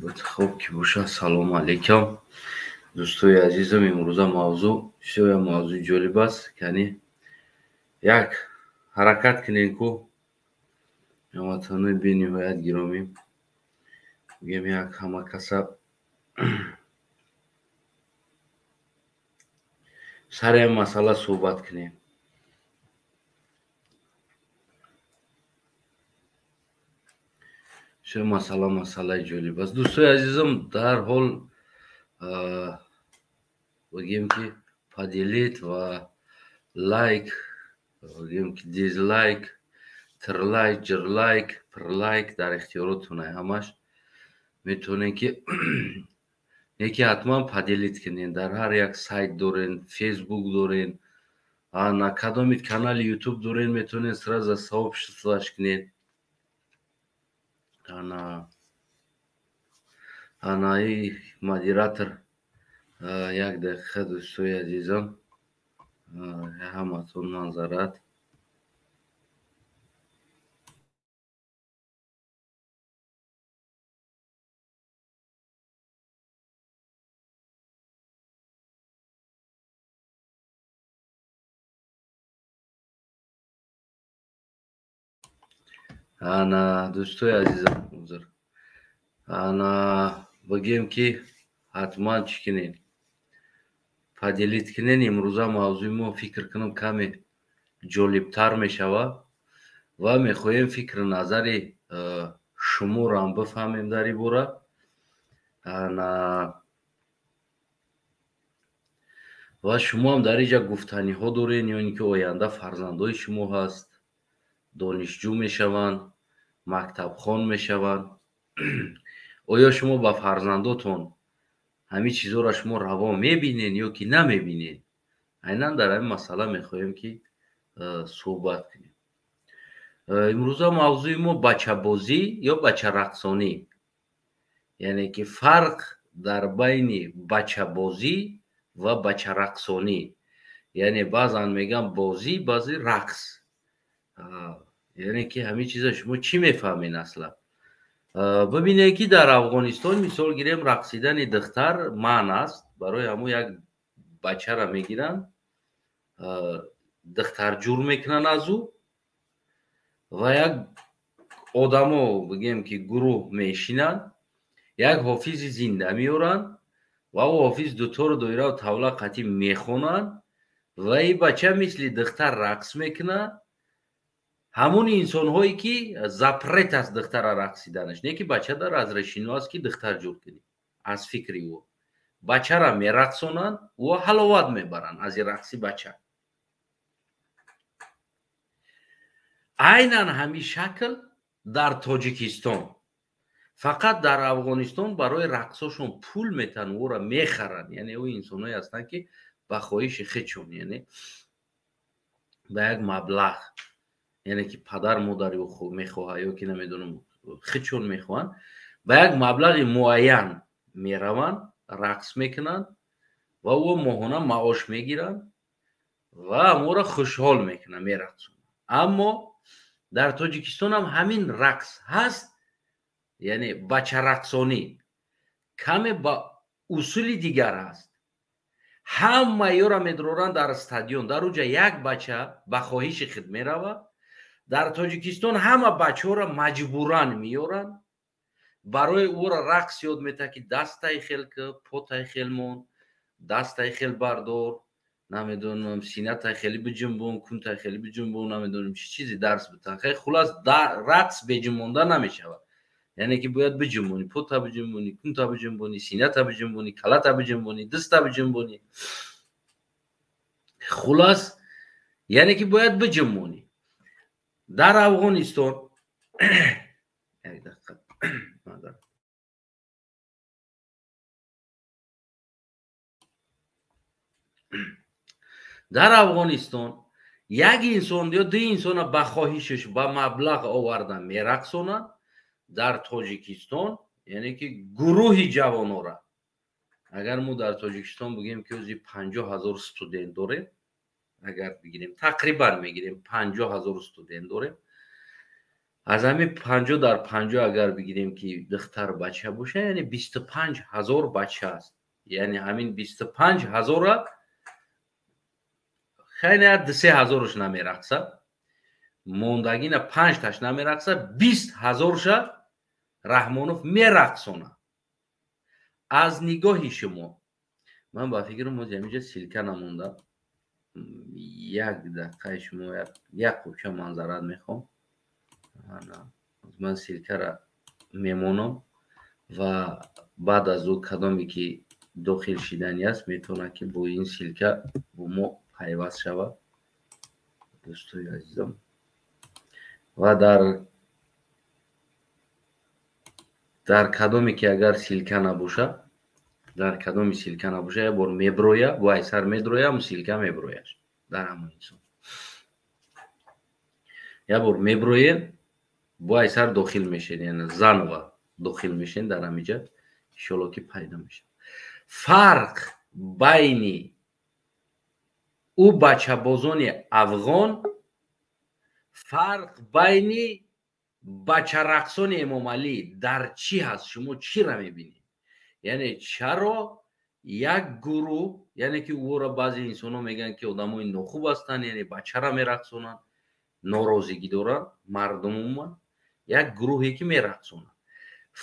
Буд. Хуб ки боша. Салому алейкум, дӯстои азизам. Имрӯза мавзӯъ бисёр мавзӯи ҷолиб аст. Яъне як ҳаракат кунем ку, ҳамватанои бениҳоят гиромӣ, бигем як ҳама каса сари ин масъала суҳбат кунем. Бисёр масъалаи ҷолиб аст, дӯстои азизам. Дарҳол бигем ки поделить ва лайк, бигем ки дизлайк, трлайк, ҷирлайк, прлайк дар ихтиёротунай, ҳамаш метавонед ки яке ҳатман поделить кунед. Дар ҳар як сайт дорен, Фейсбук дорен, на кадомит канали Ютуб дорен, метавонед сразу сообществоаш кунед. Анаи модератор, як дақиқа, дӯстои азизам, ҳаматон манзарат. Ана, дӯстои азизам, узр, ана бигем ки ҳатман чӣ кунед, поделить кунед. Имрӯза мавзӯи мо, фикр кунам, каме ҷолибтар мешавад ва мехоҳем фикру назари шуморо ҳам бифаҳмем дар ин бора. Ана ва шумоам дар инҷа гуфтаниҳо дорен, ё ин ки оянда фарзандои шумо ҳаст, донишҷӯ мешаванд, мактабхон мешаванд. Оё шумо ба фарзандотон ҳамин чизҳоро шумо раво мебинед ё ки намебинед? Айнан дар ҳамин масъала мехоҳем ки суҳбат кунем. Имрӯза мавзӯи мо бачабозӣ ё бачарақсонӣ, яъне ки фарқ дар байни бачабозӣ ва бачарақсонӣ. Яъне баъзан мегӯям бозӣ, баъзе рақс. Яъне ки ҳамин чиза шумо чӣ мефаҳмед аслан? Бибинед ки дар Афғонистон, мисол гирем, рақсидани духтар манъ аст. Барои ҳамун як бачаро мегиранд, духтар ҷур мекунанд аз ӯ ва як одамо, бигем ки гурӯҳ мешинанд, як ҳофизи зинда меоранд ва ӯ ҳофиз дутору доираву тавла қатӣ мехонанд ва ин бача мисли духтар рақс мекунад. Ҳамун инсонҳое ки запрет аст духтара рақсиданаш, не ки бача дар разрешено аст ки духтар ҷур кунӣ, аз фикри ӯ бачара мерақсонанд, ӯ ҳаловат мебаранд аз ин рақси бача. Айнан ҳамин шакл дар Тоҷикистон, фақат дар Афғонистон барои рақсошон пул метаҳанд, ӯро мехаранд. Яъне ӯ инсонҳое ҳастанд ки ба хоҳиши худшон, яъне ба як маблағ, яъне ки падар модари ӯ мехоҳад ё ки намедонам худшон мехоҳанд, ба як маблағи муайян мераванд, рақс мекунанд ва ӯ моҳона маош мегиранд ва ӯро хушҳол мекунанд, мерақсонанд. Аммо дар Тоҷикистон ҳам ҳамин рақс ҳаст, яъне бачарақсонӣ каме ба усули дигар аст. Ҳама ёро медуроранд дар стадион, дар уҷа як бача ба хоҳиши худ меравад. Дар Тоҷикистон ҳама бачаҳоро маҷбуран меоранд, барои ӯро рақс ёд метаҳад ки дасттай хел ки, потай хел мон, дасттай хел бардор, намедонам синатай хеле биҷунбон, кунтай хеле биҷунбон, намедонам чӣ чизе дарс битаҳанд. Хеле хулас рақс беҷунбонда намешавад, яъне ки бояд биҷунбонӣ, пота биҷунбонӣ, кунта биҷунбонӣ, сината биҷунбонӣ, калата биҷунбонӣ, даста биҷунбонӣ, хулас яъне ки бояд биҷунбонӣ. Дар Афғонистон як дақиқа, дар Афғонистон як инсон ё ду инсона ба хоҳишаш ба маблағ оварда мерақсонанд. Дар Тоҷикистон яъне ки гурӯҳи ҷавонора, агар мо дар Тоҷикистон бигӯем ки ози 50 000 студент дорем, агар бигирем, тақрибан мегирем, 50 000 студент дорем. Аз ҳамин 50 дар 50 агар бигирем, ки духтар бача боша, яъне 25 000 бача аст. Яъне ҳамин 25 000-а хеле ду-се ҳазораш намерақса, мондагина панҷташ намерақса, 20 000-ша Раҳмонов мерақсона. Аз нигоҳи шумо, ман ба фикрам, ҳози ҳаминҷа ссылка намонда. Як дақиқаи шумо, як қубча манзарат мехоҳам. Ман ссылка ра мемонам ва баъд аз ӯ кадоме ки дохил шидани аст, метавонад, ки бо ин ссылка бо мо пайваст шавад, дӯстои азизам. Ва дар кадоме ки агар ссылка набоша, дар кадоми ссылка набоша, як бор меброя, бо айсар медроя, ҳамн ссылка меброяш дар ҳамон инсон. Як бор меброен, бо айсар дохил мешед, яъне заново дохил мешен. Дар ҳамиҷа иншолло ки пайдо мешавад. Фарқ байни ӯ бачабозони афғон, фарқ байни бачарақсони Эмомалӣ дар чӣ ҳаст? Шумо чиро мебинед? Яъне чаро як гурӯҳ, яъне ки ӯро баъзе инсонҳо мегӯянд, ки одамои нохуб ҳастанд, яъне бачара мерақсонанд, норозигӣ доранд мардум умуман, як гурӯҳе ки мерақсонанд.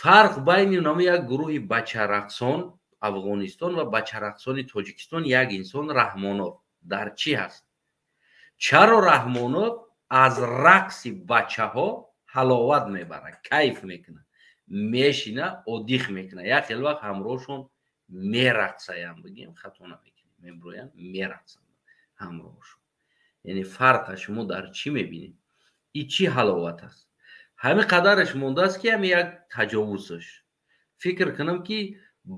Фарқ байни нами як гурӯҳи бачарақсон Афғонистон ва бачарақсони Тоҷикистон, як инсон Раҳмонов, дар чӣ ҳаст? Чаро Раҳмонов аз рақси бачаҳо ҳаловат мебарад, кайф мекунад, мешина, отдых мекунад, як хел вақт ҳамроҳшон мерақсаям, бигем, хато намекунем, меброянд, мерақсанд ҳамроҳшон. Яъне фарқа шумо дар чӣ мебинед? И чӣ ҳаловат аст? Ҳамин қадараш мондааст, ки ҳами як таҷовузаш. Фикр кунам, ки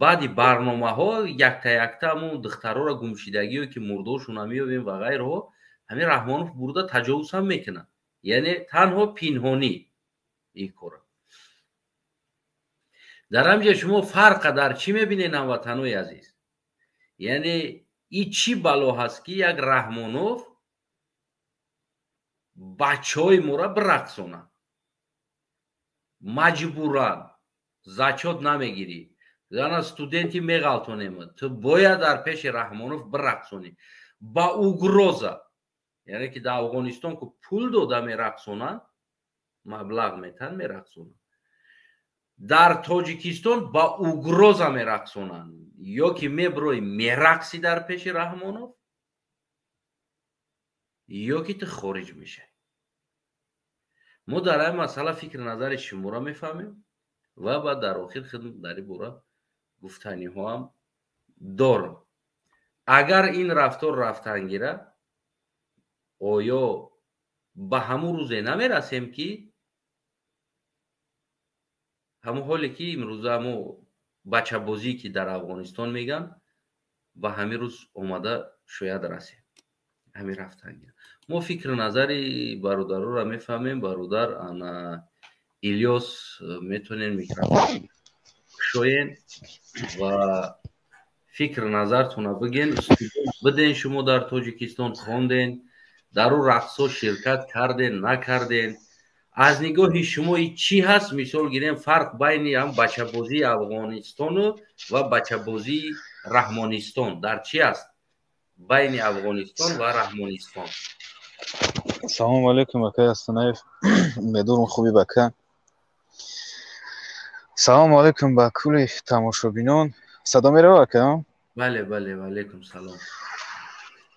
баъди барномаҳо якта якта ҳамун духтарора, гумшидагиё, ки мурдошона меёбем ва ғайраҳо, ҳамин Раҳмонов бурда таҷовуз ҳам мекунад, яъне танҳо пинҳонӣ ин кора. Дар ҳамҷа шумо фарқа дар чӣ мебинед, ҳамватанои азиз? Яъне и чӣ бало ҳаст, ки як Раҳмонов бачаҳои моро бирақсонад маҷбуран? Зачёт намегирӣ, зана студенти меғалтонем, ту бояд дар пеши Раҳмонов бирақсонӣ ба угроза. Яъне ки дар Афғонистон ку пул дода мерақсонанд, маблағ метан, мерақсонанд. Дар Тоҷикистон ба угроза мерақсонанд: ё ки меброи, мерақсӣ дар пеши Раҳмонов, ё ки ту хориҷ мешавӣ. Мо дар ҳамин масъала фикри назари шуморо мефаҳмем ва баъд дар охир хидмат дар ин бора гуфтаниҳоам дорам. Агар ин рафтор рафтан гира, оё ба ҳамун рӯзе намерасем, ки ҳамун ҳоле ки имрӯза ҳамо бачабозӣ, ки дар Афғонистон мегӯянд, ба ҳамин рӯз омада шояд расем, ҳамин рафтан гира? Мо фикри назари бародароро мефаҳмем. Бародар ана Илёс, метавонед микрофон кушоен ва фикр назартона бигӯен. Биден, шумо дар Тоҷикистон хонден, дар ӯ рақсҳо ширкат карден, накарден? Аз нигоҳи шумо чӣ ҳаст, мисол гирем, фарқ байни ҳам бачабозии Афғонистону ва бачабозии Раҳмонистон дар чӣ аст, байни Афғонистон ва Раҳмонистон? Салому алейкум, акай Астанаев, умедворам, хуби бака. Салому алейкум ба кулли тамошобинон. Садо мерава, ака? Бале, ваалейкум салом.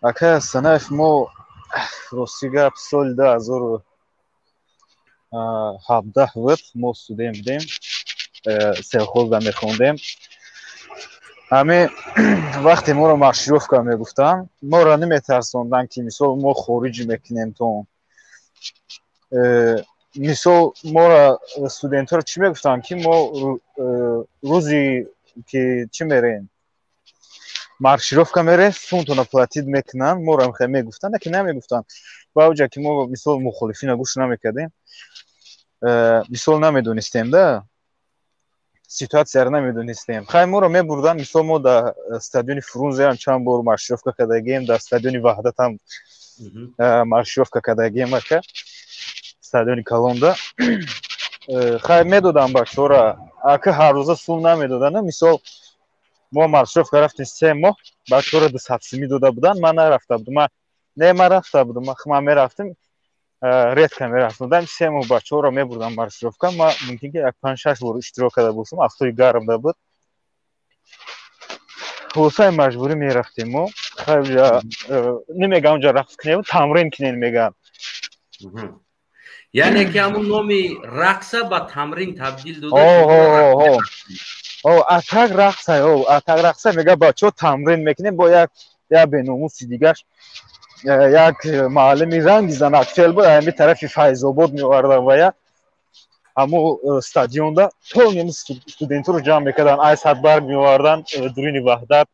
Акай Астанаев, мо, рости гап, соли 2017 буд, мо студент будем, сельхоз да мехондем. Ҳамин вақте моро маршировка мегуфтанд, моро наметарсонданд, ки мисол мо хориҷ мекунем то мисол моро, студентҳоро чӣ мегуфтанд, ки мо рӯзи ки чӣ мерем, маршировка мерем, сумтона платить мекунанд. Моро мегуфтанд, ки намегуфтанд ба оҷа, ки мо мисол мухолифина гӯш намекардем, мисол намедонистем да, ситуация ро намедонистем. Хай, моро мебурданд. Мисол, мо дар стадиони Фрунзеам чанд бор маршировка кардагием, дар стадиони Ваҳдатам маршировка кардагием, ака. Стадиони калонда хай медодам бачаҳора, ака, ҳар рӯза сум намедоданд. Мисол, мо маршировка рафтем 3 моҳ, бачаҳора 200 сумӣ дода буданд. Ман нарафта будам, ман не, ман рафта будам, ман мерафтем, редко мерафтам. Дами 3 моҳ бачаҳоро мебурдам маршировка. Ман мумкин ки як панҷ шаш бор иштирок карда бошам. Афтои гармда буд, хулосаи маҷбурӣ мерафтем мо. Немегам, унҷа рақс кунем, тамрин кунем мегам. Яъне ки ҳамун номи рақса ба тамрин табдил дода. Атак рақса, атак рақса мега, бачаҳо тамрин мекунем. Бо як беномуси дигаш, як маълими ранги занакфел буд, ами тарафи Файзобод меовардан ва я ҳамо стадионда полный студентро ҷамъ мекардан, ай Садбарг меовардан, дурини Ваҳдат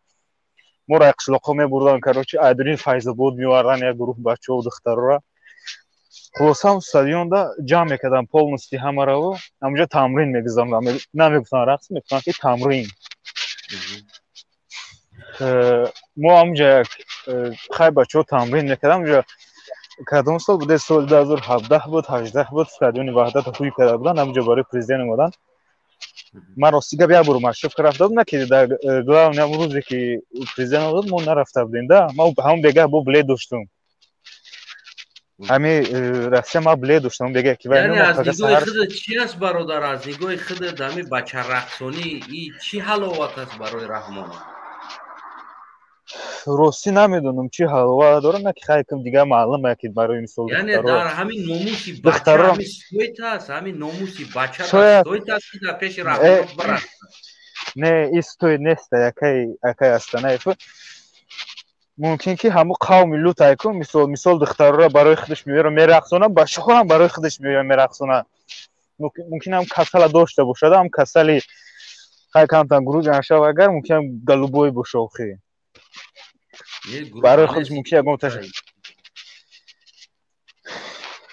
моро ай қишлоқҳо мебурдан. Короче, ай дурини Файзобод меовардан як гурӯҳ бачаҳо, духтарора. Хулоса, стадионда ҷамъ мекардан полностью ҳамараво, ҳамонҷо тамрин мегузарондам. Намегуфтан рақс, мегуфтан ки тамрин. Мо ҳамонҷа як хай бачаҳо тамрин мекардам. Онҷа кадом сол буде? Соли 2017 буд, 18 буд. Стадиони Ваҳдат ҳуй карда буданд, ҳамонҷо барои президент омадан. Ман рости гап як бор маршировка рафта будам, на ки дар главный ҳамон рӯзе ки президент омад, мо нарафта будем да. Ма ҳамон бегаҳ бо билет доштум, ҳами Россия ма билет доштам бегаҳ ки Яъне аз нигоҳи худат чи аст, бародар? Аз нигоҳи худат ҳами бачарақсонӣ и чӣ ҳаловат аст барои Раҳмонов? Ростӣ намедонам, чӣ ҳаловат дорам, на ки хайкам дигар маълума ки барои мисол Яъне дар ҳамин номуси бача ҳами стоит аст, ҳамин номуси бача стоит аст, ки дар пеши Раҳмонов бирақсад? Не, и стоит неста, якай Астанаев. Мумкин ки ҳамун қавми лут айку, мисол, духтарора барои худаш меёра мерақсонад, бачаҳо ҳам барои худаш меёра мерақсонад. Мумкин ҳам касала дошта бошад, ҳам касали хай камтан груз нашав, агар мумкин голубой боша, охи барои худаш мумкин ягон таш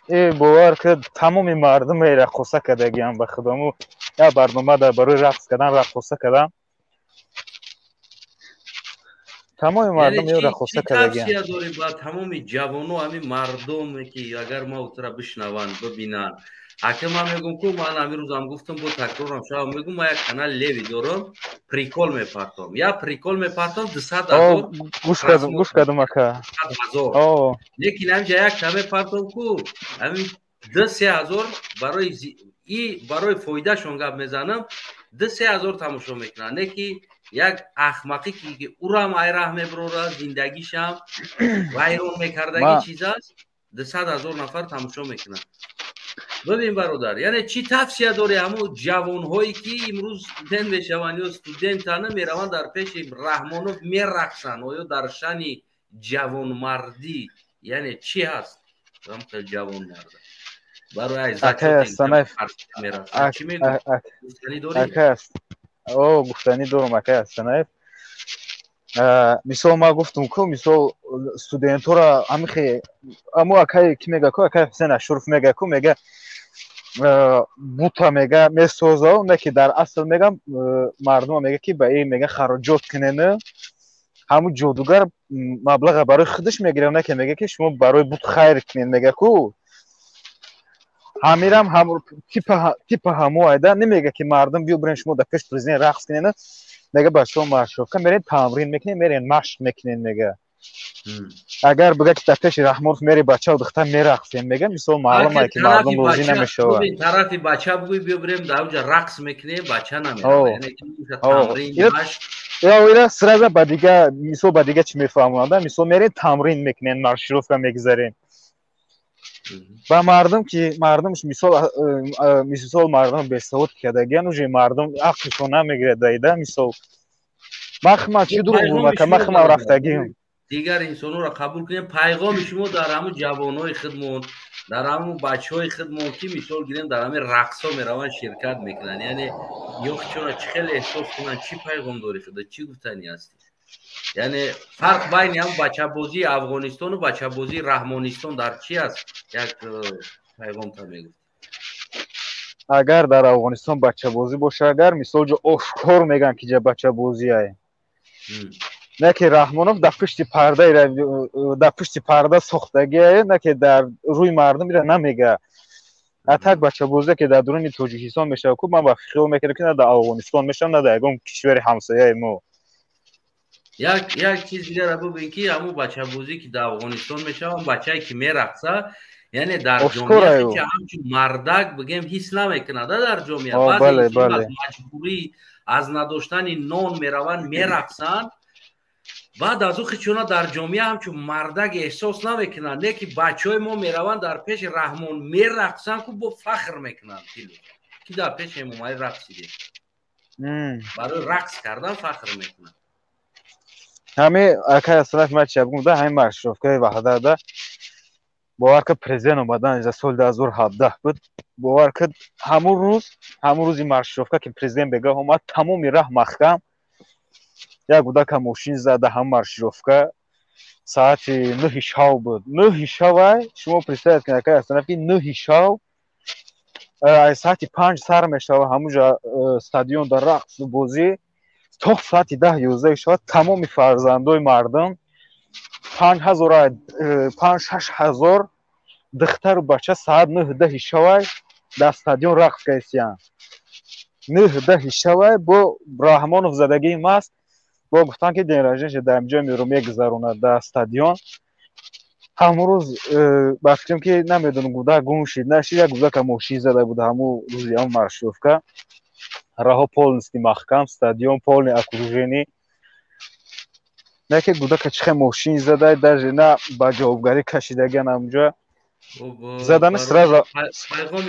бовар ки тамоми мардуме раққоса кардагиам. Ба худому як барнома дар барои рақс кардан раққоса кардам, тамоми мардум ё раққоса кардагиам. Тавсия дорӣ ба тамоми ҷавоно, ҳамин мардуме ки агар ма утра бишнаванд, бибинанд? Ака, ман мегӯм ку, ман ҳамин рӯзам гуфтам, бо такрорам шавам, мегӯм, ман як канал леви дорам, прикол мепартом, як прикол мепартом, 200 000. Гӯш кардам, ака. Ҳазор. Лекин ҳаминҷа як та мепартом ку, ҳамин 2-3 ҳазор, барои и барои фоидашон гап мезанам, 2-3 ҳазор тамошо мекунанд. Не ки як ахмақӣ ки урам айраҳ мебарорад, зиндагишам вайрон мекардагӣ чиз аст, 200 000 нафар тамошо мекунанд. Бибин, бародар, яъне чӣ тавсия дорӣ ҳамун ҷавонҳое ки имрӯз студент мешаванд ё студентана мераванд, дар пеши Раҳмонов мерақсанд? Оё дар шани ҷавонмардӣ, яъне чӣ ҳаст ҷавонмарда барои чӣ мегӯ? Дорӣ? Гуфтанӣ дорам, акай Астанаев. Мисол, ман гуфтум ку, мисол, студентҳоро ҳамихе амо акай ки мега ку, акай Ҳусен Ашуров мега ку, мега бута мега месоза, не ки дар асл мега мардума мега ки ба ин мега хароҷот кунен. Ҳамун ҷодугар маблаға барои худаш мегирад, не ки мега ки шумо барои бут хайр кунен, мега ку. Ҳамирам типа ҳамо айда немега ки мардум биё бирен, шумо дар пеш президент рақс кунен. Мега бачаҳо маршировка мерен, тамрин мекунен, мерен машқ мекунен. Мега агар бига ки дар пеши Раҳмонов мери, бачао духтар мерақсем, мега, мисол, маълума ки мардум розӣ намешавад. Тарафи бача бугӯй, биё бирем дар оҷа рақс мекунем, бача намерава. Ира сразу ба дига, мисол, ба дига чӣ мефаҳмонада. Мисол, мерем, тамрин мекунем, маршировка мегузарем ба мардум ки мардум, мисол, мардум бесавод кардагиан, уже мардум ақлшон намегирад даида. Мисол, ман чӣ дурӯғ гумака, ман химам рафтагиам. Дигар инсонҳоро қабул кунем. Пайғоми шумо дар ҳамун ҷавонҳои худмон, дар ҳамун бачаҳои худмон ки, мисол гирем, дар ҳамин рақсҳо мераванд, ширкат мекунанд, яъне ё чора чӣ хеле эҳсос кунанд, чӣ пайғом дорӣ худа, чӣ гуфтанӣ ҳастӣ? Яъне фарқ байни ҳам бачабозии Афғонистону бачабозии Раҳмонистон дар чӣ аст? Як пайғомта мегуфт. Агар дар Афғонистон бачабозӣ боша, агар мисол ҷо ошкор мегӯянд ки ҷа бачабозиае, не ки Раҳмонов дар пушти парда, дар пушти парда сохтагие, не ки дар рӯи мардум ира намега. А так бачабозие ки дар дуруни Тоҷикистон мешавад, ку ман ба хиёл мекардам, ки на дар Афғонистон мешавад, на дар ягон кишвари ҳамсояи мо. Як чиз дигара бубин, ки ҳамун бачабозӣ, ки дар Афғонистон мешавад, бачае ки мерақса, яъне дар ҷомеа ҳамчун мардак бигем ҳис намекунад дар ҷомеа. Баъзе аз маҷбурӣ, аз надоштани нон мераванд, мерақсанд. Баъд аз ӯ хичона дар ҷомеа ҳамчун мардак эҳсос намекунанд. Не ки бачаҳои мо мераванд, дар пеши Раҳмон мерақсанд, ку бо фахр мекунанд, ки дар пеши Эмомалӣ рақсидем. Барои рақс кардан фахр мекунанд. Ҳами акай Асраф, ман чи бигӯм, да ҳамин маршировкаи Ваҳдада, бовар ки, президент омадан за соли 2017 буд. Бовар ки, ҳамун рӯз, ҳамун рӯзи маршировка, ки президент бегаҳ омад, тамоми раҳ маҳкам. Як кӯдака мошин зада ҳам маршировка, соати 9-и шав буд. 9-и шавай, шумо представить кунед, акай Асраф, ки 9-и шав, соати 5 сар мешава ҳамунҷа стадион дар рақсу бозӣ то соати 10, 11 шавад. Тамоми фарзандои мардум, 5000, 5-6 ҳазор духтару бача соат 9, 10-и шавай дар стадион рақс кардисиянд. 9, 10-и шавай бо Раҳмонов задагии маст, бо гуфтан, ки день рождения дар ҷои меро мегузаронад дар стадион. Ҳамун рӯз ба фикрам, ки намедонам, гудак гум шид, нашид, як гудака мошин зада буд ҳамун рӯзи ҳамун маршировка. Раҳо полностью маҳкам, стадион полный окружение. Не ки гудака чихе мошин зада, даже на ба ҷавобгарӣ кашидагиан. Ҳамунҷа задани сразу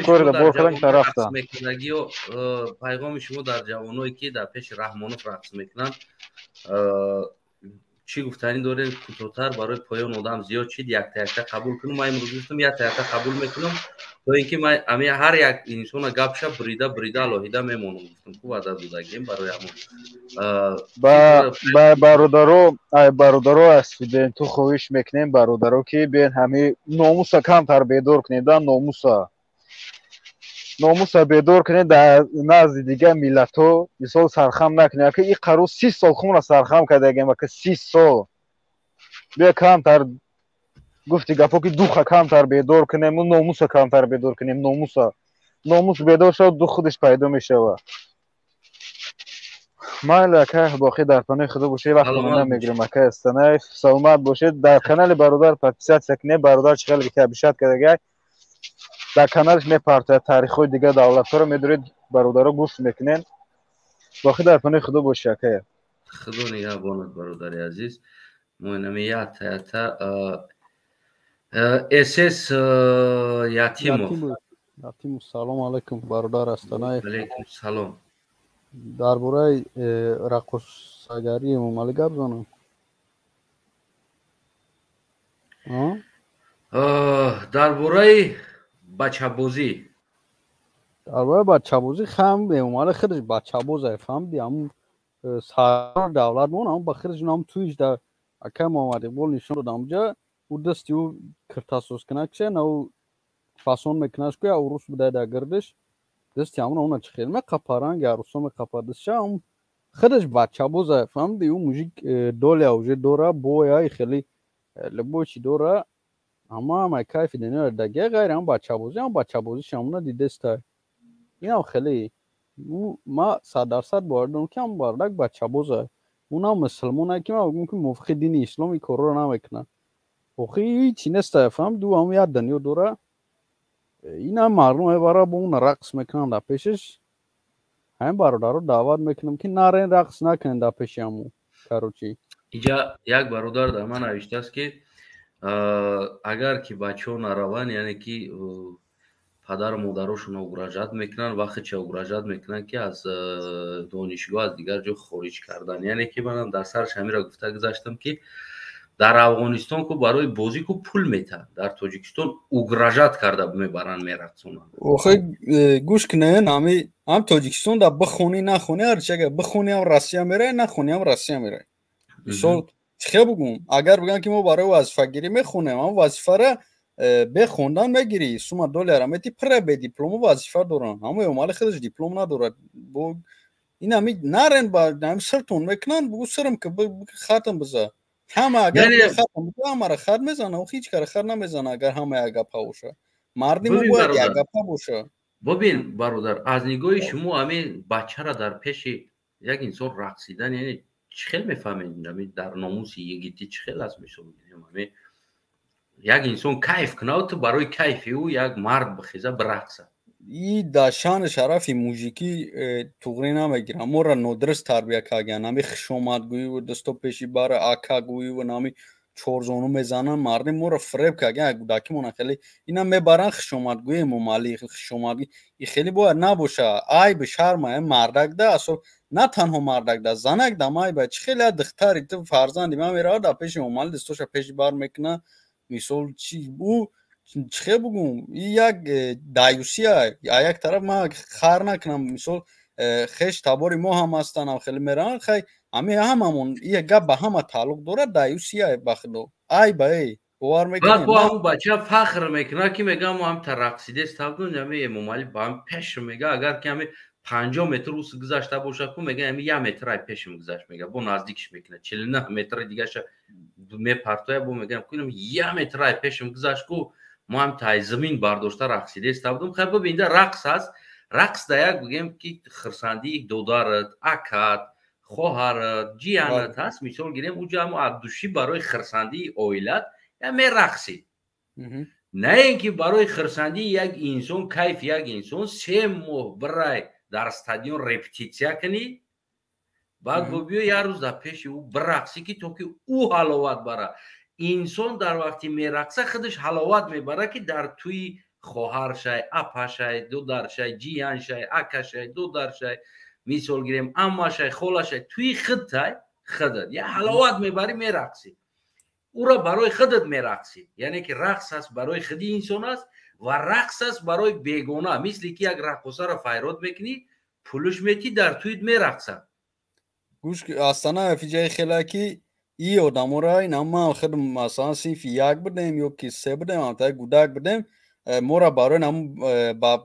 корида бор кардан, тарафта. Пайғоми шумо дар ҷавоное, ки дар пеши Раҳмонов рақс мекунанд, чӣ гуфтанӣ дорем? Кӯтоҳтар, барои поён одам зиёд шид. Якта якта қабул кунам. Ман имрӯз гуфтам, якта якта қабул мекунам, то ин ки ман ами ҳар як инсона гапша бурида бурида алоҳида мемонам. Гуфтам, ку ваъда додагем барои ҳамон. Бародаро, бародаро, аз студенту хоҳиш мекунем, бародаро, ки биен ҳами номуса камтар бедор кунем, да номуса бедор кунед дар назди дигар миллатҳо. Мисол, сархам накунед, ака и қару 30 сол хумра сархам кардагем, ака, 30 сол. Бия камтар гуфти гапо, ки духа камтар бедор кунем, номуса камтар бедор кунем. Номус бедор шавад, дух худаш пайдо мешавад. Майли, ака, боқӣ дар паноҳи Худо бошед. Вақтона намегирем, ака Астанаев, саломат бошед. Дар канали бародар подписаться кунед. Бародар чӣ хеле ки обещать кардагай, дар каналаш мепартояд таърихҳои дигар давлатҳоро. Медоред, бародаро, гӯш мекунед. Боқӣ дар паноҳи Худо бошед, акая. Худо нигаҳбонат, бародари азиз. Мо инами ята ята СС Ятимов. Ятимов. Салому алайкум, бародар Астанаев. Алайкум салом. Дар бораи раққосагарии Эмомалӣ гап занам. Дар бораи бачабозӣ. Дар бораи бачабозӣ. Хам Эмомалӣ худаш бачабозае, фаҳмиди? Ҳамун сардори давлатмон, ҳамун ба худаш ҳам туиш дар акай Муҳаммад Иқбол нишон дод. Ҳамуҷа ӯ дасти ӯ киртасозкунакша на ӯ фасон мекунаш, ку я урус будай дар гирдиш, дасти ҳамун она чӣ хел меқапа, ранги арӯсо меқапа дастша. Ҳам худаш бачабозае, фаҳмиди? Ӯ мужик доля уже дора, боя хеле любой чи дора, ама ҳамаи кайфи дунёро дагия, ғайри ҳам бачабозӣ. Ҳам бачабозиш ҳамуна дидестай. Инам хеле ма 100% бовар дорам, ки ҳам бардак бачабозае. Унам мусулмонае, ки ман бигӯм, ки мувофиқи дини ислом ин корҳоро намекунад. Охи ҳичи нестае, фаҳмиди? Ӯ ҳамун як дунё дора. Инам мардум мебара, бо он рақс мекунанд дар пешаш. Ҳамин бародаро даъват мекунам, ки нарен, рақс накунен дар пеши ҳамун, короче. Инҷа як бародар дар ман навиштааст, ки агар ки бачаҳо нараванд, яъне ки падару модарошонро угрожать мекунанд, вақте ча угрожать мекунанд, ки аз донишгоҳ, аз дигар ҷо хориҷ кардан. Яъне ки манам дар сараш ҳаминро гуфта гузаштам, ки дар Афғонистон ку барои бозӣ ку пул метаҳанд, дар Тоҷикистон угрожать карда мебаранд, мерақсонанд. Охи гӯш кунен, ҳами ҳам Тоҷикистон да бихонӣ, нахонӣ, ҳарчи агар бихонӣ ҳам Россия меравӣ, нахонӣ ҳам Россия меравӣ. Мисол, чихе бугум, агар бигӯям, ки мо барои вазифагирӣ мехонем, ҳам вазифара бехондан мегирӣ, сума доллара мети, пра бе диплому вазифа доранд. Ҳамо Эмомалӣ худаш диплом надорад. Ин ҳами нарен, ба ҳами сиртон мекунанд, бугӯ сирм ки хатм биза. Ҳама агар хатм биза, ҳамара хат мезана, охи ҳеҷ кара хат намезана, агар ҳама як гапа боша. Марди мо бояд як гапа боша. Бибин, бародар, аз нигоҳи шумо ҳамин бачара дар пеши як инсон рақсидан, яъне чӣ хел мефаҳмед? Ҳамин дар номуси йигитӣ чӣ хел аст? Мисол, ҳамин як инсон кайф кунад, ту барои кайфи ӯ як мард бихеза, бирақса. И дар шаъну шарафи мужикӣ туғрӣ намегирам. Моро нодуруст тарбия кардагиянд. Ҳами хушомадгӯиву дасто пеши бара акагӯиву нами чорзону мезананд. Мардим моро фиреб кардагиянд. Кӯдакимона хеле ина мебаранд, хушомадгӯи Эмомалӣ, хушомадгӯи и хеле бояд набоша. Айби шарма мардакда, асо на танҳо мардакда, занакдам айба. Чӣ хеле духтари ту, фарзанди ман меравад, дар пеши Эмомалӣ дастоша пеши бар мекунад? Мисол, чи ӯ, чӣ хел бугум, и як даюсия. А як тараф ман хар накунам, мисол, хеш табори мо ҳам ҳастанд, хеле мераванд. Хай, ҳами ҳамамон, и гап ба ҳама тааллуқ дорад. Даюсия, ба худо, айба эй, бовар мекунед. Баъд бо ҳамун бача фахр мекунад, ки мегӯям, мо ҳам рақсидест табдун, ҳами Эмомалӣ ба ҳам пеш мега, агар ки ҳами 50 метр ус гузашта бошад ку, мега, ҳами як метр ай пешим гузашт, мега, бо наздикш мекунад, 49 метри дигаша мепартоя, бо мегӯям, ку як метр ай пешим гузашт ку, мо ҳам тай замин бардошта рақсидест табдум. Хай, бибинда, рақс аст. Рақс да як, бигем, ки хурсандии додарат, акат, хоҳарат, ҷиянат ҳаст. Мисол гирем, уҷа ҳамо от души барои хурсандии оилат я мерақсӣ, на ин ки барои хурсандии як инсон, кайфи як инсон 3 моҳ бирай дар стадион репетитсия кунӣ, баъд бо биё як рӯз дар пеши ӯ бирақсӣ, ки то ки ӯ ҳаловат бара. Инсон дар вақти мерақса худаш ҳаловат мебарад, ки дар тӯи хоҳаршай, апашай, додаршай, ҷияншай, акашай, додаршай, мисол гирем, аммашай, холашай, тӯи худтай, худат я ҳаловат мебарӣ, мерақсӣ, ӯро барои худат мерақсӣ. Яъне ки рақс аст барои худи инсон аст ва рақс аст барои бегона, мисли ки як раққосаро файрод мекунӣ, пулуш метӣ, дар тӯит мерақсад. Гӯш, астана фиҷаи хела ки и одамора ина ман худ, масалан, синфи як будем ё ки се будем, амтаи гудак будем, мора барои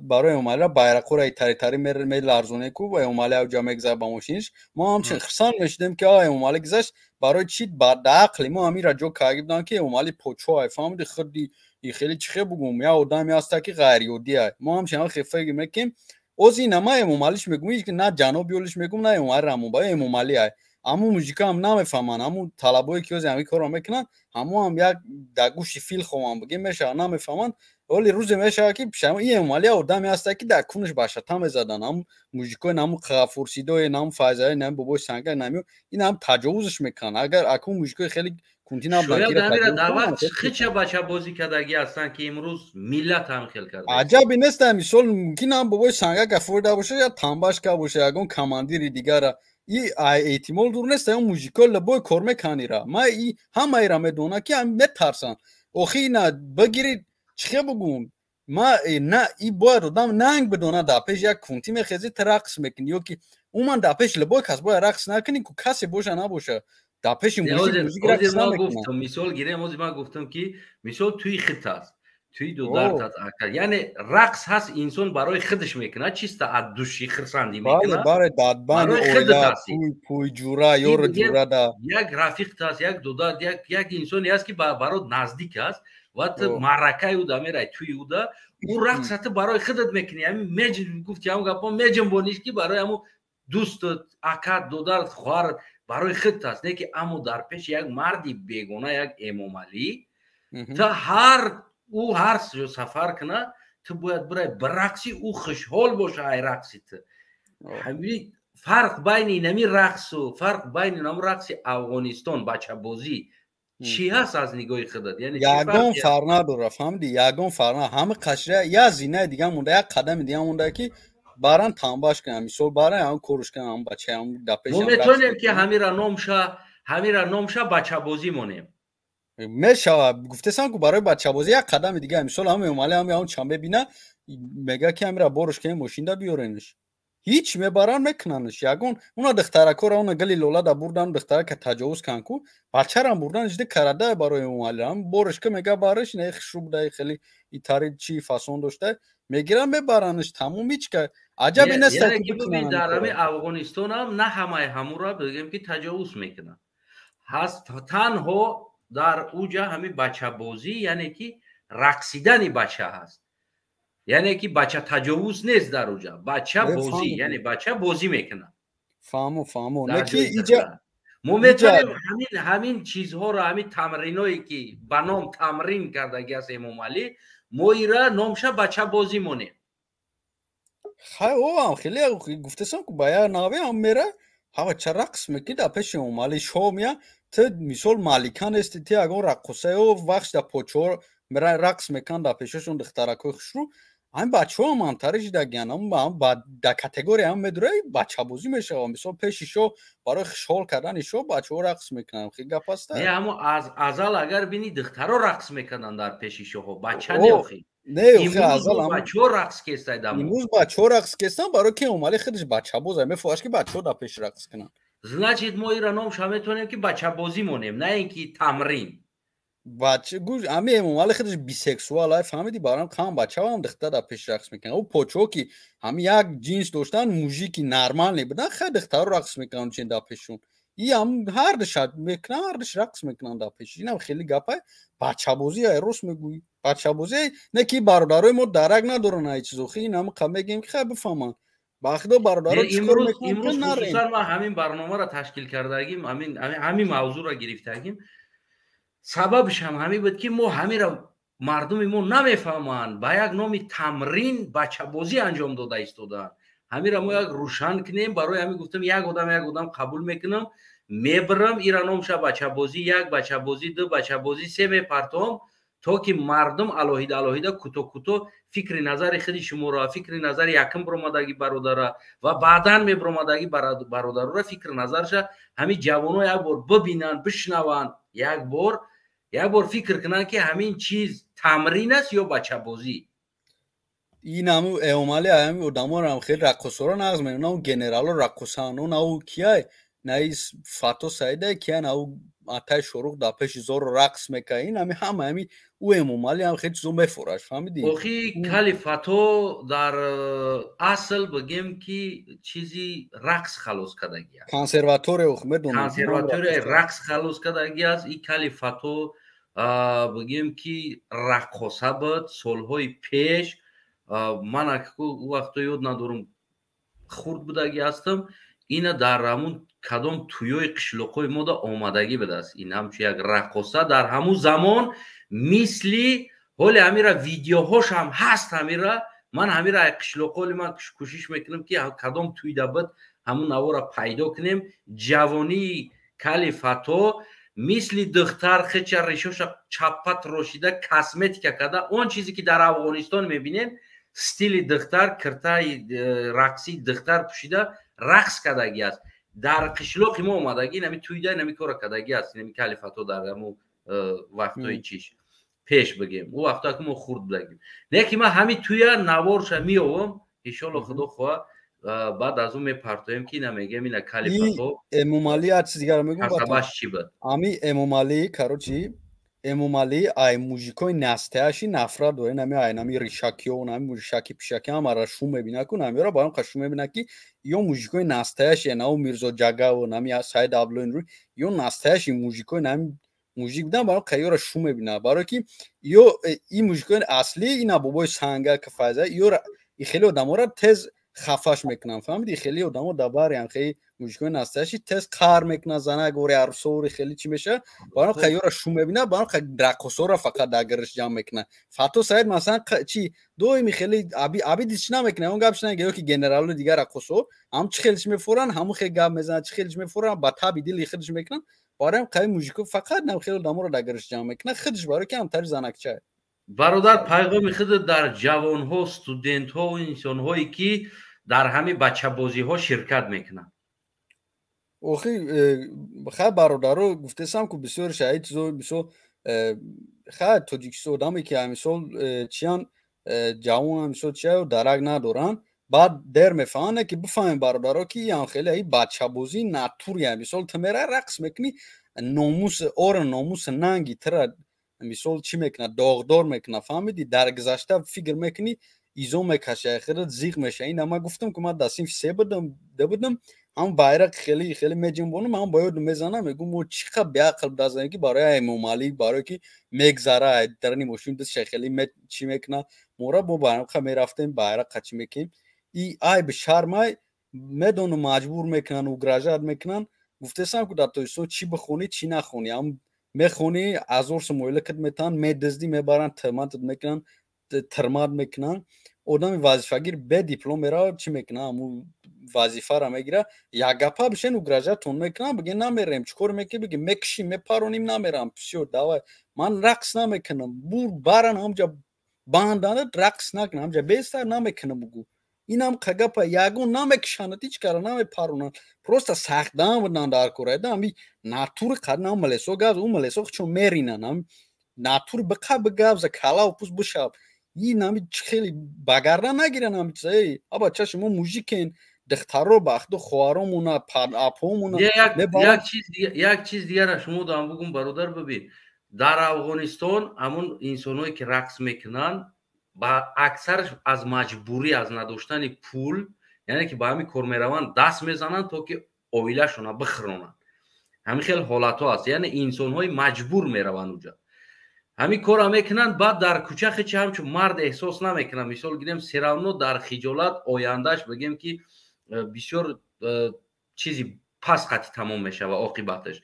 барои Эмомалира байрақҳоро тари-тари меларзонем ку, ва Эмомалӣ авҷа мегзарад ба мошиниш, мо ҳамчун хурсанд мешудем, ки а Эмомалӣ гузашт. Барои чӣ? Ба ақли мо ҳаминра ҷо карда буданд, ки Эмомалӣ подшоҳ, фаҳмиди? Худи и хеле, чӣ хел бугум, як одаме ҳаста, ки ғайриоддия. Мо ҳамчун хел фикр мекунем. Оз ина ма Эмомалиш мегум, на ҷаноби олиш мегум, на Эмомалӣ Раҳмон, ба Эмомалӣ ай. Ҳамун мужикаам намефаҳманд, ҳамун талабое, ки ози ҳамин корро мекунанд, ҳамун ҳам як дар гӯши фил хованд, бигем, мешавад, намефаҳманд. Оли рӯзе мешавад, ки и Эмомалӣ одаме ҳаста, ки дар кунаш ба шата мезаданд. Ҳамун мужикои намун Ғафурсидое, намун Файзалӣ, намун бобои Санга, нами ин ҳам таҷовузш мекунанд. Агар акун мужикои хеле кунтӣ набуданд, дар вақт хича бачабозӣ кардагӣ ҳастанд, ки имрӯз миллат ҳам хел карда. Аҷабе нест. Мисол, мумкин ҳам бобои Санга гафорида боша я тамбаш карда боша ягон командири дигара. И эҳтимол дур нест. Он мужико лабой кор мекунанд ира. Ма и ҳамаира медонам, ки метарсанд. Охи, ина бигирид, чӣ хел бугум, ма на и бояд одам нанг бидонад. Дар пеш як кунтӣ мехезӣ, ту рақс мекунӣ, ё ки умуман дар пеши лабои кас бояд рақс накунӣ ку, касе боша набоша, дар пеши мужик рақс намекунад. Мисол гирем, ози ман гуфтам, ки мисол, тӯи хит аст, тӯи додарт аст, ака, яъне рақс ҳаст, инсон барои худаш мекунад, чисто от души хурсандӣ мекунад. Бале, дадбани оила, пӯй, ҷура, ёру ҷура да. Як рафиқт аст, як додар, як инсоне аст, ки барот наздик аст, ва ту маъракаи ӯ да мерай, тӯи ӯ да, ӯ рақса ту барои худат мекунӣ. Ҳамин меҷ гуфти, ҳамн гапо меҷунбониш, ки барои ҳамун дӯстат, акат, додарат, хоҳарат, барои худат аст. Не ки, аммо дар пеши як марди бегона, як Эмомалӣ, ту ҳар ӯ ҳар сафар кунад, ту бояд бирай бирақси, ӯ хушҳол боша ай рақси ту. Ҳамин фарқ байни инами рақсу фарқ байни инам рақси Афғонистон, бачабозӣ, чӣ ҳаст аз нигоҳи худат? Яъне ягон фарқ надора, фаҳмиди? Ягон фарқ. Ҳама қашра як зинаи дига монда, як қадами дига монда, ки баран тамбаш кунам, мисол, баран ҳам корш кунам, ҳам бача ҳам дар пеш. Мо метавонем, ки ҳамира номша бачабозӣ монем? Мешавад. Гуфтесам ку, барои бачабозӣ як қадами дига. Мисол, ҳам Эмомалӣ ҳам ҳам чанбе бина, мега, ки ҳамира борш кунем, мошинда биёренш, ҳеҷ мебаранд, мекунанш ягон. Уна духтаракора, уна гали лола да бурдан, духтарака таҷовуз кан ку, бачарам бурдан жида карада. Барои Эмомалӣ ҳам борш ка, мега, барш не хушрӯ буда, хеле итари чи фасон дошта, мегиранд, мебаранш, тамом. Ҳеҷ ка аҷабе нест. Дар ҳамин Афғонистонам на ҳамаи ҳамура бигем, ки таҷовуз мекунанд ҳаст. Танҳо дар уҷа ҳамин бачабозӣ, яъне ки рақсидани бача ҳаст. Яъне ки бача таҷовуз нест дар уҷа, бача бозӣ, яъне бача бозӣ мекунад. Фаҳмо, фаҳмо. Не ки иҷа мо метавонем ҳамин чизҳоро, ҳамин тамриное ки ба ном тамрин кардаги аст Эмомалӣ, мо ира номша бачабозӣ монем. Хай, оам хеле гуфтасам, ку ба як наве ҳам мера, ҳава ча рақс мекунӣ дар пеши Эмомалӣ, шоҳ мея, ту мисол малика нести, ту ягон раққосаё вақт дар почоҳо мера, рақс мекунанд дар пешашон духтаракҳои хушрӯ. Ҳамин бачаҳо ҳам ҳамтари шидагиян, дар категория ҳам медура, бачабозӣ мешава. Мисол, пеши шоҳ барои хушҳол кардани шоҳ бачаҳо рақс мекунанд, хел гап аста. Не, ҳамо аз азал агар бинӣ, духтаро рақс мекарданд дар пеши шоҳо, бача не охи. Не, азал бачаҳо рақс кестайдам. Имрӯз бачаҳо рақс кестанд, барои ки Эмомалӣ худаш бачабоз, мефоҳаш ки бачаҳо дар пеш рақс кунанд. Значит, мо ира номша метавонем ки бачабозӣ монем, на ин ки тамрин. Бача гӯш, ами Эмомалӣ худаш бисексуал ай, фаҳмидӣ? Барам кам бачаам духтар дар пеш рақс мекунанд. Ӯ почоҳо ки ҳами як ҷинс доштанд, мужики нормальный будан, хай, духтаро рақс мекунанд чин дар пешшон. И ҳам ҳардуша мекунанд, ҳардуш рақс мекунанд дар пеш. Инам хеле гапай бачабозӣ ай, рост мегӯӣ, бачабозӣ. Не ки бародарои мо дарак надоранд ай чизо, хи ин ҳама мегӯем ки хай, бифаҳманд, ба худо, бародаро. Имрӯз хусусан ман ҳамин барномаро ташкил кардагим, ҳамин мавзӯъро гирифтагим, сабабш ҳам ҳамин буд, ки мо ҳамира мардуми мо намефаҳманд, ба як номи тамрин бачабозӣ анҷом дода истодаанд. Ҳамира мо як рӯшан кунем. Барои ҳамин гуфтам, як одам, як одам қабул мекунам, мебарам, ира номша бачабозӣ як, бачабозӣ ду, бачабозӣ се мепартом, то ки мардум алоҳида алоҳида, кӯтоҳ кӯтоҳ фикри назари худи шуморо, фикри назари якм биромадаги бародара ва баъдан мебиромадаги бародарора, фикри назарша ҳамин ҷавоно як бор бибинанд, бишнаванд, як бор, як бор фикр кунанд, ки ҳамин чиз тамрин аст ё бачабозӣ. Ин ҳаму Эмомалӣ ҳами одаморо хеле раққосоро нағз мебинам, нау генерало раққосанд, нау кияй, наи Фато Саида кияй, нау атай Шорух дар пеши зоро рақс мекунад. Ин ҳами ҳама ҳами ӯ Эмомалӣ ҳам хеле чизо мефораш, фаҳмидӣ? Охи, кали Фато дар асл бигем ки чизи рақс халос кардагӣ аст. Консерватория ох, медонам. Консерваторияи рақс халос кардагӣ аст. И кали Фато бигем ки раққоса буд солҳои пеш. Ман ӯ вақто ёд надорам, хурд будагӣ ҳастам. Ина дар ҳамун кадом туёи қишлоқҳои мода омадагӣ будааст. Ин ҳамчун як раққоса дар ҳамун замон, мисли ҳоли ҳамира видеоҳош ҳам ҳаст. Ҳамира ман ҳамира қишлоқҳоли ман кӯшиш мекунам, ки кадом туйда буд, ҳамун навора пайдо кунем. Ҷавонии кали Фато мисли духтар хича решоша чаппа трошида, косметика карда, он чизе ки дар Афғонистон мебинем, стили духтар, киртаи рақсии духтар пӯшида рақс кардагӣ аст. Дар қишлоқи мо омадагӣ, нами туйда нами кора кардагӣ аст нами кали Фато дар ҳаму вақтҳои чиш пеш бигем, ӯ вақто ки мо хурд будагим. Не ки ман ҳами туя наворша меёвам, иншолло, худо хоҳа, баъд аз ӯ мепартоем, ки ина мегем, ина кали Фато. Эмомалӣ як чиз дигар мегӯм. Касабаш чӣ буд? Ами Эмомалӣ, короче, Эмомалӣ ай мужикои настоящий нафрат дорад. Нами ай нами ришакиё, нами ришаки пишаки ҳамара шу мебинад ку, намиёра баром қа шу мебинад, ки ё мужикои настоящий, нау Мирзо Ҷагаво, нами Саид Аблоин рӯ, ё настоящий мужикои нами мужик будан, баром қа ёра шу мебинад, барое ки ё и мужикои аслӣ ина бобои санга ки файза ёра и хеле одамора тез хафаш мекунанд, фаҳмиди? Хеле одамо дар бариам хеле мужикои настоящий тез қар мекунанд, занак ори арсовори хеле чӣ мешавад, баром қа ёра шу мебинад, баром қа раққосора фақат дар гириш ҷамъ мекунад. Фато Саид масалан чи доими хеле абиди чӣ намекунад, он гап чи ё ки генералу дигар раққосо ҳам чӣ хелиш мефоранд, ҳамун хел гап мезананд, чӣ хелиш мефоранд, ба таби дили худаш мекунанд. Бароям қаи мужико фақат нам хеле одаморо дар гириш ҷамъ мекунад худаш, барои ки ҳамтари занакчае. Бародар, пайғоми худ дар ҷавонҳо, студентҳо, инсонҳое ки дар ҳамин бачабозиҳо ширкат мекунанд. Охи, хай, бародаро, гуфтесам ку, бисёр шаҳид чизо бисёр хай, тоҷикистон одаме ки мисол чиян, ҷавон, мисол чия дарак надоранд, баъд дер мефаҳманд, ки бифаҳмем, бародаро, ки ям хеле и бачабозӣ натурия. Мисол, ту мера рақс мекунӣ, номус ора, номус нанги тира мисол чӣ мекунад, доғдор мекунад, фаҳмидӣ? Дар гузашта фикр мекунӣ, изо мекаша, хеле зиқ меша. Ина ман гуфтам ки ман дар синфи се будам, ду будам, ҳам байрақ хеле хеле меҷунбонам, ҳам ба ёд мезанам, мегӯм, мо чӣ қадр беақл будазем, ки барои Эмомалӣ, барое ки мегзара дарани мошин, дастша хеле чӣ мекуна, Мора бо байрақа мерафтем, байрақа чӣ мекунем? И айби шармай, медонам, маҷбур мекунанд, угрожать мекунанд. Гуфтесам, ку дар Тоҷикистон чӣ бихонӣ, чӣ нахонӣ, ам мехонӣ, 1000 сум ойликат метаҳанд, медиздӣ, мебаранд, тӯҳматат мекунанд, тирмат мекунанд. Одами вазифагир бе диплом меравад, чӣ мекунад? Ҳамун вазифара мегирад. Як гапа бишен, угрожать тон мекунам, биге намерем, чӣ кор мекунӣ? Биге мекушим, мепароним, намерам. Всё, давай, ман рақс намекунам. Бур баран, ҳамҷа банданат, рақс накунам, ҳамҷа бестар намекунам, бугӯ. Инам қагапа ягон намекушанад, ҳеҷ кара намепаронанд, просто сахтдан будан дар кора. Да, ами натури қад нам милесо гавз, ӯ милесо чун меринан, ам натури биқа бигавза, калаву пӯст бишав. Ин ами хеле ба гардан нагиран ами чиза. Эй, аба, шумо мужик ен, духтаро бахту хоҳаромуна, апомуна. Як чиз дигара шумо дам бугум, бародар. Бибин, дар Афғонистон ҳамун инсонҳое, ки рақс мекунанд, ба аксараш аз маҷбурӣ, аз надоштани пул, яъне ки ба ҳамин кор мераванд, даст мезананд, то ки оилашона бихӯронанд. Ҳамин хел ҳолатҳо аст, яъне инсонҳои маҷбур мераванд уҷа, ҳамин корро мекунанд. Баъд дар кӯча хечи ҳамчун мард эҳсос намекунанд. Мисол гирем, всё равно дар хиҷолат ояндааш, бигем, ки бисёр чизи пас қати тамом мешава оқибаташ.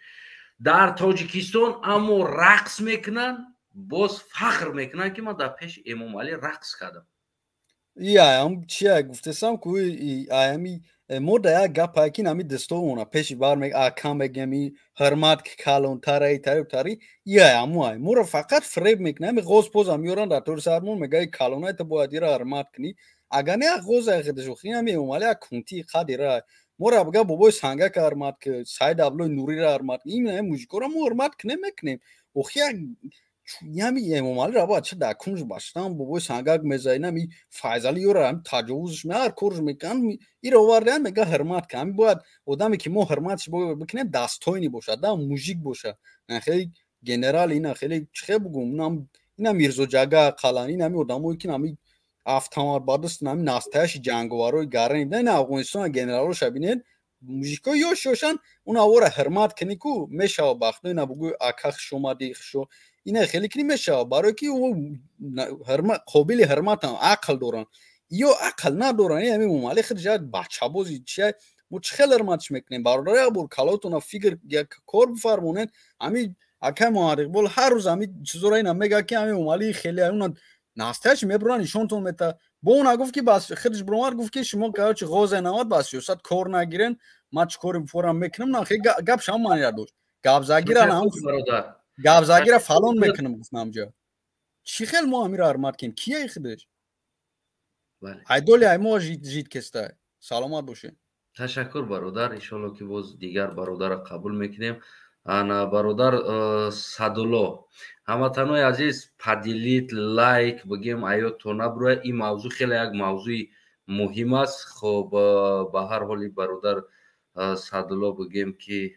Дар Тоҷикистон аммо рақс мекунанд, боз фахр мекунанд, ки ман дар пеши Эмомалӣ рақс кардам. Иам чия гуфтесам, ку аями мо да як гапае, ки нами дастовона пеши бар акам мегем, и ҳурмат ки калонтараи тари тари иаяму ай моро фақат фиреб мекунад. Ами ғоз поза меёранд дар тори сармон, мега калонай, ту бояд ира ҳурмат кунӣ, агар не ғоза хидашохи. Ами Эмомалӣ як кунтии қадира мора бига бобои Сангака ҳурмат ки, Саид Аблои Нурира ҳурмат. Ин мужик ора мо ҳурмат кунем, мекунем. Охи як ями Эмомалиро бояд ча дар кунж баштан, бобои Сангак мезаинам, и Файзали ёра ами таҷовузш ҳар корш мекунанд, иро овардаям, мега ҳурмат ка. Ами бояд одаме, ки мо ҳурматш бикунем, достойный бошад, да мужик бошад, на хеле генерал, ина хеле чихе бугум, ина Мирзоҷага қалан, ин ами одамое, ки ами автомат ба даст, ами настоящий ҷанговарои гарани. Ина Афғонистон генералоша бинед, мужик ои ёш ёшан. Он авора ҳурмат кунӣ, ку мешава бахто, ина бугӯй: «Ака, хуш омадӣ, хушо». Ина хеле кунӣ, мешава, барое ки қобили ҳурматан, ақл доранд. Ё ақл надоранд. Ин ами Эмомалӣ худаш як бачабози чия, мо чӣ хел ҳурматш мекунем? Бародар, як бор калотона фикр, як кор бифармонед. Ами акай Муҳаммад ҳар рӯз ами чизоро ина мега, ки ами Эмомалӣ хеле уна настоящий мебуранд, нишонтон мета. Бо она гуфт, ки бас худаш буромад, гуфт, ки шумо, короче, ғозе намад, ба сиёсат кор нагирен, ман чӣ кори форам мекунам. На, хеле гап шама манера дошт, гапзагира фалон мекунам, гуфт намҷа. Чӣ хел мо амира ҳурмат кунем? Кия худаш айдоли ай мо жид кестай. Саломат бошед. Ташаккур, бародар. Иншолло, ки боз дигар бародарро қабул мекунем. Ана бародар Садулло. Ҳамватанои азиз, поделить, лайк бигем, аёдто набуроя. Ин мавзӯъ хеле як мавзӯи муҳим аст. Хоб, ба ҳар ҳоли бародар Садулло, бигем, ки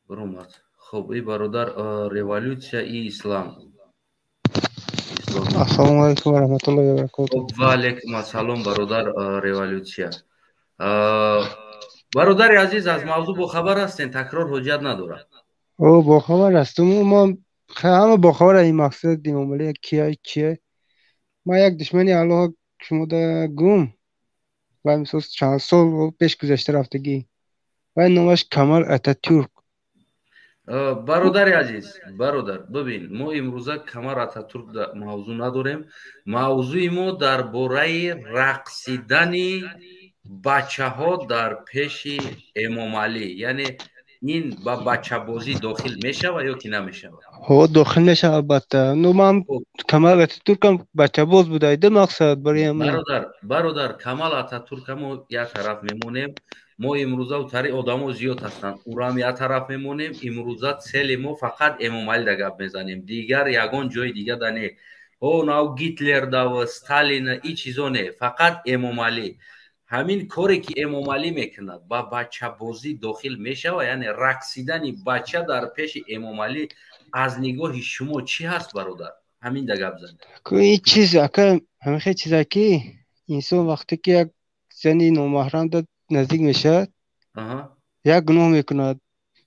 биромад. Хоб, и бародар революция и ислам. Ассалому алайкум ва раҳматуллоҳи ва баракотуҳ. Ва алайкум ассалом, бародар революция. Бародари азиз, аз мавзӯъ бохабар ҳастен, такрор ҳоҷат надорад. О, бохабар ҳастум. Мо ҳама бохабар ин мақсад Эмомалӣ кия, чия. Ман як душмани Аллоҳ шумода гум ва мисол чанд сол пеш гузашта рафтагӣ, вай номаш Камал Ататюрк. Бародари азиз, бародар, бибин, мо имрӯза Камар Ататурк мавзӯъ надорем. Мавзӯи мо дар бораи рақсидани бачаҳо дар пеши Эмомалӣ, яъне ин ба бачабозӣ дохил мешава ё ки намешава? Ҳо, дохил мешава, албатта. Ну, ман Камал Ататуркам бачабоз буда, ду мақсад барои Бародар, бародар, Камал Ататурка мо як тараф мемонем. Мо имрӯза тари одамо зиёд ҳастанд, урам як тараф мемонем. Имрӯза цели мо фақат Эмомалӣ да гап мезанем, дигар ягон ҷои дига да не. О, нав Гитлер дав, Сталин, и чизо не, фақат Эмомалӣ. Ҳамин коре, ки Эмомалӣ мекунад, ба бачабозӣ дохил мешава? Яъне рақсидани бача дар пеши Эмомалӣ аз нигоҳи шумо чӣ ҳаст, бародар? Ҳамин да гап занед. Ин чиз, ака, ҳамин чиза, ки инсон вақте ки як зани номаҳрам наздик мешавад, як гуноҳ мекунад,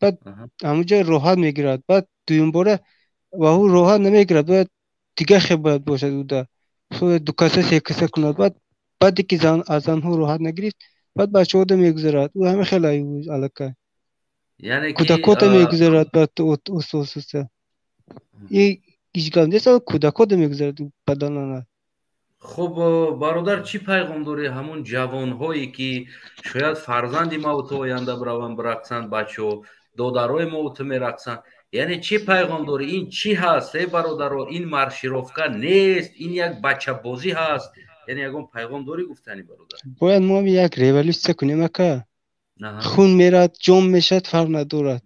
баъд ҳамунҷо роҳат мегирад, баъд дуюмбора ва ӯ роҳат намегирад, бояд Дигар хел бояд бошад уда. Ду каса се каса кунад. Баъд баъде ки зан аз занҳо роҳат нагирифт, баъд бачаҳода мегузарад. Ӯ ҳама хел аллакай. Яъне ки Кӯдакота мегузарад баъд оста оста. И ҳеҷ гап нест, кӯдакота мегузарад баданана. Хуб, бародар, чӣ пайғом дорӣ ҳамун ҷавонҳое ки шояд фарзанди маву ту оянда бираванд бирақсанд, бачаҳо, додарои мову ту мерақсанд, яъне чӣ пайғом дорӣ? Ин чӣ ҳаст, э бародаро? Ин маршировка нест, ин як бачабозӣ ҳаст. Яъне ягон пайғом дорӣ гуфтани, бародар? Бояд мо як революсия кунем, ака. Хун мерад, ҷон мешад, фарқ надорад.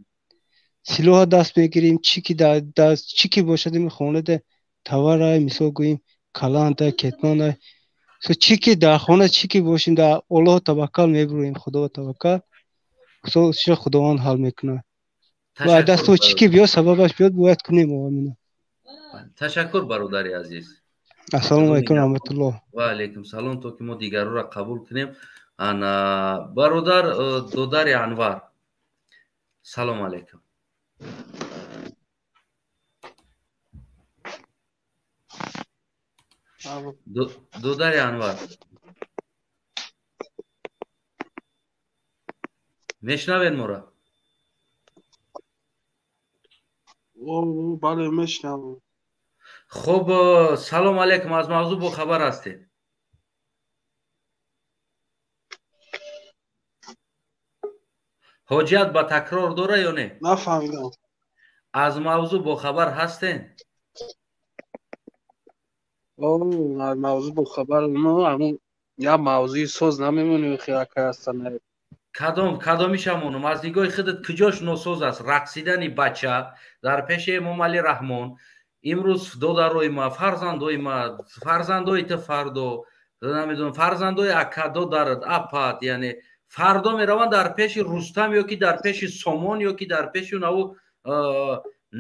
Силоҳа даст мегирем, чӣ ки даст, чӣ ки бошад, ими хонада таварай, мисол гӯем, каланта, кетмона. Чӣ ки дар хона, чӣ ки бошем, дар Аллоҳ таваккал мебурем, Худо таваккал. Чиро Худованд ҳал мекунад. Ва дасту чӣ ки биёд, сабабаш биёд, бояд кунем омина. Ташаккур, бародари азиз. Ассалому алайкум раҳматуллоҳ. Ва алайкум салом. То ки мо дигарро қабул кунем. Ана бародар додари Анвар. Салом алайкум. Додари Анвар. Мешнавед мора? Бале, мешнавам. Хуб, салом алайкум, аз мавзӯъ бохабар ҳастед? Ҳоҷият ба такрор дора ё не? Нафаҳмидам. Аз мавзӯъ бохабар ҳастен? Аз мавзӯъ бохабар. Я мавзӯи соз намемонем, хирака ҳастан. Кадом кадомишамонум? Аз нигоҳи худат куҷош носоз аст? Рақсидани бача дар пеши Эмомалӣ Раҳмон имрӯз додарои ма, фарзандои ма, фарзандои ту фардо, намедонам, фарзандои ака, додарат, апат, яъне фардо мераванд дар пеши Рустам ё ки дар пеши Сомон ё ки дар пеши наву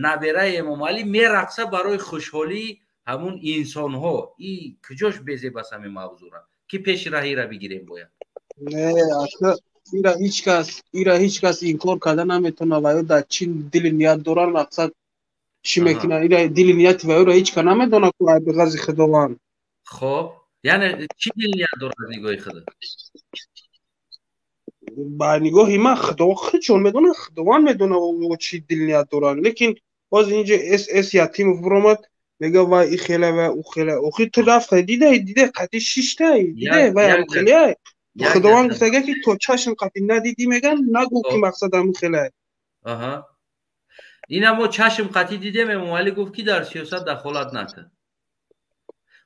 набераи Эмомалӣ мерақса барои хушҳолии ҳамун инсонҳо. И куҷош безеб аст ҳамин мавзӯъра? Ки пеши раҳира бигирем бояд? Не, ира ҳеҷ кас инкор карда наметавонад. Ва ё дар чӣ дили ният доранд, мақсад чӣ мекунанд, ира дили нияти ва ёро ҳеҷ кас намедонад, ку айби ғази Худованд. Хоб, яъне чӣ дили ният дорад аз нигоҳи худат? Ба нигоҳи ман Худо худшон медонад, Худованд медонад ӯ чӣ дили ният доранд. Лекин боз инҷо С Ятимов биромад, мега вай и хела ва ӯ хела. Охи ту рафта дидай, дидай қатъи шиштай, дидай вай ҳам хелай. Худованд гуфтага ки то чашм қатъи надидӣ, меган, нагӯ ки мақсад ҳамин хелай. Аҳа. Ина мо чашм қатъи дидем, Эмомалӣ гуфт ки дар сиёсат дахолат накун.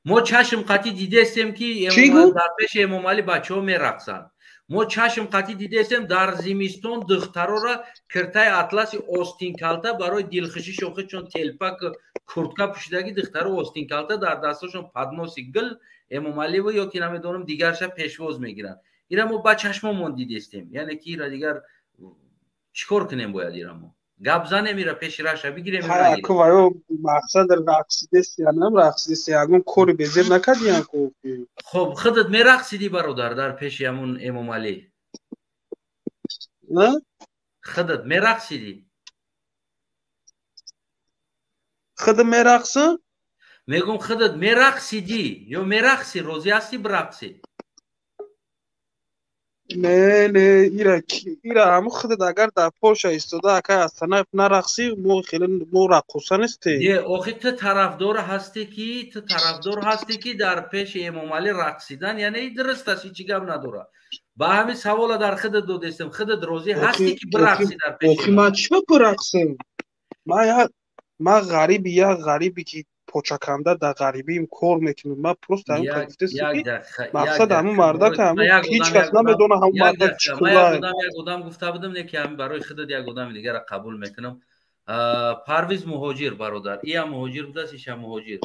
Мо чашм қатъи дидестем ки дар пеши Эмомалӣ бачаҳо мерақсанд. Мо чашм қатъи дидестем дар зимистон духтарора киртаи атласи остинкалта барои дилхушишон худшон телпак куртка пӯшидаги духтаро остинкалта дар дастошон падноси гил Эмомаливо ё ки намедонам дигарша пешвоз мегиранд. Ира мо ба чашмомон дидестем. Яъне ки ира дигар чӣ кор кунем бояд ира мо? Гап занем, ира пеши раша бигирем? Мақсад рақсидестиянам, рақсидести ягон кори безеб накардиян ку. Хоб, худат мерақсидӣ, бародар, дар пеши ҳамун Эмомалӣ? Худат мерақсидӣ? Худ мерақсам? Мегӯм, худат мерақсидӣ ё мерақсӣ, розӣ ҳастӣ бирақсӣ? Не, не, ира ира ҳамун худат агар дар Полша истода акай Астанаев нарақсӣ, мо хеле мо раққоса нестем. Не, охи ту тарафдор ҳастӣ ки ту тарафдор ҳастӣ ки дар пеши Эмомалӣ рақсидан, яъне дуруст аст, ҳеҷ гап надорад. Ба ҳамин савола дар худат додестем, худат розӣ ҳастӣ ки бирақсӣ дар пеши? Охи ман чӣ бирақсам? Ман ғариби, як ғарибе ки почаканда дар ғарибиим кор мекунам. Ман просто ҳамин гуфтестам ки мақсад ҳамун мардака, ҳамун ҳеҷ кас намедонад ҳамун мардак чӣ кора. Як одам гуфта будам, не ки ҳамин барои худат як одами дигарро қабул мекунам. Парвиз Муҳоҷир, бародар, иам муҳоҷир будааст, ишам муҳоҷир.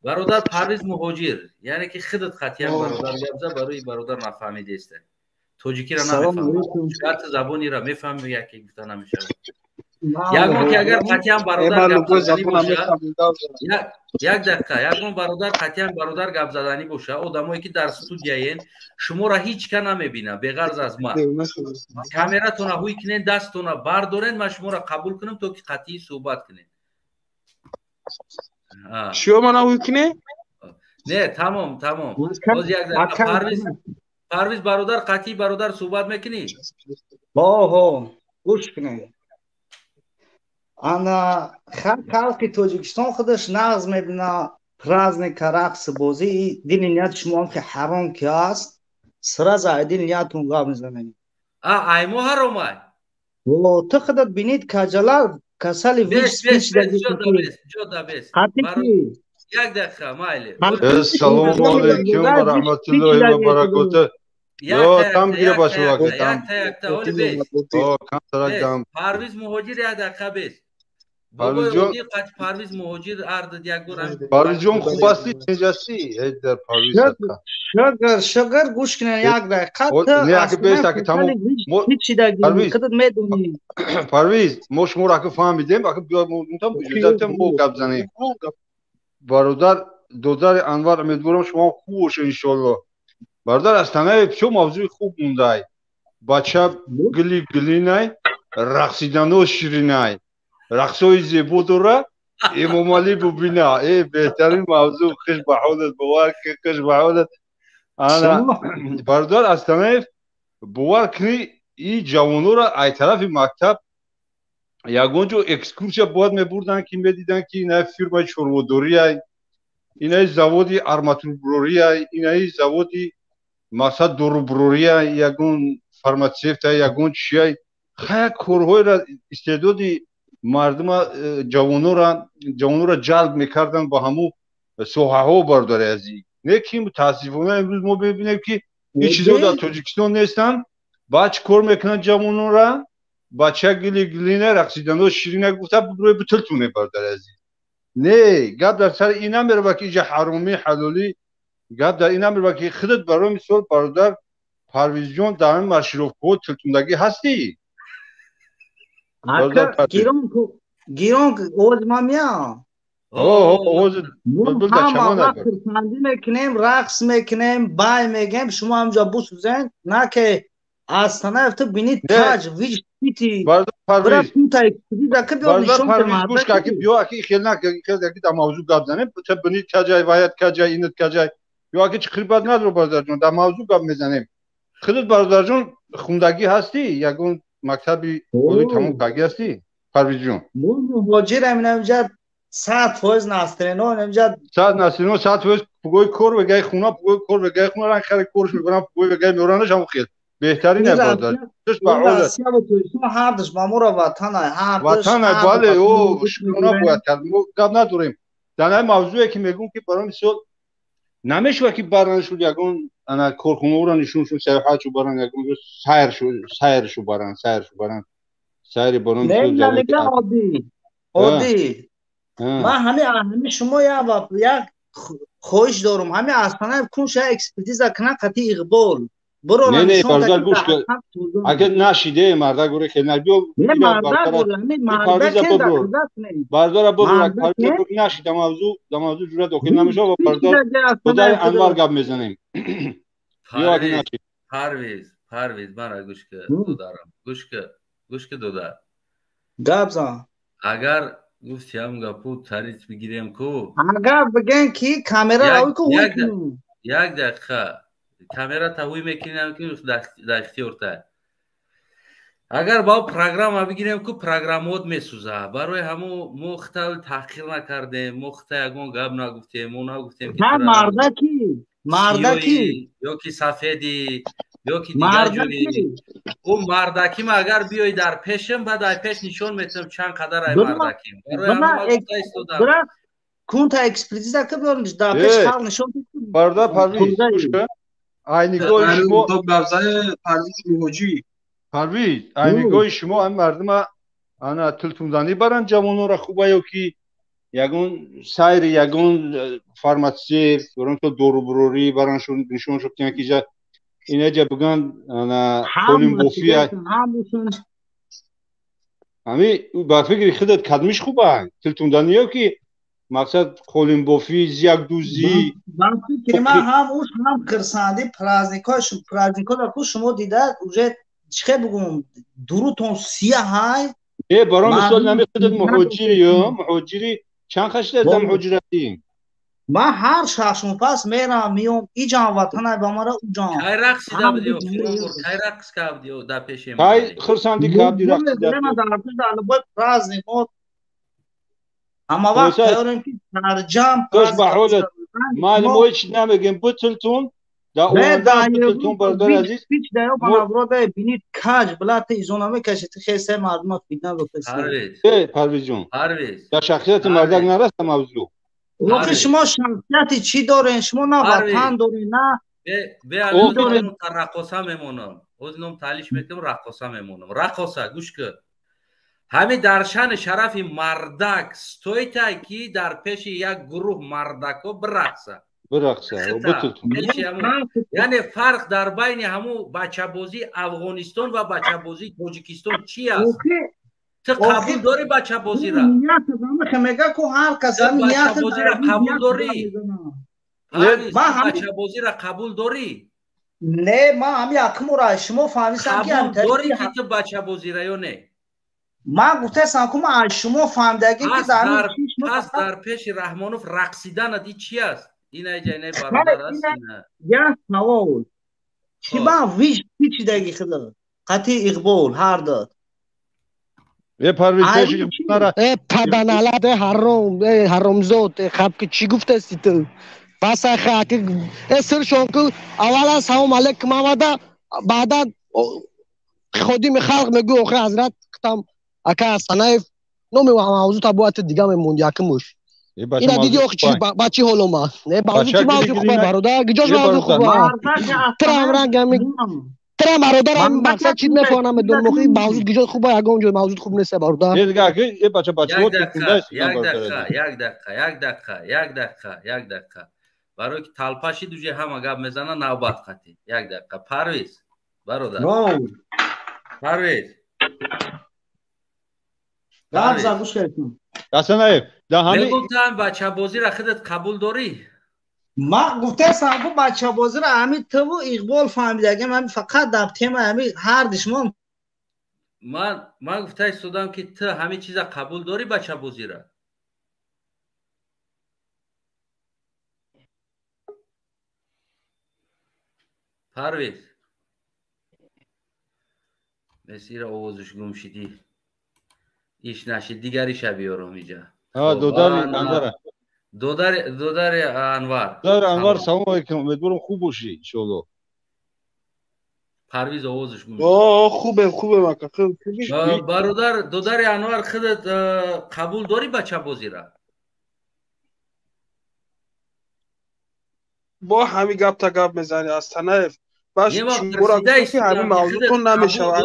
Бародар Парвиз Муҳоҷир, яъне ки худат қатъиян бародар гап зад, барои бародар нафаҳмидеста. Тоҷикиро намефаҳмад. Шояд забонира мефаҳми, яке гуфта намешавад. Ягон ки агар қатъиян бародар гап заданӣ бошад, як дақиқа, ягон бародар қатъиян бародар гап заданӣ боша, одамое ки дар студияен, шуморо ҳеҷ ка намебинад, беғарз аз ман. Камератонро ҳуй кунен, дасттонро бардорен, ман шуморо қабул кунам, то ки қатъӣ суҳбат кунем. Шумо мана ҳуй кине? Не, тамом, тамом. Боз як дақиқа, Парвиз, Парвиз бародар, қатъи бародар суҳбат мекунӣ? Ҳо, гӯш кунед. Ана халқи Тоҷикистон худаш нағз мебина праздника, рақси бозӣ. Дили нияти шумоам ки ҳаром ки аст, сразу ай дили ниятун гап мезанед. А аймо ҳаромай? Ту худат бинид, каҷала касали. Як дақиқа, майли. Ассалому алайкум ва раҳматуллоҳи ва баракотуҳ. Ё там гира башувак там. Якта, оли бес. О, камтарак дам. Парвиз муҳоҷир, як дақиқа бес. Парвизҷон, Парвиз муҳоҷир ардад як бор. Парвизҷон, хуб ҳастӣ, тинҷ ҳастӣ? Эй дар Парвиз. Шугр, шугр, гӯш кунед як дақиқа. Не, аки бес, аки тамом. Парвиз, худат медонӣ. Парвиз, мо шуморо аки фаҳмидем, аки биё мутам иҷозат мо гап занем. Бародар, додари Анвар, умедворам шумо хуб бошед, иншоалло. Бародар Астанаев, чо мавзӯи хуб мондай. Бача гили гилинай, рақсидано ширинай. Рақсҳои зебо дора, Эмомалӣ бубина. Э, беҳтарин мавзӯъ, хуш ба ҳолат, бовар ки хуш ба ҳолат. Ана бародар Астанаев, бовар кунӣ, и ҷавонора ай тарафи мактаб ягон ҷо экскурсия бояд мебурданд, ки медиданд, ки инаи фирмаи чорводориай, инаи заводи арматурбурория, инаи заводи мақсад дорубурория, ягон фарматсевта, ягон чиай, хая корҳоеро, истеъдоди мардума, ҷавонора ҷалб мекарданд ба ҳамун соҳаҳо. Бародари азиз, не ки мутаассифона имрӯз мо мебинем, ки ин чизо дар Тоҷикистон нестанд. Баъд чӣ кор мекунанд? Ҷавонора бача гили гилина, рақсидано ширина гуфта рӯи бутилтуне. Бародари азиз, не, гап дар сари ин намерава, ки иҷа ҳаромӣ ҳалолӣ, гап дар ин намерава, ки худат барои мисол, бародар Парвизҷон, дар ҳамин маршировкаҳо тилтундагӣ ҳастӣ? Гирон, овози ман меяд? Хурсандӣ мекунем, рақс мекунем, бай мегем, шумо ҳамҷо бусӯзен, на ки Астанаев, ту бинид каҷ вич пити. Биё, аки хел на, аки дар мавзӯъ гап занем. Ту бинид каҷай, ваят каҷай, инат каҷай, ё аки чӣ хирбат надро. Бародарҷон, дар мавзӯъ гап мезанем. Худат, бародарҷон, хундагӣ ҳастӣ? Ягон мактаби олӣ тамом кардагӣ ҳастӣ, Парвизҷон? Муҳоҷирам, инамҷа 100% настрино инамҷа. Сад настрино, 100% пугои кор вегай хуна, пугои кор вегай хуна, ранг хари корш мекунам, пугои вегай меоранаш, ҳамон хел беҳтарин е, бародар. Туш ба ҳолат ҳардуш ба моро ватанай. Ватанай, бале, о, шукрона бояд кард, мо гап надорем дар ҳамин мавзӯе, ки мегӯм, ки барои мисол намешавад, ки бараншуд ягон ана корхонаҳоро нишоншуд, саёҳатшу баран, ягон ҷо сайршу, сайршу баран, сайршу баран, сайри барон. Оддӣ, оддӣ, ман ҳами шумо як хоҳиш дорум: ҳами Астанаев кунша экспертиза кунад қати Иқбол. Не, не, бародар, гӯш кун, агар нашиде мардак гуре хел набиё. Бародара бобур, нашида мавзӯъ, да мавзӯъ ҷура дохил намешава ва бародар додари Анвар гап мезанем. Парвиз, Парвиз, мара гӯш ка, додарам, гӯш ка, гӯш ка, додар. Гап зан. Агар гуфти ҳам гапу тариф бигирем ку. Агар бигем, ки камера равӣ ку. Як дақиқа, камера таҳвӣ мекунем, ки дар ихтиёрта. Агар ба программа бигирем ку, программот месӯза. Барои ҳамо мо хита таҳқир накардем, мо хита ягон гап нагуфтем, мо нагуфтем. Мардаки, мардаки. Ё ки сафеди, ё ки дигар ҷури. Ӯ мардаким, агар биёй дар пешам, баъд ай пеш нишон метавам чанд қадар ай мардаким. Барои ҳамо гуфта истодам. Кунта экспертиза ка биёр, дар пеш халқ нишон. Бародар Парвиз, гӯш кун, ай нигоҳи шумо. Парвиз, ай нигоҳи шумо, ҳамин мардума ана тилтунданӣ баранд ҷавононро хуба, ё ки ягон сайри ягон фарматсевт, барон то дорубурорӣ бараншон, нишоншо кунанд, ки иҷа инаҷа биган ана қолинбофия? Ҳами ба фикри худат кадмиш хуба, тилтунданӣ ё ки мақсад қолинбофӣ, зиякдӯзӣ? Ба фикри ман, ҳам уш, ҳам хирсандӣ, праздникҳо, праздникҳоро ку шумо дида уже, чӣ хел бигӯм, дурутон сияҳай. Э, барои мисол, нами худат муҳоҷири, ё муҳоҷири, Чанд хашида дам ҳуҷратӣ? Ман ҳар 6 моҳ пас мерам, миём, иҷам ватанай ба мара уҷам. Кай рақсида будӣ охирон бор? Кай рақс кардӣ дар пеши Кай хурсандӣ кардӣ, рақсида? Дар любой праздник мо ҳама вақт тайёрем, ки сарҷам. Хуш ба ҳолат. Майли, мо ҳеч намегем, бутилтун дар оянда бутилтун, бародари азиз. Ҳеч даё банаврода бинид каҷ билати изона мекаши, ти хесе мардума фитна бикаси. Парвизҷон, Парвиз, дар шахсияти мардак нараста мавзӯъ. Охи, шумо шахсияти чӣ дорен? Шумо на ватан дорен, на Раққоса мемонам, ҳозир ном таълиш мекунам, раққоса мемонам. Раққоса, гӯш кун, ҳамин дар шаъни шарафи мардак стоит ай, ки дар пеши як гурӯҳ мардакҳо бирақса? Бирақса. Яъне фарқ дар байни ҳамун бачабозии Афғонистон ва бачабозии Тоҷикистон чи аст? Ту қабул дорӣ бачабозира? Мега ку ҳар кас. Бачабозира қабул дорӣ? Бачабозира қабул дорӣ? Не, ман ҳами якмура шумо фаҳмисам ки Дорӣ ки ту бачабозира ё не? Ман гуфтасам ку, ман аз шумо фаҳмидагим ки. Пас дар пеши Раҳмонов рақсиданат и чи аст? Инаҷа инай бародар аст. Як савол: чӣ ба виш пичидаги худа қатъи Иқбол ҳар дод? Э, Парвиз, пеши Э, паданалат, э, ҳаром, э, ҳаромзод, э, хаб ки чӣ гуфтасти ту? Басай хаки, э, сиршон ку, аввалан салом алейкум омада, баъдан ходими халқ мегӯ. Охи, ҳазрат там ака Санаев номи мавзӯъ та бояд дига мемонд якмуш. Ина диди, охи, чи ба чӣ ҳол омад? Не, мавзӯъ чи мавзӯъ хуба, бародар? Гиҷош мавзӯъ хуба? Трам ранг ами трам, бародар, ами мақсад чӣ мефаҳмам, намедонам. Охи, мавзӯъ гиҷош хуба? Ягон ҷой мавзӯъ хуб нест, бародар. Як дақиқа, як дақиқа, як дақиқа, як дақиқа, як дақиқа, барое ки талпаши дуҷе ҳама гап мезана навбат қатӣ. Як дақиқа, Парвиз бародар, Парвиз. Ҳасанаев. Мегуфтам, бачабозиро худат қабул дорӣ? Ман гуфтасам ку, бачабозиро ҳами туву Иқбол фаҳмидагим, ҳами фақат дар тема ҳами ҳарди шумо. Ман гуфта истодам, ки ту ҳамин чиза қабул дорӣ, бачабозиро? Парвиз, месира овозиш гум шидӣ, иш нашид, дигариша биёрам иҷа. Додари Анвар. Додари Анвар. Додари Анвар, салом алейкум, умедворам хуб бошӣ, иншоалло. Парвиз овозиш гум. Хубем, хубем, ака. Бародар, додари Анвар, худат қабул дорӣ бачабозира? Бо ҳами гапта гап мезанӣ, Астанаев. Ҳами мавзӯътон намешавад.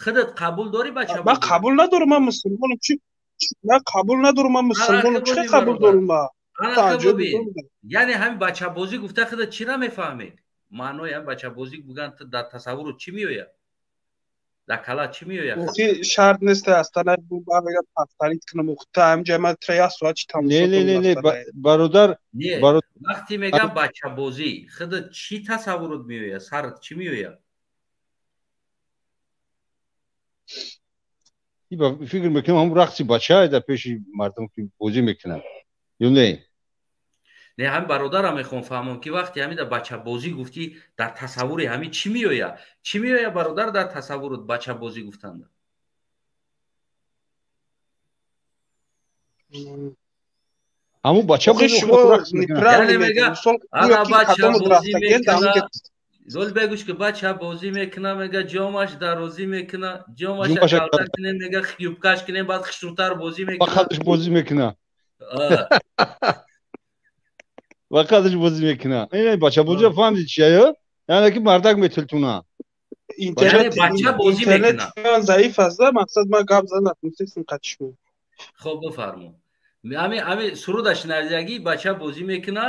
Худат қабул дорӣ бача? Ман қабул надорам, ман мусулмонам. Чи ман қабул надорам? Ман мусулмонам, чӣ қабул дорам ман? Яъне ҳамин бачабозӣ гуфта худат чӣ намефаҳмед? Маънои ҳам бачабозӣ буган дар тасаввуру чӣ меояд, дар кала чӣ меояд? Шарт нест, Астанаев, повторить кунам та ҳамҷа ман тра як соат чи. Не, не, не, не, бародар. Вақте мегам бачабозӣ, худат чӣ тасаввурот меояд, сарат чӣ меояд? Фикр мекунам, ҳам рақси бача дар пеши мардум ки бозӣ мекунад, ё не? Не, ҳамин бародарам мехоҳам фаҳмам, ки вақте ҳамин дар бачабозӣ гуфтӣ, дар тасаввури ҳамин чӣ меояд? Чӣ меояд, бародар, дар тасаввурот бачабозӣ гуфтанда? Ҳамун бача. Ана бачабозӣ мекуна, зол бегӯш, ки бача бозӣ мекуна, мега, ҷомаш дарозӣ мекуна, ҷомаша калта кунем, мега, юбкаш кунем, баъд хушрӯтар бозӣ мекуна. Қадаш бозӣ мекуна, ва қадаш бозӣ мекуна. Ин бачабозиро фаҳмиди чия? Ё яъне ки мардак метилтуна. Бача бозӣ мекуна. Заиф аст, мақсад ман гап зада натунистем қатишмо. Хоб, бифармо. Ами суруда шинавидагӣ: бача бозӣ мекуна,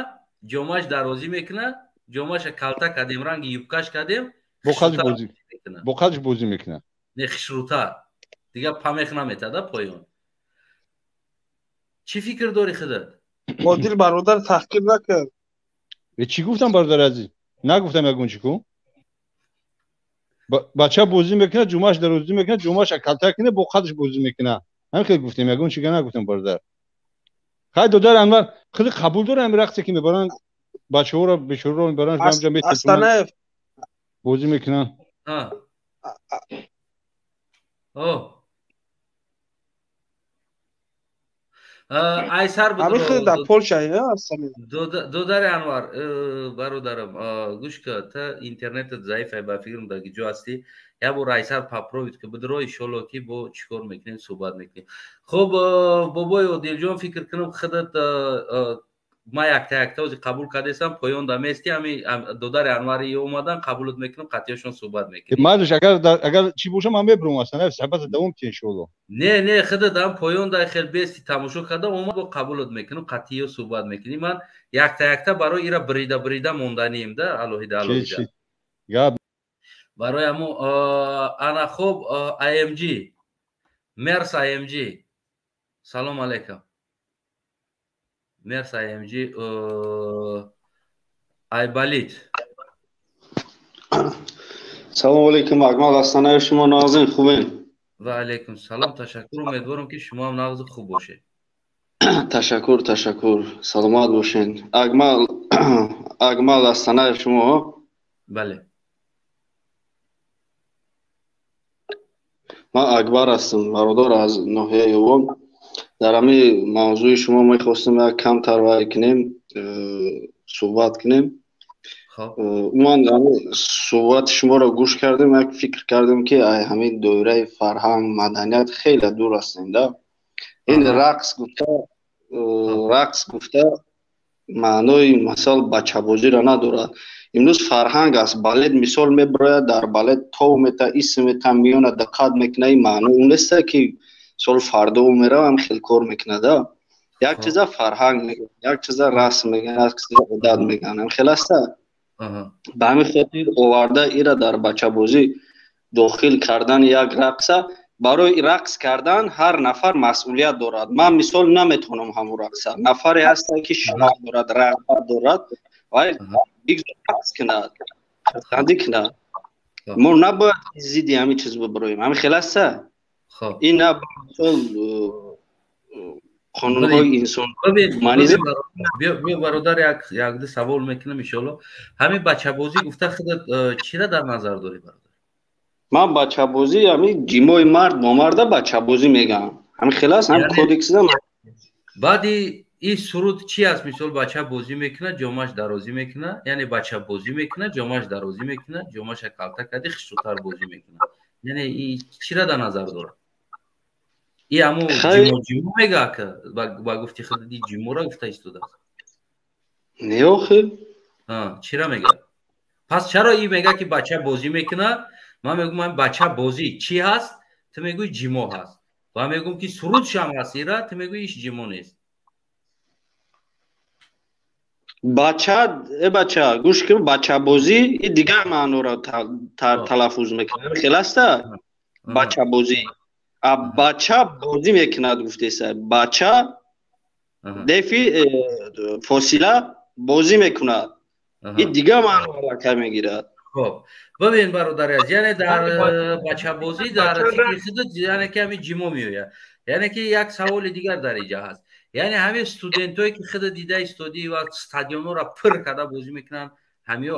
ҷомаш дарозӣ мекуна, ҷомаша калта кардем, ранги юбкаш кардем. Бо қадаш бозӣ мекуна. Не, хушрӯтар дига памех наметада поён. Чӣ фикр дорӣ худат? Одил бародар, таҳқир накард. Э, чӣ гуфтам, бародар азиз? Нагуфтам ягон чӣ ку. Бача бозӣ мекунад, ҷумъаш дарозӣ мекунад, ҷумъаша калта кунад, бо қадаш бозӣ мекунад. Ҳамин хел гуфтем, ягон чига нагуфтем, бародар. Хай, додар Анвар, худи қабул дорам ҳамин рақсе ки мебаранд бачаҳоро, бечораро мебаранд, ҳамҷа Астанаев бозӣ мекунанд. Айсар. Дар Полша. Додари Анвар, бародарам, гӯш ка, та интернетат заиф ай, ба фикрам дар ҷо ҳастӣ. Як бор айсар попробить ки бидро, иншолло ки бо чӣ кор мекунем, суҳбат мекунем. Хуб, бобои Одилҷон, фикр кунам худат ма якта якта ози қабул кардесам, поён да мести. Ами додари Анвари омадан, қабулат мекунам, қатъиашон суҳбат мекунем. Мазш, агар чӣ бошам, ман мебурам, аслан суҳбата давом ки, иншоалло. Не, не, худат ам поён да хел бести, тамошо карда омад, бо қабулат мекунам, қатъиё суҳбат мекунем. Ман якта якта барои ира брида брида монданием да, алоҳида алоҳида. Гап. Барои амо ана. Хуб, AMG, Мерс AMG, салом алейкум. Мерс AMG, Айбалит. Салом алейкум, Акмал Астанаев, шумо нағзин, хубен? Ва алейкум салом, ташаккур, умедворам ки шумо ҳам нағзу хуб бошед. Ташаккур, ташаккур, саломат бошен. Акмал, Акмал Астанаев шумо? Бале. Ман Акбар ҳастам, бародар, аз ноҳияи Ёвон. Дар ҳамин мавзӯи шумо мехостем як камтар вай кунем, суҳбат кунем. Умуман, суҳбати шуморо гӯш кардем, як фикр кардем, ки ай ҳамин доираи фарҳанг, маданият хеле дур ҳастем да. Ин рақс гуфта, рақс гуфта маънои масал бачабозиро надорад. Имрӯз фарҳанг аст, балет мисол мебирояд, дар балет тов мета, исм мета, миёна диққат мекуна, ин маънои он неста ки сол фардо ӯ меравам хел кор мекунада. Як чиза фарҳанг мегӯянд, як чиза расм мегӯянд, як чиза одат мегӯянд, хел аста. Ба ҳамин хотир оварда ира дар бачабозӣ дохил кардани як рақса. Барои рақс кардан ҳар нафар масъулият дорад. Ман мисол наметавонам ҳамун рақса, нафаре ҳаста ки шавқ дорад, рағбат дорад, вай бигзор рақс кунад, хурсандӣ кунад. Мо набояд зидди ҳамин чиз бибироем, ҳамин хел аста. Ин на мисол қонунҳои инсон. Биё, бародар, якду савол мекунам, иншоалло. Ҳамин бачабозӣ гуфта худат чира дар назар дорӣ, бародар? Ман бачабозӣ ҳамин ҷимои мард бо марда бачабозӣ мегӯям, ҳамин хел аст, ҳам кодексида. Баъди ин суруд чи аст? Мисол, бача бозӣ мекунад, ҷомаш дарозӣ мекунад, яъне бача бозӣ мекунад, ҷомаш дарозӣ мекунад, ҷомаша калта карди, хишрӯтар бозӣ мекунад. Яъне чира дар назар дорад? И ҳамо ҷимо ҷимо мега, ака, ба гуфти худи ҷимора гуфта истодааст. Не, охир. Чира мега? Пас чаро и мега ки бача бозӣ мекунад? Ман мегӯм, бача бозӣ чӣ ҳаст, ту мегӯӣ ҷимо ҳаст, ва мегӯм ки сурудшам ҳаст ира, ту мегӯӣ иш ҷимо нест. Бача, э бача, гӯш кун, бачабозӣ и дигар маъноро талаффуз мекунад, хел аста. Бачабозӣ, а бача бозӣ мекунад гуфтеса, бача дефи фосила бозӣ мекунад, и дигар маъно аллакай мегирад. Хоб, бибин, бародари азиз, яъне дар бачабозӣ дар фикри худат, яъне ки ҳамин ҷимо меояд. Яъне ки як саволи дигар дар инҷа ҳаст. Яъне ҳамин студентое ки худа дида истодӣ ва стадионҳоро пур карда бозӣ мекунанд, ҳамиҳо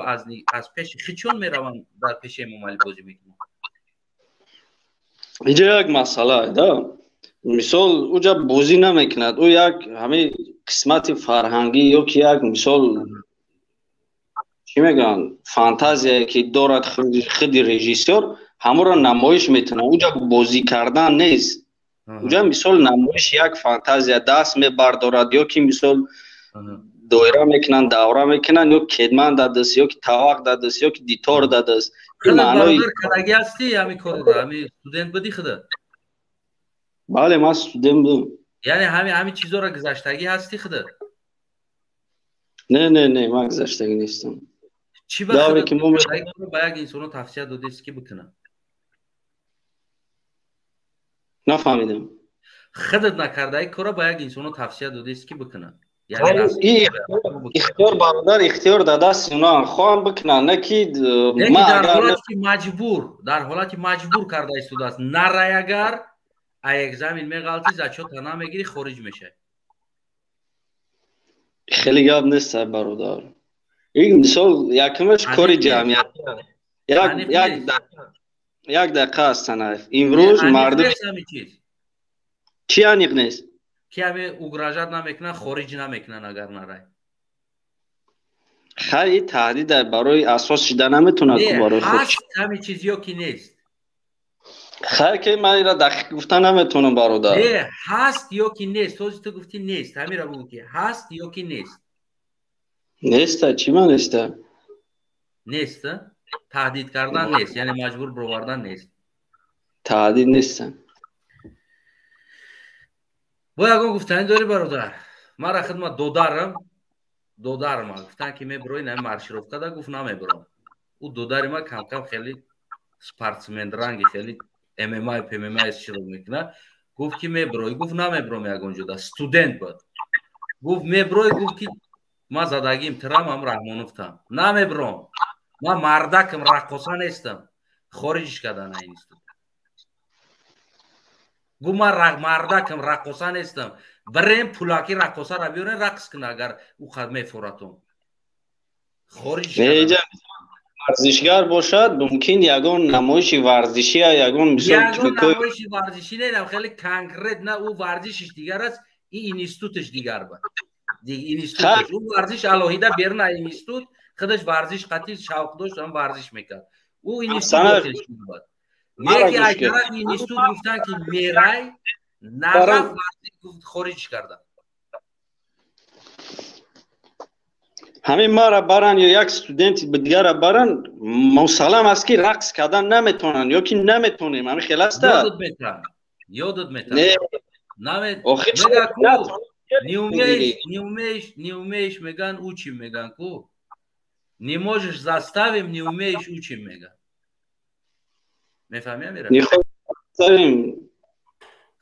аз пеши хичон мераванд, дар пеши Эмомалӣ бозӣ мекунанд? Инҷа як масъала да, мисол, уҷа бозӣ намекунад, ӯ як ҳамин қисмати фарҳангӣ ё ки як мисол чӣ мегӯянд, фантазияе ки дорад худи режиссёр, ҳамонро намоиш метавонад. Уҷа бозӣ кардан нест, уҷа мисол намоиш як фантазия, даст мебардорад ё ки мисол доира мекунанд, давра мекунанд, ё кедман дадааст, ё ки тавақ дадааст, ё ки дитор дадааст. Кадаги ҳастӣ ҳамин корро? Ҳамин студент будӣ худат? Бале, ман студент будам. Яъне ҳамин чизоро гузаштагӣ ҳастӣ худат? Не, не, не, ман гузаштагӣ нестам. Чӣ ба як инсоно тавсия додест ки бикунад? Нафаҳмидам. Худат накардаи корро ба як инсоно тавсия додест ки бикунад? Ихтиёр, бародар, ихтиёр дар дасти онҳо, хоҳам бикунанд, не ки. Дар ҳолати маҷбур, дар ҳолати маҷбур карда истодааст, нарай агар А экзамен меғалтӣ, зачёта намегирӣ, хориҷ мешавӣ. Хеле гап нест, бародар. Ин мисол якумаш кори ҷамъият. Як дақиқа аст, Санаев. Имрӯз мардум чӣ аниқ нест? Ки ҳаме угрожать намекунанд, хориҷ намекунанд, агар нарай. Хай, таҳдид барои асос шида наметавонад барои худ. Ҳаст ҳами чиз ё ки нест? Хайр, ки ман инро дақиқ гуфта наметавонам, бародар. Не, ҳаст ё ки нест? Ҳозир ту гуфтӣ нест, ҳамира бугӯ ки ҳаст ё ки нест? Неста, чӣ ман неста? Нест, таҳдид кардан нест, яъне маҷбур бировардан нест. Таҳдид неста. Бо ягон гуфтанӣ дорӣ, бародар? Мара хидмат додарам, додарма гуфтан ки мебирои на маршировка да, гуфт намебиром. Ӯ додари ма камкам хеле спортсмен ранги, хеле ММА, ПММА иштирок мекунад. Гуфт ки мебирои, гуфт намебиром ягон ҷода. Студент буд. Гуфт мебирои, гуфт ки ман задагим тирам ҳам Раҳмоновтам. Намебиром. Ман мардакам, раққоса нестам. Хориҷиш кардан институт. Гуфт ман мардакам, раққоса нестам. Бирем пулаки раққосаро биёрем, рақс кун, агар ӯ қад мефоратон. Хориҷ варзишгар бошад, мумкин ягон намоиши варзишӣ, ягон мисол намоиши варзишӣ не, хеле конкрет на, ӯ варзишиш дигар аст, ин институташ дигар ба. Институташ, ӯ варзиш алоҳида берун аз институт, худаш варзиш қатъи шавқ дошт, ҳам варзиш мекард. Ӯ институт дохил шуда буд. Неки аз тарафи институт гуфтанд ки мерай, нарафт, варзиш гуфт хориҷ карданд. Ҳамин мара баран ё як студенти дигара баран, мусаллам аст ки рақс кардан наметавонанд ё ки наметавонем. Ҳамин хел аста? Ёдат метавон. Ёдат метавон. Не умеешь, не умеешь, не умеешь, меган, учим, меган ку. Не можешь заставим, не умеешь, учим, меган. Мефаҳми, Амира?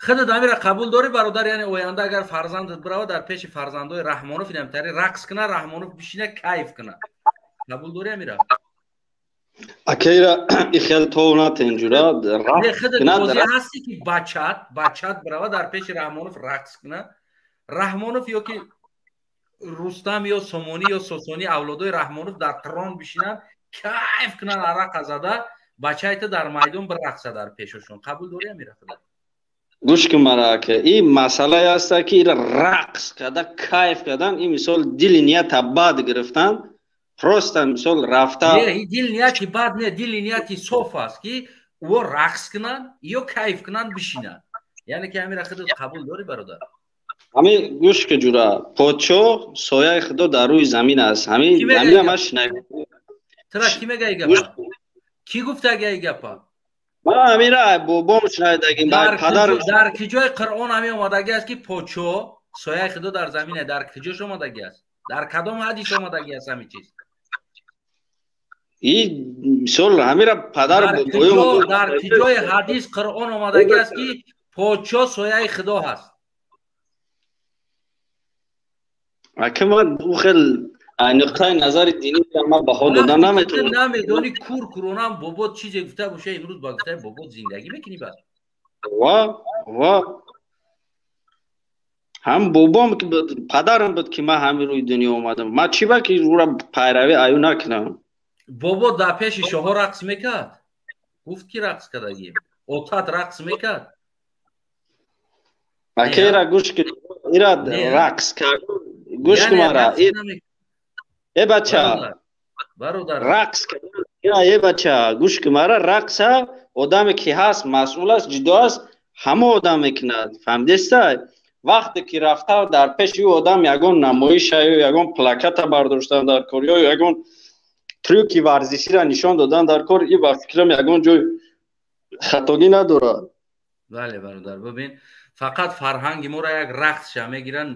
Худат Амира қабул дорӣ, бародар, яъне оянда агар фарзандат бирава дар пеши фарзандои Раҳмонов инамтари рақс куна, Раҳмонов бишина кайф куна. Қабул дорӣ, Амира? Акайра ихел тов натен ҷура. Худат розӣ ҳастӣ ки бачат бирава дар пеши Раҳмонов рақс куна? Раҳмонов ё ки Рустам ё Сомонӣ ё Сосонӣ авлодои Раҳмонов дар трон бишинанд, кайф кунанд, арақа зада, бачаи ту дар майдон бирақса дар пешошон. Қабул дорӣ, Амира худат? Гӯш кун мара, ака, ин масъалае аст ки ира рақс карда кайф кардан, ин мисол дили нията бад гирифтан, просто мисол рафта. Не, дили нияти бад не, дили нияти соф аст ки ӯ рақс кунанд ё кайф кунанд, бишинанд. Яъне ки Амира худат қабул дорӣ, бародар? Ҳамин гӯш ки ҷура, подшоҳ сояи худо дар рӯи замин аст. Ҳамин ҳамина ман шинавидам. Тура кӣ мега ин гапа? Кӣ гуфтага ин гапа? Ман ҳамира бобом шунавидагим, падарам. Дар киҷои Қуръон ҳамин омадаги аст ки подшоҳ сояи худо дар замин аст? Дар киҷош омадаги аст? Дар кадом ҳадис омадаги аст ҳамин чиз? И мисол ҳамира падар бобоём. Дар киҷои ҳадис Қуръон омадаги аст ки подшоҳ сояи худо ҳаст? Ака, ман ӯ хел нуқтаи назари динӣ ман баҳо дода наметавонам. Намедонӣ, кур куронам бобот чизе гуфта боша, имрӯз ба гуфтаи бобот зиндагӣ мекунӣ баъд. Ва ва ҳам бобом ки буд, падарам буд ки ман ҳамин рӯи дунё омадам. Ман чӣ ба ки ӯра пайравӣ аю накунам? Бобо дар пеши шоҳо рақс мекард? Гуфт ки рақс кардагӣ. Отат рақс мекард? Ака, ира гӯш ки, ира рақс кард. Гӯш кун мара. Э бача, бародар, рақс э бача, гӯш кун мара, рақса одаме ки ҳаст, масъул аст, ҷиддо аст, ҳама одам мекунад. Фаҳмидеста? Вақте ки рафта дар пеши ӯ одам ягон намоиша ё ягон плаката бардоштан дар кор ё ягон трюки варзиширо нишон додан дар кор, и ба фикрам ягон ҷой хатогӣ надорад. Бале, бародар, бибин, фақат фарҳанги моро як рақсша мегиранд,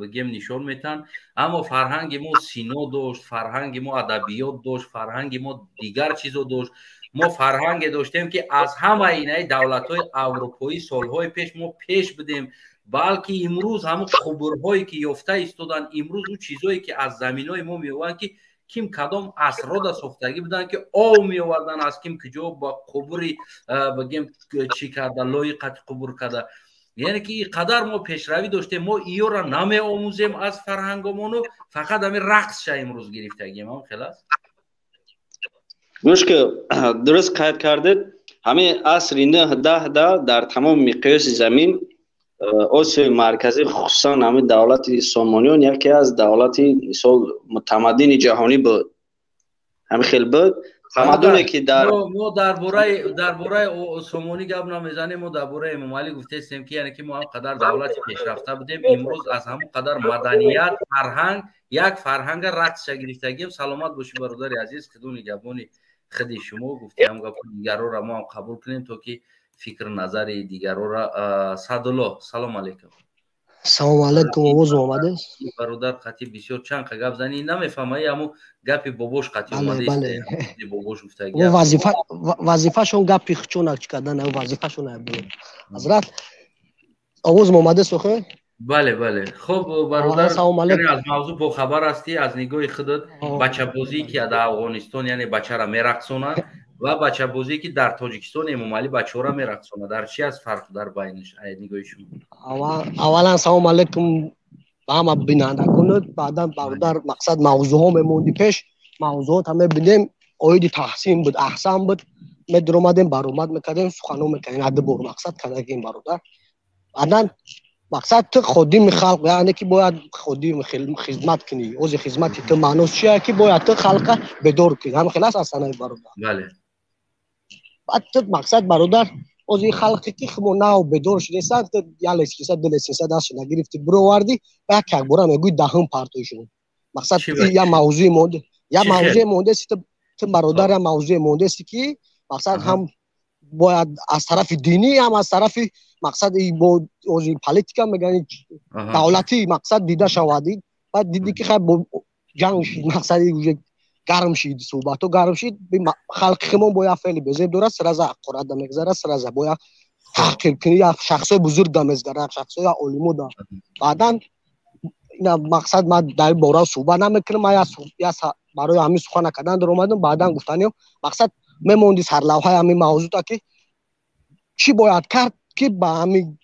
бигем, нишон метаҳанд, аммо фарҳанги мо сино дошт, фарҳанги мо адабиёт дошт, фарҳанги мо дигар чизо дошт. Мо фарҳанге доштем ки аз ҳамаи инаи давлатҳои аврупоӣ солҳои пеш мо пеш будем, балки имрӯз ҳамун қубурҳое ки ёфта истоданд, имрӯз ӯ чизое ки аз заминҳои мо меованд ки Ким кадом асрода сохтагӣ буданд, ки ов меовардан аз ким куҷо ба қубури бигем чӣ карда, лоиқати қубур карда. Яъне ки ин қадар мо пешравӣ доштем, мо иёра намеомӯзем аз фарҳангомону фақат ҳамин рақсша имрӯз гирифтагим. Ҳам хел аст. Гӯш ки, дуруст қайд кардед. Ҳамин асри нӯҳ даҳ дар тамоми миқёси замин, Осиёи Марказӣ, хусусан ҳамин давлати Сомониён яке аз давлати, мисол, мутамаддини ҷаҳонӣ буд. Ҳамин хел буд тамаддуне ки дар Мо дар бораи Сомонӣ гап намезанем, мо дар бораи Эмомалӣ гуфтестем, ки яъне ки мо ҳам қадар давлати пешрафта будем, имрӯз аз ҳамон қадар маданият, фарҳанг, як фарҳанга рақсша гирифтагим. Саломат бошӣ, бародари азиз, худо нигаҳбони худи шумо. Гуфтиам гапи дигарора мо ҳам қабул кунем, то ки фикр назари дигарора. Садулло, салом алейкум. Салому алейкум, овоз омадест? Бародар, қатӣ бисёр чанд қа гап занӣ, намефаҳмаи, ҳамун гапи бобош қатӣ омадест, бобош гуфтаги. Вазифа, вазифашон гапи хучонак чӣ кардан, вазифашон. Ҳазрат, овозм омадест охе? Бале, хуб, бародар, аз мавзӯъ бохабар ҳастӣ. Аз нигоҳи худат, бачабозие ки дар Афғонистон, яъне бачара мерақсонанд, ва бачабозие ки дар Тоҷикистон Эмомалӣ бачаҳоро мерақсонад, дар чи аст фарқ дар байниш, нигоҳи шумо? Аввалан, салому алейкум ба ҳама бинандагонат. Баъдан, бародар, мақсад мавзӯъҳо мемонди, пеш мавзӯъота мебинем. Оиди таҳсин буд, аҳсан буд, медиромадем, баромад мекардем, сухано мекардем, ду бор мақсад кардагем, бародар. Баъдан, мақсад, ту ходими халқ, яъне ки бояд ходими хизмат кунӣ. Ози хизмати ту маънос чия, ки бояд ту халқа бедор кунӣ. Ҳам хел аст, асанаи бародар? Бале. Баъд ту, мақсад, бародар, ози халқе ки хумо нав бедор шудесан, ту як лестница, ду лестница дастшо нагирифти, бировардӣ, як якбора мегӯй даҳум партоишон. Мақсад, я мавзӯи монде, я мавзӯе мондеси ту, бародар, я мавзӯе мондеси, ки мақсад ҳам бояд аз тарафи динӣ, ҳам аз тарафи, мақсад, ози политика мегӯянд, давлатӣ, мақсад, дида шавад. Баъд дидӣ, ки хай ҷанг шид, мақсади уже гарм шид, суҳбатҳо гарм шид, халқи химон бояд феъли безеб дорад, сразу ҳақорат да мегзарад, сразу бояд таҳқир кунӣ, як шахсои бузург да мезгарад, шахсои олимо да. Баъдан ина, мақсад, ман дар ин бора суҳбат намекунам, ман барои ҳамин сухан накардан даромадам. Баъдан гуфтанӣ, мақсад, мемонди сарлавҳаи ҳамин мавзӯъта, ки чӣ бояд кард, ки ба ҳамин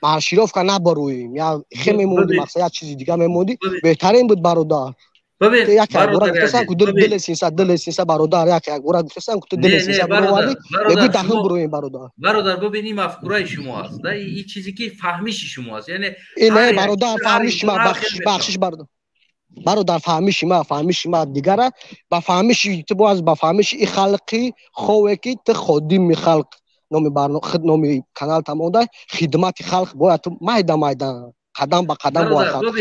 маршировка набароем, я хе мемонди, мақсад, як чизи дига мемонди, беҳтарин буд, бародар. Як якбора гуфтасан, ку дилесинса, дилесинса, бародар, як якбора гуфтасан, ку ту дилесинса баровардӣ, мегӯй даҳум буроем, бародар. Бародар, бибин, ин мафкураи шумо аст, да, ин чизе ки фаҳмиши шумо аст, яъне Не, бародар, фаҳмиши ма, бахшиш, бахшиш, бародар, бародар, фаҳмиши ма дигара, ба фаҳмиши ту бояд, ба фаҳмиши и халқи хове, ки ту ходими халқ, номи худ, номи канал тамода, хидмати халқ, бояд ту майда майда, қадам ба қадам бояд халқ.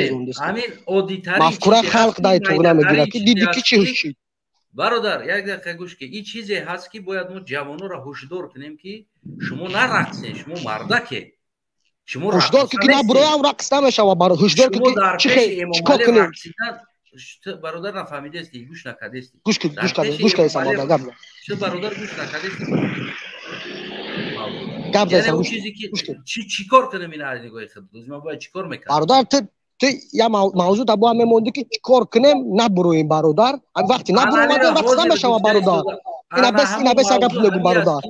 Ҳамин оддитарин мафкура халқ дай туғра мегирад, ки диди, ки чӣ шид. Бародар, як дақиқа гӯш, ки ин чизе ҳаст, ки бояд мо ҷавононро ҳушдор кунем, ки шумо нарақсен, шумо мардаке. Шумо ҳушдор ки набуроям, рақс намешава, баро ҳушдор ки чӣ чикор кунем? Бародар, нафаҳмидасти, гӯш накардасти. Гӯш гӯш кардем, гӯш кардем, бародар, гап. Бародар, гӯш накардасти. Гап засан. Чизе ки чӣ кор кунем, ин аз нигоҳи худ ман бояд чӣ кор мекардам? Бародар, ту я мавзӯъ та бояд мемонди, ки чӣ кор кунем, набуроем, бародар. Вақте набуромадем, рақс намешава, бародар. Ина бес гап мегум, бародар,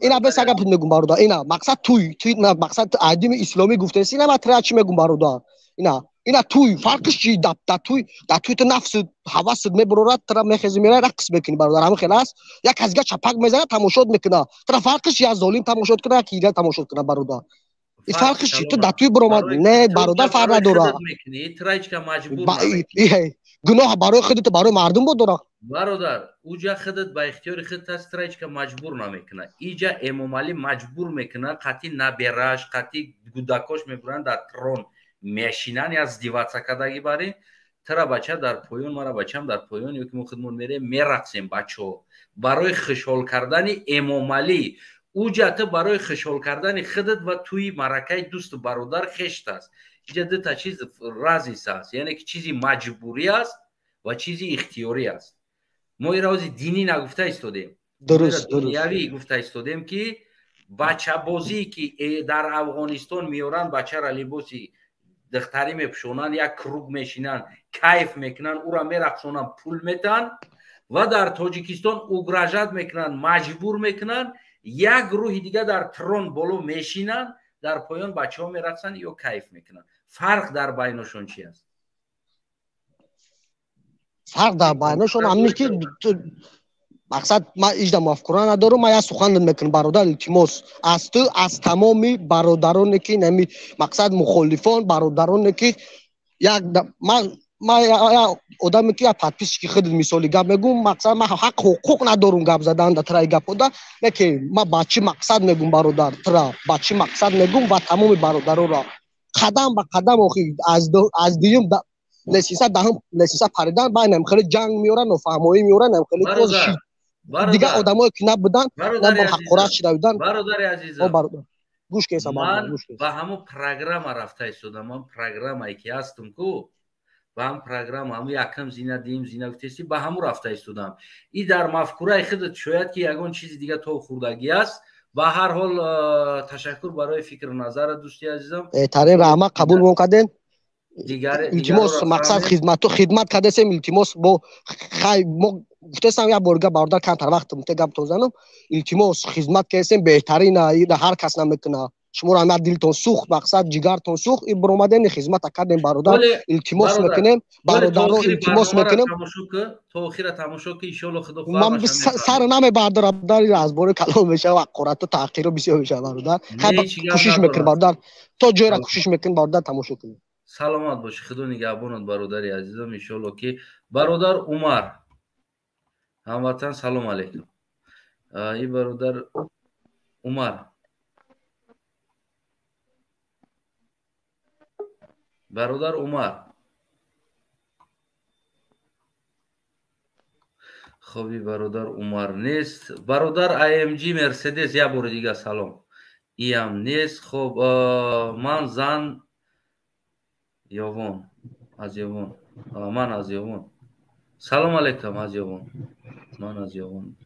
ина бес гап мегум, бародар. Ина, мақсад, туй, мақсад, адими исломӣ гуфтеси, ина ман тра чӣ мегум, бародар? Ина туй фарқиш чи? Да туй ту нафсу ҳавасат мебурорад, тра мехези, мерай, рақс мекунӣ, бародар. Ҳамин хел аст. Як касига чапак мезанад, тамошот мекуна, тра фарқиш чи? Аз золим тамошот куна, як ҳига тамошот куна, бародар, фарқиш чи? Ту да туй буромад, не, бародар, фарқ надора. Гуноҳ барои худат, барои мардум бо дора. Бародар, уҷа худат ба ихтиёри худат аст, тра ҳечка маҷбур намекунад. Иҷа Эмомалӣ маҷбур мекунад, қатъи набераш, қатъи гудакош мебуранд, дар трон мешинанд, я издеваться кардаги барин. Тра бача дар поён, мара бачам дар поён, ё ки мо худмон мерем, мерақсем, бачаҳо, барои хушҳол кардани Эмомалӣ. Уҷа ту барои хушҳол кардани худат ва тӯи маъракаи дӯсту бародар хешт аст. Иҷа дута чиз разница аст, яъне ки чизи маҷбурӣ аст ва чизи ихтиёрӣ аст. Мо ира ози динӣ нагуфта истодем, дунявӣ гуфта истодем, ки бачабозӣ, ки дар Афғонистон меоранд бачара, либоси Духтарӣ мепӯшонанд, як круг мешинанд, кайф мекунанд, ӯра мерақсонанд, пул метаҳанд ва дар Тоҷикистон угрожать мекунанд, маҷбур мекунанд. Як гурӯҳи дига дар трон боло мешинанд, дар поён бачаҳо мерақсанд ё кайф мекунанд. Фарқ дар байношон чи аст? Фарқ дар байношон ҳамин ки мақсад, ман ижда мафкура надорам, ман як сухан мекунам, бародар, илтимос аз ту, аз тамоми бародароне ки нами мақсад мухолифон, бародароне ки як ман одаме ки як подписчики худ мисоли гап мегӯм, мақсад ман ҳақ ҳуқуқ надорум гап задан да траи гапода, леки ман ба чӣ мақсад мегӯм, бародар, тра ба чӣ мақсад мегӯм ва тамоми бародаронро қадам ба қадам охи аз дуюм лесиса даҳум лесиса паридан байнам хеле ҷанг меоранд, нофаҳмоӣ меоранд, хеле дигар одамое ки набуданд, ҳақорат шида буданд. Бародари азизам, гӯш кеса. Ман ба ҳамун программа рафта истодам, ман программае ки ҳастум ку, ба ҳам программа, ҳамун якам зина, дуюм зина гуфтести, ба ҳамун рафта истодам. И дар мафкураи худат шояд ки ягон чизи дига то хурдагӣ аст. Ба ҳар ҳол, ташаккур барои фикру назара, дӯсти азизам. Беҳтарин, раҳмат, қабул мон кардем. Илтимос, мақсад хизмату хидмат кардесем, илтимос, бо хай мо гуфтесам як борга, бародар, камтар вақт муте гап тозанам. Илтимос, хизмат кардесем, беҳтарин, ҳар кас намекуна. Шуморо ҳама дилтон сӯхт, мақсад ҷигартон сӯхт, и баромадем, хизмата кардем, бародар, илтимос мекунем, бародаро, илтимос мекунем. То охира тамошо ки, иншоалло, худо. Ман сар намебардорам, дар аз бори калом мешава, ҳақорату таҳқиро бисёр мешава, бародар. Кӯшиш мекунем, бародар, то ҷойра кӯшиш мекунем, бародар, тамошо кунем. Саломат бошӣ, худо нигаҳбонат, бародари азизам. Иншоалло ки бародар Умар, ҳамватан, салом алейкум. И бародар Умар, бародар Умар. Хоби, бародар Умар нест. Бародар AMG Мерседес, як бори дига салом. Иам нест. Хоб, ман зан Ёвон, аз Ёвон, ман аз Ёвон. Салом алейкум, аз Ёвон, ман аз Ёвон.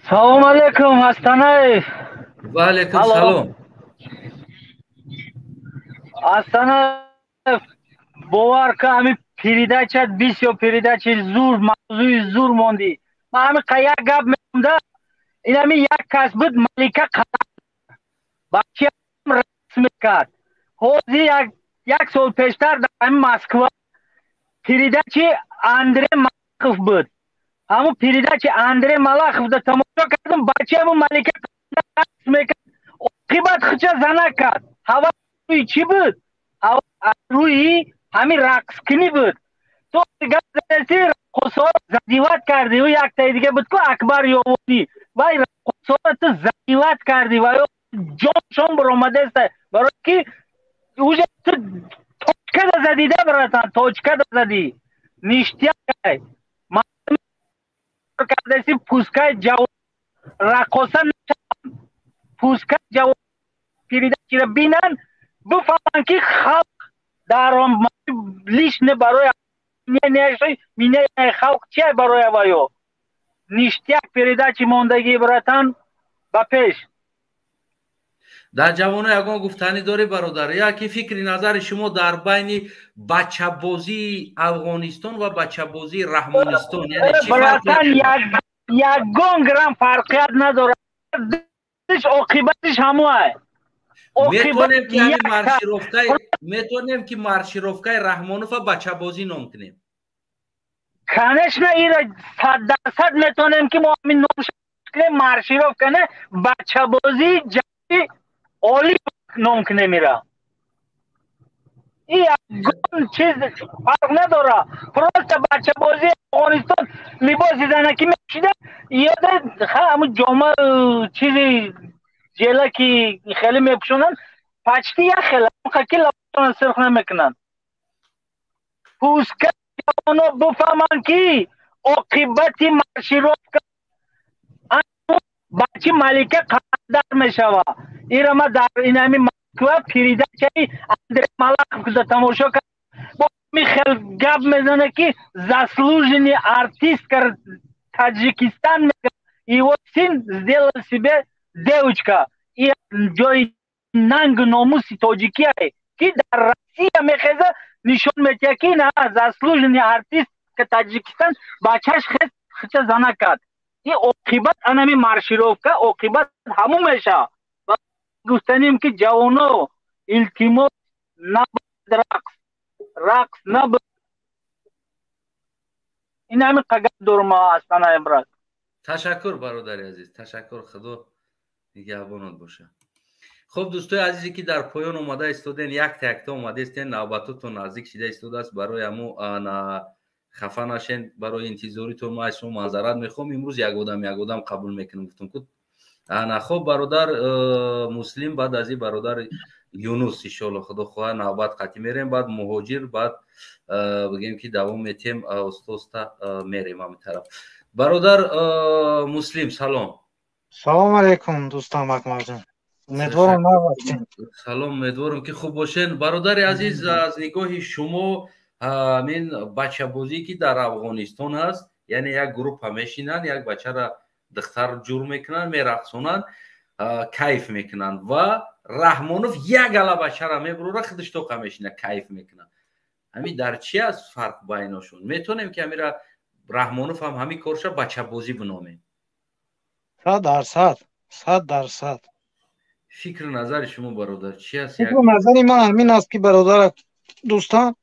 Салом алейкум, Астанаев. Ва алейкум салом. Астанаев, бовар ка, ҳами передачат бисёр передачи зур, мавзӯи зур мондӣ. Ман ҳами як гап мегӯм да, ин ҳами як кас буд, Малика, бачаам рақс мекард. Ҳозир як сол пештар дар ҳами Москва передачи Андрей Малахов буд. Ҳамун передачи Андрей Малахов да тамошо кардам, бачааму Малика рақс мекард. Оқибат хуча зана кард. Ҳава рӯи чӣ буд? Рӯи ҳамин рақскунӣ буд. То гап задаси, раққосҳоро задевать кардӣ. Ӯ яктаи дига буд ку, Акбар Ёвонӣ, вай раққосҳоро ту задевать кардӣ ва ё ҷоншон баромадаста, барои ки уже ту точкада задида, братан, точкада задӣ. Ништяк кардаси, пускай ҷавон раққоса нашаванд, пускай ҷавон передачиро бинанд, бифаҳманд, ки халқ дар лишне барои минаи халқ чия барои аваё. Ништяк передачи мондагӣ, братан, ба пеш. Дар ҷавоно ягон гуфтанӣ дорӣ, бародар, яки фикри назари шумо дар байни бачабозии Афғонистон ва бачабозии Раҳмонистон, яъне чӣ? Братан, ягон грамм фарқият надорад, оқибатиш ҳамоай. Метавонем ки маршировкаи Раҳмонова бачабозӣ ном кунем? Конечно, ира 100% метавонем ки мо ҳамин ном кунем, маршировка не, бачабозии ҷамъи олӣ ном кунем ира. И ягон чиз фарқ надора, просто бачабозии Афғонистон либоси занакӣ мепӯшида, ёда ҳамун ҷома, чизи ҷелаки хеле мепӯшонанд, почти як хел, ки лабашона сирх намекунанд. Пускай ҷавоно бифаҳманд, ки оқибати маршировка бачи Малика қадар мешава. Ира ма дар инами Москва передачаи Андрей Малахов куда тамошо кардам, хел гап мезана, ки заслуженный артист Таджикистан, его сын сделал себе девочка. И ҷои нангу номуси тоҷикие, Ки дар Россия мехеза нишон метиҳад, ки на заслуженный артист Таҷикистон бачаш хез хича зана кард. Ин оқибат анами маршировка оқибат ҳамун мешавад. Ва гуфтанем, ки ҷавоно, илтимос, набояд рақс, рақс набояд. Ин ҳамин қагап дорум аслан, брат. Ташаккур, бародари азиз, ташаккур, Худо нигаҳбонот боша. Хуб, дӯстои азизе, ки дар поён омада истоден, якта якта омадаистен, навбатотон наздик шида истодааст. Барои ҳамо хафа нашен, барои интизоритон ма аз шумо маъзарат мехоҳам. Имрӯз як одам, як одам қабул мекунем, гуфтам ку. Ана хоб, бародар Муслим, баъд аз ин бародар Юнус, иншоалло, Худо хоҳад, навбат қатъӣ мерем, баъд Муҳоҷир, баъд бигем, ки давом метиҳем, оста оста мерем ҳамин тараф. Бародар Муслим, салом. Салом алейкум, дӯстам Акмалҷон, умедворам нағз. Салом, умедворам, ки хуб бошен. Бародари азиз, аз нигоҳи шумо ҳамин бачабозӣ, ки дар Афғонистон ҳаст, яъне як группа мешинанд, як бачара духтар ҷур мекунанд, мерақсонанд, кайф мекунанд, ва Раҳмонов як гала бачара мебурора, худаш тоқа мешина, кайф мекунад. Ҳамин дар чи аст фарқ байношон? Метавонем, ки ҳамира Раҳмонов ҳам ҳамин корша бачабозӣ биномем? 100%, 100%. Фикру назари шумо, бародар, чи аст? Фикру назари ман ҳамин аст, ки бародар, дӯстон,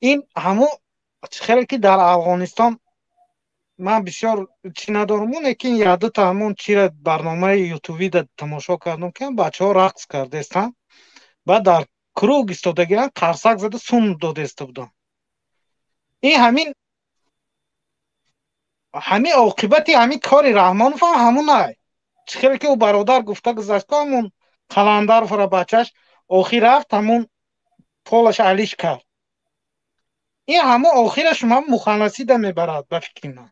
ин ҳамун хеле ки дар Афғонистон ман бисёр чӣ надорам, лекин якдута ҳамун чира барномаи ютубида тамошо кардам, ки бачаҳо рақс кардестанд, баъд дар круг истодагиан, қарсак зада, сум додеста буданд. Ин ҳамин оқибати ҳамин кори Раҳмонов ҳам ҳамунай. Чӣ хеле ки ӯ бародар гуфта гузашт, ку ҳамун Қаландаровра бачаш охир рафт, ҳамун полаш алиш кард. Ин ҳамун охираш ҳам муханнасида мебарад, ба фикри ман.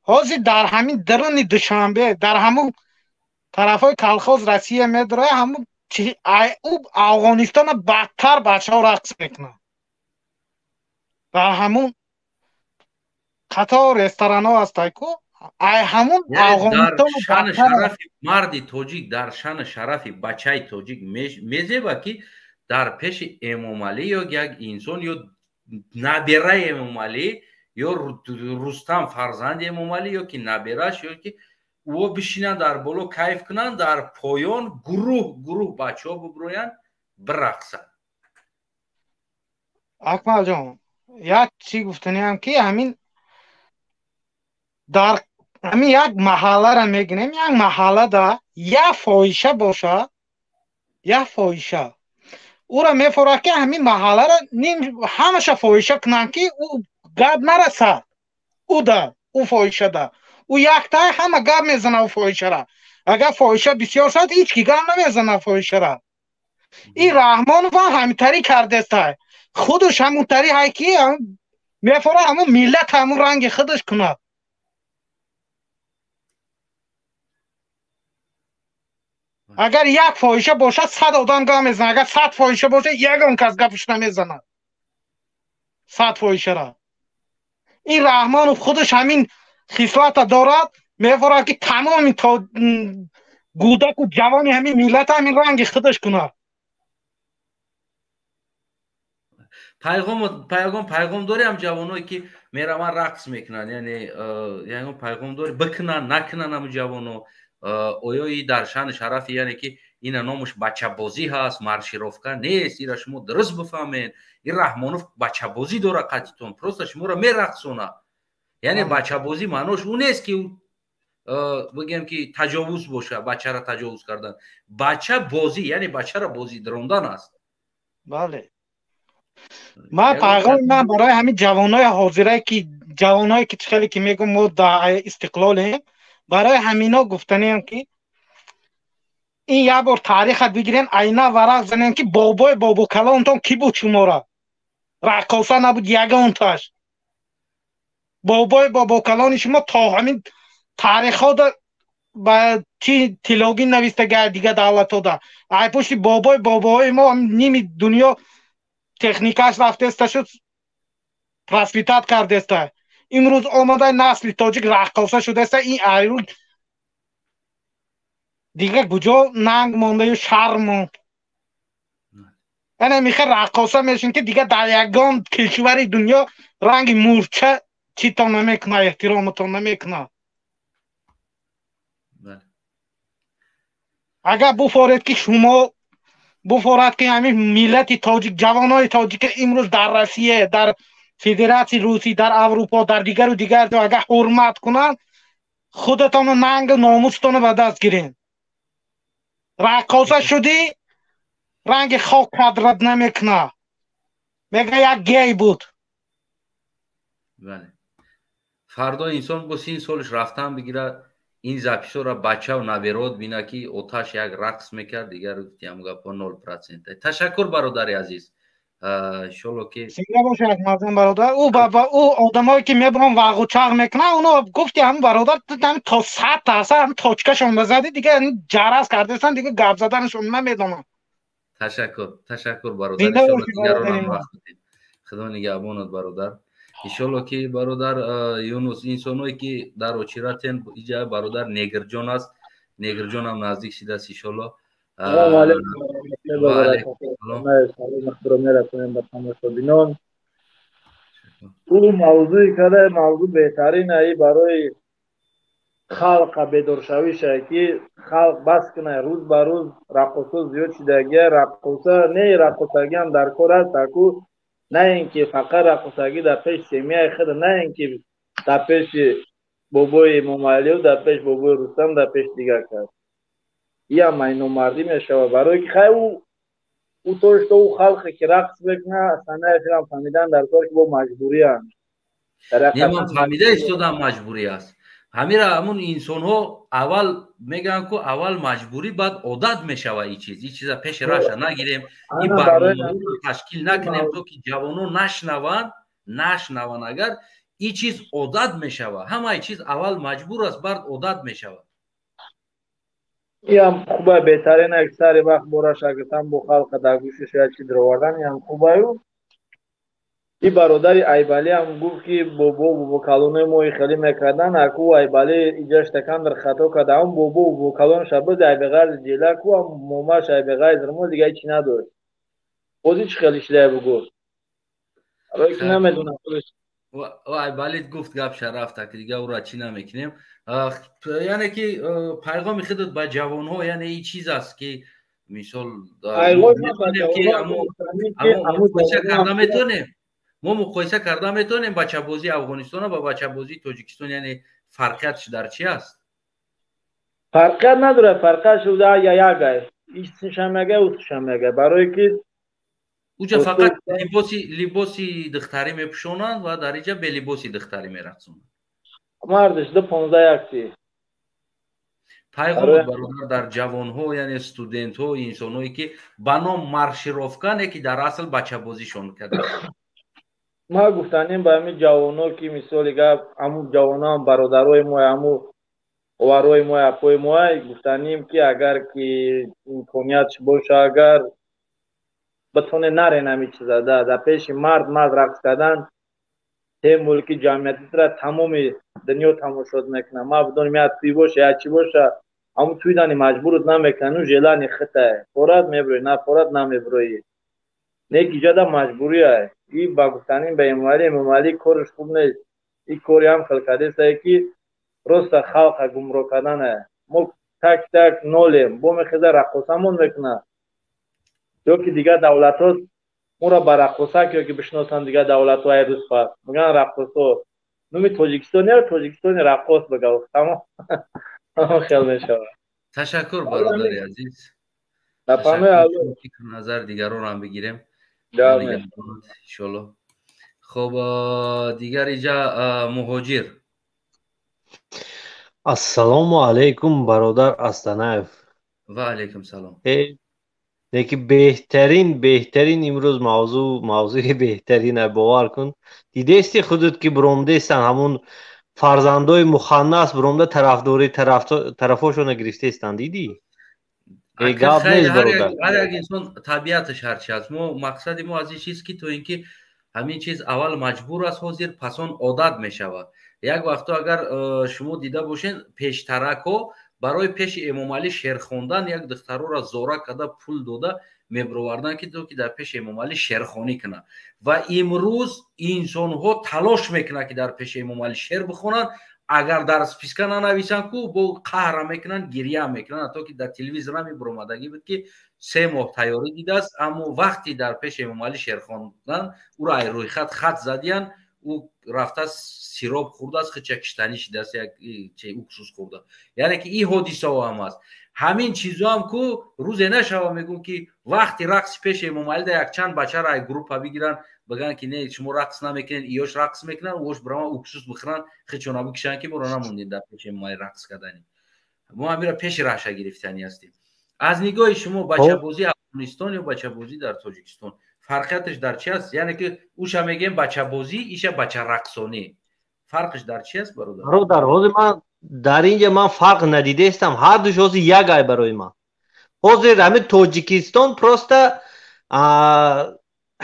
Ҳозир дар ҳамин даруни Душанбе, дар ҳамун тарафҳои колхоз Россия медарояд, ҳамун ӯ Афғонистона бадтар бачаҳо рақс мекунанд. Дар ҳамун қатор ресторанҳо ҳастай ку, ай ҳамун Афғонистон шарафи марди тоҷик, дар шану шарафи бачаи тоҷик мезеба, ки дар пеши Эмомалӣ ё як инсон ё набираи Эмомалӣ ё Рустам, фарзанди Эмомалӣ, ё ки набираш, ё ки ӯ бишинанд, дар боло кайф кунанд, дар поён гурӯҳ гурӯҳ бачаҳо бибироянд, бирақсанд? Акмалҷон, як чӣ гуфтаниам, ки ҳамин дар ҳамин як маҳаллара мегирем, як маҳаллада як фоҳиша бошад, як фоҳиша ӯра мефорад, ки ҳамин маҳаллара ним ҳамаша фоҳиша кунанд, ки ӯ гап нарасад. Ӯ да ӯ фоҳишада ӯ яктай ҳама гап мезана ӯ фоҳишара. Агар фоҳиша бисёр шавад, ҳеҷ ки гап намезана фоҳишара. Ин Раҳмонов ҳам ҳаминтарӣ кардестай, худаш ҳамунтарӣ ҳай, ки мефорад ҳамун миллат ҳамун ранги худаш кунад. Агар як фоҳиша бошад, 100 одам гап мезанад, агар 100 фоҳиша бошад, ягон кас гапаш намезанад 100 фоҳишара. Ин Раҳмонов худаш ҳамин хислата дорад, мефорад, ки тамоми гӯдаку ҷавони ҳамин миллат ҳамин ранги худаш кунад. Пайғом дорӣ ҳам ҷавоное, ки мераванд, рақс мекунанд, яъне ягон пайғом дорӣ, бикунанд, накунанд ҳамн ҷавоно? Оё и дар шаъни шарафи, яъне ки ина номаш бачабозӣ ҳаст, маршировка нест, ира шумо дуруст бифаҳмед, ин Раҳмонов бачабозӣ дора қатитон, просто шуморо мерақсона. Яъне бачабозӣ маънош ӯ нест, ки бигем, ки таҷовуз боша, бачара таҷовуз кардан. Бача бозӣ, яъне бачара бозӣ дарондан аст. Бале, ман пайғоми ман барои ҳамин ҷавонои ҳозирае, ки ҷавоное, ки хеле ки мегӯм, мо дар истиқлолем, барои ҳамино гуфтаниам, ки ин як бор таъриха бигирен, айна варақ занем, ки бобои бобокалонтон кӣ буд, шумора раққоса набуд ягонташ. Бобои бобокалони шумо то ҳамин таърихҳода ба чи тилогӣ навистага дига давлатҳода. Ай пушти бобои бобоҳои мо ними дунё техникаш рафтеста шуд, процветать кардеста. Имрӯз омадай насли тоҷик раққоса шудаста. Ин айрӯ Дига куҷо нанг мондаю шарм монд? Ана михе раққоса мешин, ки дига дар ягон кишвари дунё ранги мурча читон намекуна, эҳтироматон намекуна. Агар буфоред, ки шумо буфорад, ки ҳамин миллати тоҷик, ҷавонои тоҷик имрӯз дар Россия, дар Федератсияи Русӣ, дар Аврупо, дар дигару дигар ҷо агар ҳурмат кунанд, худатону нангу номусатонро ба даст гиред. Раққоса шудӣ, ранги хок қадрат намекунад, мега як гей буд. Бале, фардо инсон бо син солиш рафтан бигирад, ин записҳоро бачав наберод бина, ки оташ як рақс мекард, дигар гуфтиам гапҳо 0%. Ташаккур, бародари азиз, иншолло ки Зинда бошед, Акмалҷон бародар. Ӯ ӯ одамое ки мебурон вағучағ мекунанд, оно гуфти ҳамин бародар то 100% ҳам точкашон базади, дига ҷараз кардастан, дига гап заданашон намедонам. Ташаккур, ташаккур, бародар, иншолло дигаронам вақт бидед. Худо нигаҳбонат, бародар. Иншолло ки бародар Юнус, инсоное ки дар очиратен, иҷа бародар Негрҷон аст, Негрҷонам наздик шидааст, иншолло. Салому алейкум ва мерасонем ба тамошобинон. Ӯ мавзӯи када мавзӯ беҳтарин аи барои халқа бедоршавиша, ки халқ бас кунад. Рӯз ба рӯз раққосо зиёд шидагия. Раққоса не, раққосагиам дар кор аст аку, на ин ки фақат раққосагӣ дар пеши семьяи худ, на ин ки дар пеши бобои Эмомалиу, дар пеши бобои Рустам, дар пеши дигар кас. Иам айномардӣ мешавад, барое ки хай ӯ то что ӯ халқе ки рақс мекунад, санаи филам фаҳмидан дар кор, ки бо маҷбуриянд. Не, ман фаҳмида истодам, маҷбурӣ аст. Ҳамира ҳамун инсонҳо аввал мегӯянд ку аввал маҷбурӣ, баъд одат мешава. И чиз, и чиза пеши раша нагирем, ин барномаро ташкил накунем, то ки ҷавонон нашнаванд, нашнаванд. Агар и чиз одат мешава, ҳамаи чиз аввал маҷбур аст, баъд одат мешава. Иам хуба, беҳтарин як сари вақт бора шагиртан бо халқа дар гӯши шояд чи даровардан, иам хубаю. И бародари Айбалиам гуфт, ки бобо бобокалонои мо хеле мекардан. Аку Айбали иҷаш такандр хато карда. Ам бобо бобокалонша буд, айбеғарзи ҷелаку, ам момаш айбеғарзи рмо, дига ҳечи надошт. Бози чӣ хеле шидая бугӯ, барое ки намедонам. Айбалит гуфт, гап шарафта, ки дига ӯра чӣ намекунем. Яъне ки пайғоми худат ба ҷавонҳо, яъне и чиз аст, ки мисол муқоиса карда метонем, мо муқоиса карда метонем бачабозии Афғонистона ба бачабозии Тоҷикистон, яъне фарқиятш дар чи аст? Фарқият надорад, фарқият шуда ягай, исшам ягай, усшам ягай, барое ки уҷа фақат либоси духтарӣ мепӯшонанд ва дар иҷа белибоси духтарӣ мерақсонанд. Мардиш ду понздаҳ якти. Пайғом, бародар, дар ҷавонҳо, яъне студентҳо, инсонҳое ки ба ном маршировка не, ки дар асл бачабозишон карда. Ма гуфтанем ба ҳамин ҷавоно, ки мисоли гап, ҳамун ҷавоноам бародарои мо, ҳамун оварҳои мо, апои мо, гуфтанем, ки агар ки имкониятш боша, агар битоне, нарен ҳамин чиза. Дар пеши мард рақс кардан, те мулки ҷамъиятитра тамоми дунё тамошот мекунад. Ма бидонем, як тӯй боша, як чӣ боша, ҳамун тӯй дани маҷбурут намекунад, ну желание хитае, порад мебироӣ, на порад намебироӣ. Не ки иҷода маҷбурия. И ба гуфтаним ба Эмомалӣ, Эмомалӣ кораш хуб нест. И кори ҳам хел кардесае, ки просто халқа гумроҳ кардане. Мо так так нолем, бо мехеза раққосамон мекунад, ё ки дигар давлатҳо моро ба раққосак ё ки бишносанд. Дигар давлатҳо ай рӯз пас мегӯянд раққосо, номи Тоҷикистон я Тоҷикистони раққос бага, тамом хел мешавад. Ташаккур, бародари азиз, назар дигаронам бигирем, иншолло. Хоб, дигар иҷа Муҳоҷир. Ассалому алайкум, бародар Астанаев. Ва алайкум салом. Леки беҳтарин, беҳтарин имрӯз мавзӯ, мавзӯи беҳтарин. Бовар кун, дидести худут, ки буромдестан ҳамун фарзандои муханнас буромда тарафдорӣ тарафошона гирифтестан, дидӣ? Гап нест, бародар. Ҳар як инсон табиаташ ҳарчи аст. Мо мақсади мо аз ин чиз, ки то ин ки ҳамин чиз аввал маҷбур аст, ҳозир пас он одат мешавад. Як вақто агар шумо дида бошед, пештаракҳо Барои пеши Эмомалӣ шер хондан як духтарора зора карда, пул дода мебироварданд, ки то ки дар пеши Эмомалӣ шерхонӣ кунанд. Ва имрӯз инсонҳо талош мекунанд, ки дар пеши Эмомалӣ шер бихонанд. Агар дар списка нанависанд ку, бо қаҳра мекунанд, гиря мекунанд. Ҳатто ки дар телевизорам ибиромадагӣ буд, ки 3 моҳ тайёрӣ дидааст, аммо вақте дар пеши Эмомалӣ шер хондан, ӯро ай рӯйхат хат задиянд. Ӯ рафта сироп хӯрдааст, хича киштанӣ шидааст, як уксус хӯрда. Яъне ки ин ҳодисаҳо ҳам аст, ҳамин чизоам ку рӯзе нашава, мегӯм, ки вақти рақси пеши Эмомалида якчанд бачаро ай группа бигиранд, бигӯянд, ки не, шумо рақс намекунед, иёш рақс мекунанд, ӯш бирава уксус бихӯранд, хичона бикишанд, ки моро намондем дар пеши Эмомалӣ рақс кардани. Мо ҳамира пеши раҳша гирифтанӣ ҳастем. Аз нигоҳи шумо, бачабозӣ Афғонистон ё бачабозӣ дар Тоҷикистон, фарқияташ дар чи аст? Яъне ки уша мегӯем бачабозӣ, иша бачарақсонӣ, фарқаш дар чи аст, бародар? Бародар, ҳозир ман дар инҷа ман фарқ надидаистам. Ҳардуш ҳозир як ай барои ман. Ҳозир ҳамин Тоҷикистон просто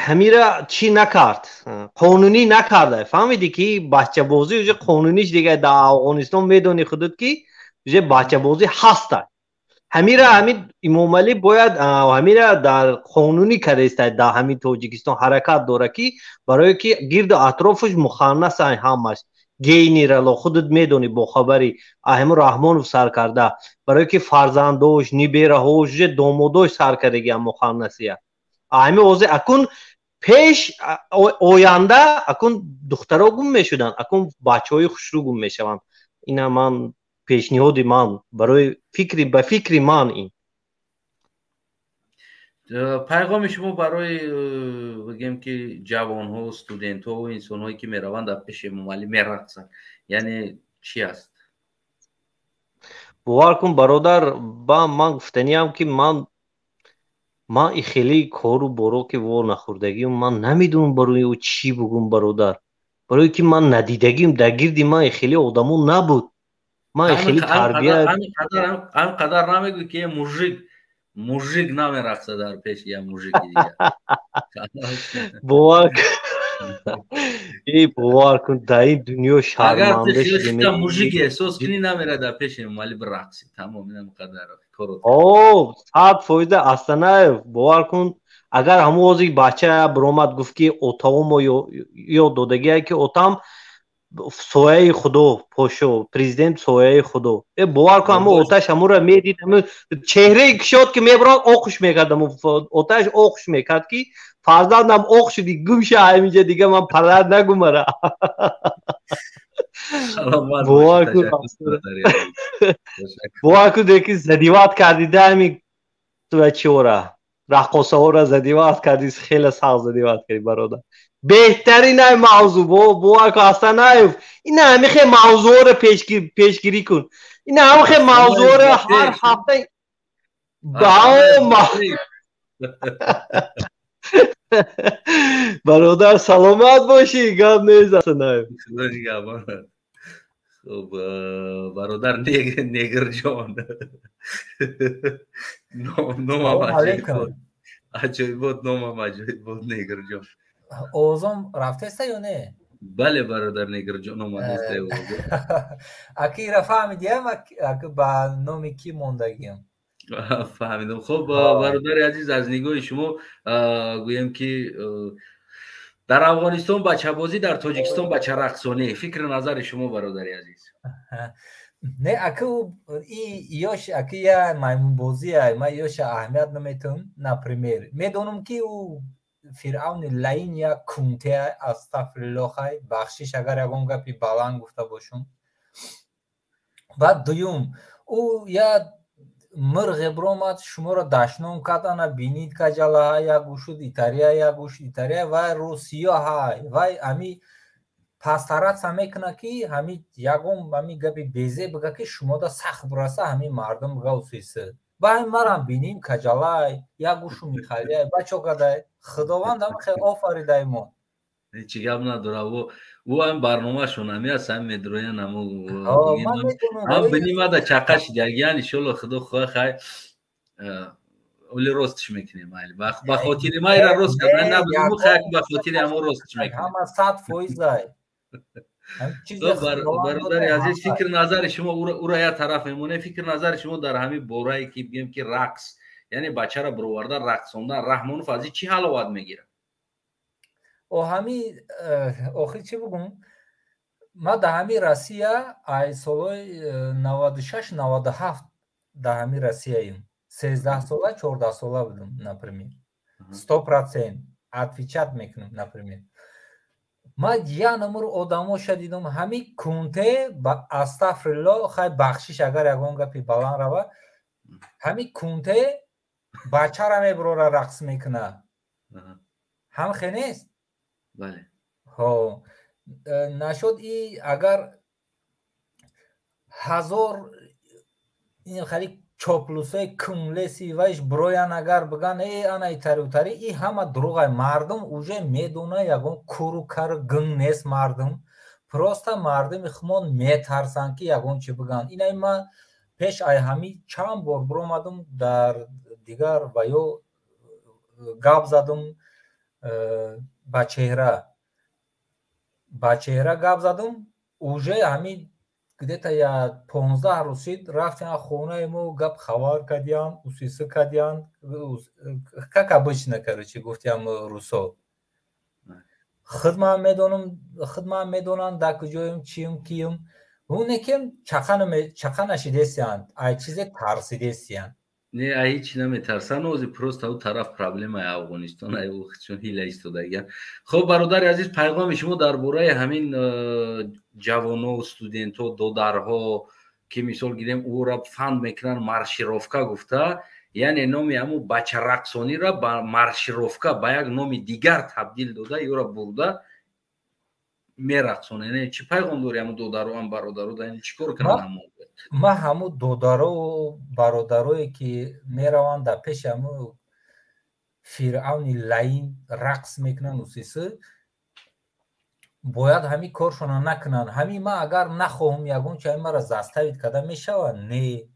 ҳамира чӣ накард, қонунӣ накарда, фаҳмидӣ, ки бачабозӣ уже қонуниш дига. Дар Афғонистон медонӣ худут, ки уже бачабозӣ ҳаста. Ҳамира ҳамин Имомалӣ бояд ҳамира дар қонунӣ кардаиста. Дар ҳамин Тоҷикистон ҳаракат дорад, ки барое ки гирду атрофаш муханнасан, ҳамаш генерало, худат медонӣ, бохабарӣ, аҳму Раҳмонов сар карда, барое ки фарзандош, нибераҳош, уже домодош сар кардагиам муханнасия. Ҳамин ҳозир акун пеш оянда акун духтаро гум мешуданд, акун бачаҳои хушрӯ гум мешаванд. Ина ман пешниҳоди ман барои фикри, ба фикри ман ин. Пайғоми шумо барои, бигем, ки ҷавонҳо, студентҳо, инсонҳое, ки мераванд дар пеши Эмомалӣ мерақсанд, яъне чи аст? Бовар кун, бародар, ба ман гуфтаниям, ки ман и хеле кору боро ки во нахӯрдагиам, ман намедонам барои ӯ чӣ бугум, бародар, барое ки ман надидагиам, дар гирди ман и хеле одамо набуд, ман хеле тарбия. Ҳам қадар намегӯй, ки мужик намерақса дар пеши як мужики дигар. Бовар, эй, бовар кун, дар ин дунё шарманда. Агар мужик эҳсос кунӣ, намера дар пеши Эмомалӣ бирақси, тамом, инам қадар. О, 100%, Астанаев, бовар кун, агар ҳамон ҳозир бача биромад, гуфт, ки отаомо ёд додагие, ки отам сояи худо, пошо президент сояи худо, бовар кун, ҳамон оташ ҳамонро медид, чеҳраи кишод ки мебурад, оқуш мекард, оташ оқуш мекард, ки фарзандам оқ шуди, гум ша ҳаминҷа, дига ман падар нагумара. Бовар кун, бовар кун, деки задевать кардида ҳамин чиора, раққосаҳоро задевать карди, хеле сахт задевать карди, бародар. Беҳтарин ай мавзӯъ, бовар кун, Ҳасанаев, ина ҳамихе мавзӯъро пешгирӣ кун, ина ҳамихе мавзӯъро ҳар ҳафта. Ба бародар, саломат бошӣ, гап нест, Ҳасанаев. Хуб, бародар Негрҷон, номам аҷоибот, номам аҷоибот, Негрҷон. Овозом рафтеста ё не? Бале, бародар Негрҷон, омадеста. Аки ира фаҳмидиям, аки ба номи кӣ мондагиам? Фаҳмидам. Хуб, бародари азиз, аз нигоҳи шумо, гӯем, ки дар Афғонистон бачабозӣ, дар Тоҷикистон бачарақсонӣ, фикри назари шумо, бародари азиз? Не, аки ёш, аки я маймунбозия, ман ёша аҳамият наметавам. Например, медонам, ки ӯ фиръавни лаин як кунте, астағфируллоҳ, хай, бахшиш, агар ягон гапи баланд гуфта бошум. Баъд дуюм, ӯ я мирғе биромад, шуморо дашном кард, ана бинид, каҷалаҳа як гӯшуд итария, як гӯшуд итария, вай русиё ҳай, вай ҳами пастаратса мекунад, ки ҳами ягон ҳами гапи безе бига, ки шумода сахт бираса, ҳами мардум бига усисы. Ба ҳами марам биним, каҷалай як гӯшу михалияй, бачо кадай, Худованд ҳама хел офаридаимон. Ҳеҷ гап надора, ӯ ҳам барномашон ҳами аст, ҳам медроян, ҳаму ҳам бинимада чақа шидагиян. Иншолло, худо хоҳа, хай, оли ростш мекунем, майли, ба хотири ма ира рост кардан набудиму, хай, ба хотири ҳамо ростш мекунем. Ҳама 100%-ай. Бародари азиз, фикр назари шумо ура як тараф мемонад. Фикр назари шумо дар ҳамин борае ки бигем ки рақс, яъне бачаро бироварда рақсондан, Раҳмонов аз ин чӣ ҳаловат мегирад? О ҳами охир чӣ бугум, ман дар ҳами Россия ай солҳои 96 97 дар ҳами Россияем. 13 сола, 14 сола будум, например. 100% отвечать мекунам, например. Ман як намур одамоша дидам, ҳами кунте, астафрилло, хай бахшиш агар ягон гапи баланд рава, ҳами кунте бачара мебурора рақс мекуна. Ҳам хе нест? Бале. Ҳо, нашуд и агар ҳазор ин хали чоплусои кумлеси вайш бироян, агар биган э ана итари утари, и ҳама дурӯғай. Мардум уже медона, ягон куру кару гинг нест. Мардум просто мардуми хумон метарсанд ки ягон чи биган. Инай ман пеш ай ҳами чанд бор биромадум, дар дигар ва ё гап задум, ба чеҳра гап задум. Уже ҳами где-то я 15 рӯз шид, рафтем хонаи мо, гап хабар кардиям, усисы кардиям, как обычно, короче, гуфтиям русо. Худ ман медонам, худ ман медонам дар куҷоем, чиюм, киюм. Унекем чақа нашидесиянд, ай чизе тарсидесиянд. Не, ай ҳеч наметарсан, ози просто ӯ тараф проблемаи Афғонистон, ай чун ҳила истодагиян. Хоб, бародари азиз, пайғоми шумо дар бораи ҳамин ҷавоно, студентҳо, додарҳо, ки мисол гирем, ӯра фанд мекунанд маршировка гуфта, яъне номи ҳамун бачарақсониро ба маршировка, ба як номи дигар табдил дода, ёра бурда мерақсонад. Яъне чӣ пайғом дори ҳамун додаро ҳам бародаро, яъне чӣ кор кунанд ҳамон? Ман ҳамун додарову бародарое ки мераванд дар пеши ҳамун фиръавни лаин рақс мекунанд, усисы бояд ҳамин коршона накунанд. Ҳамин ман агар нахоҳум, ягон чи ҳамин мара заставить карда мешавад? Не,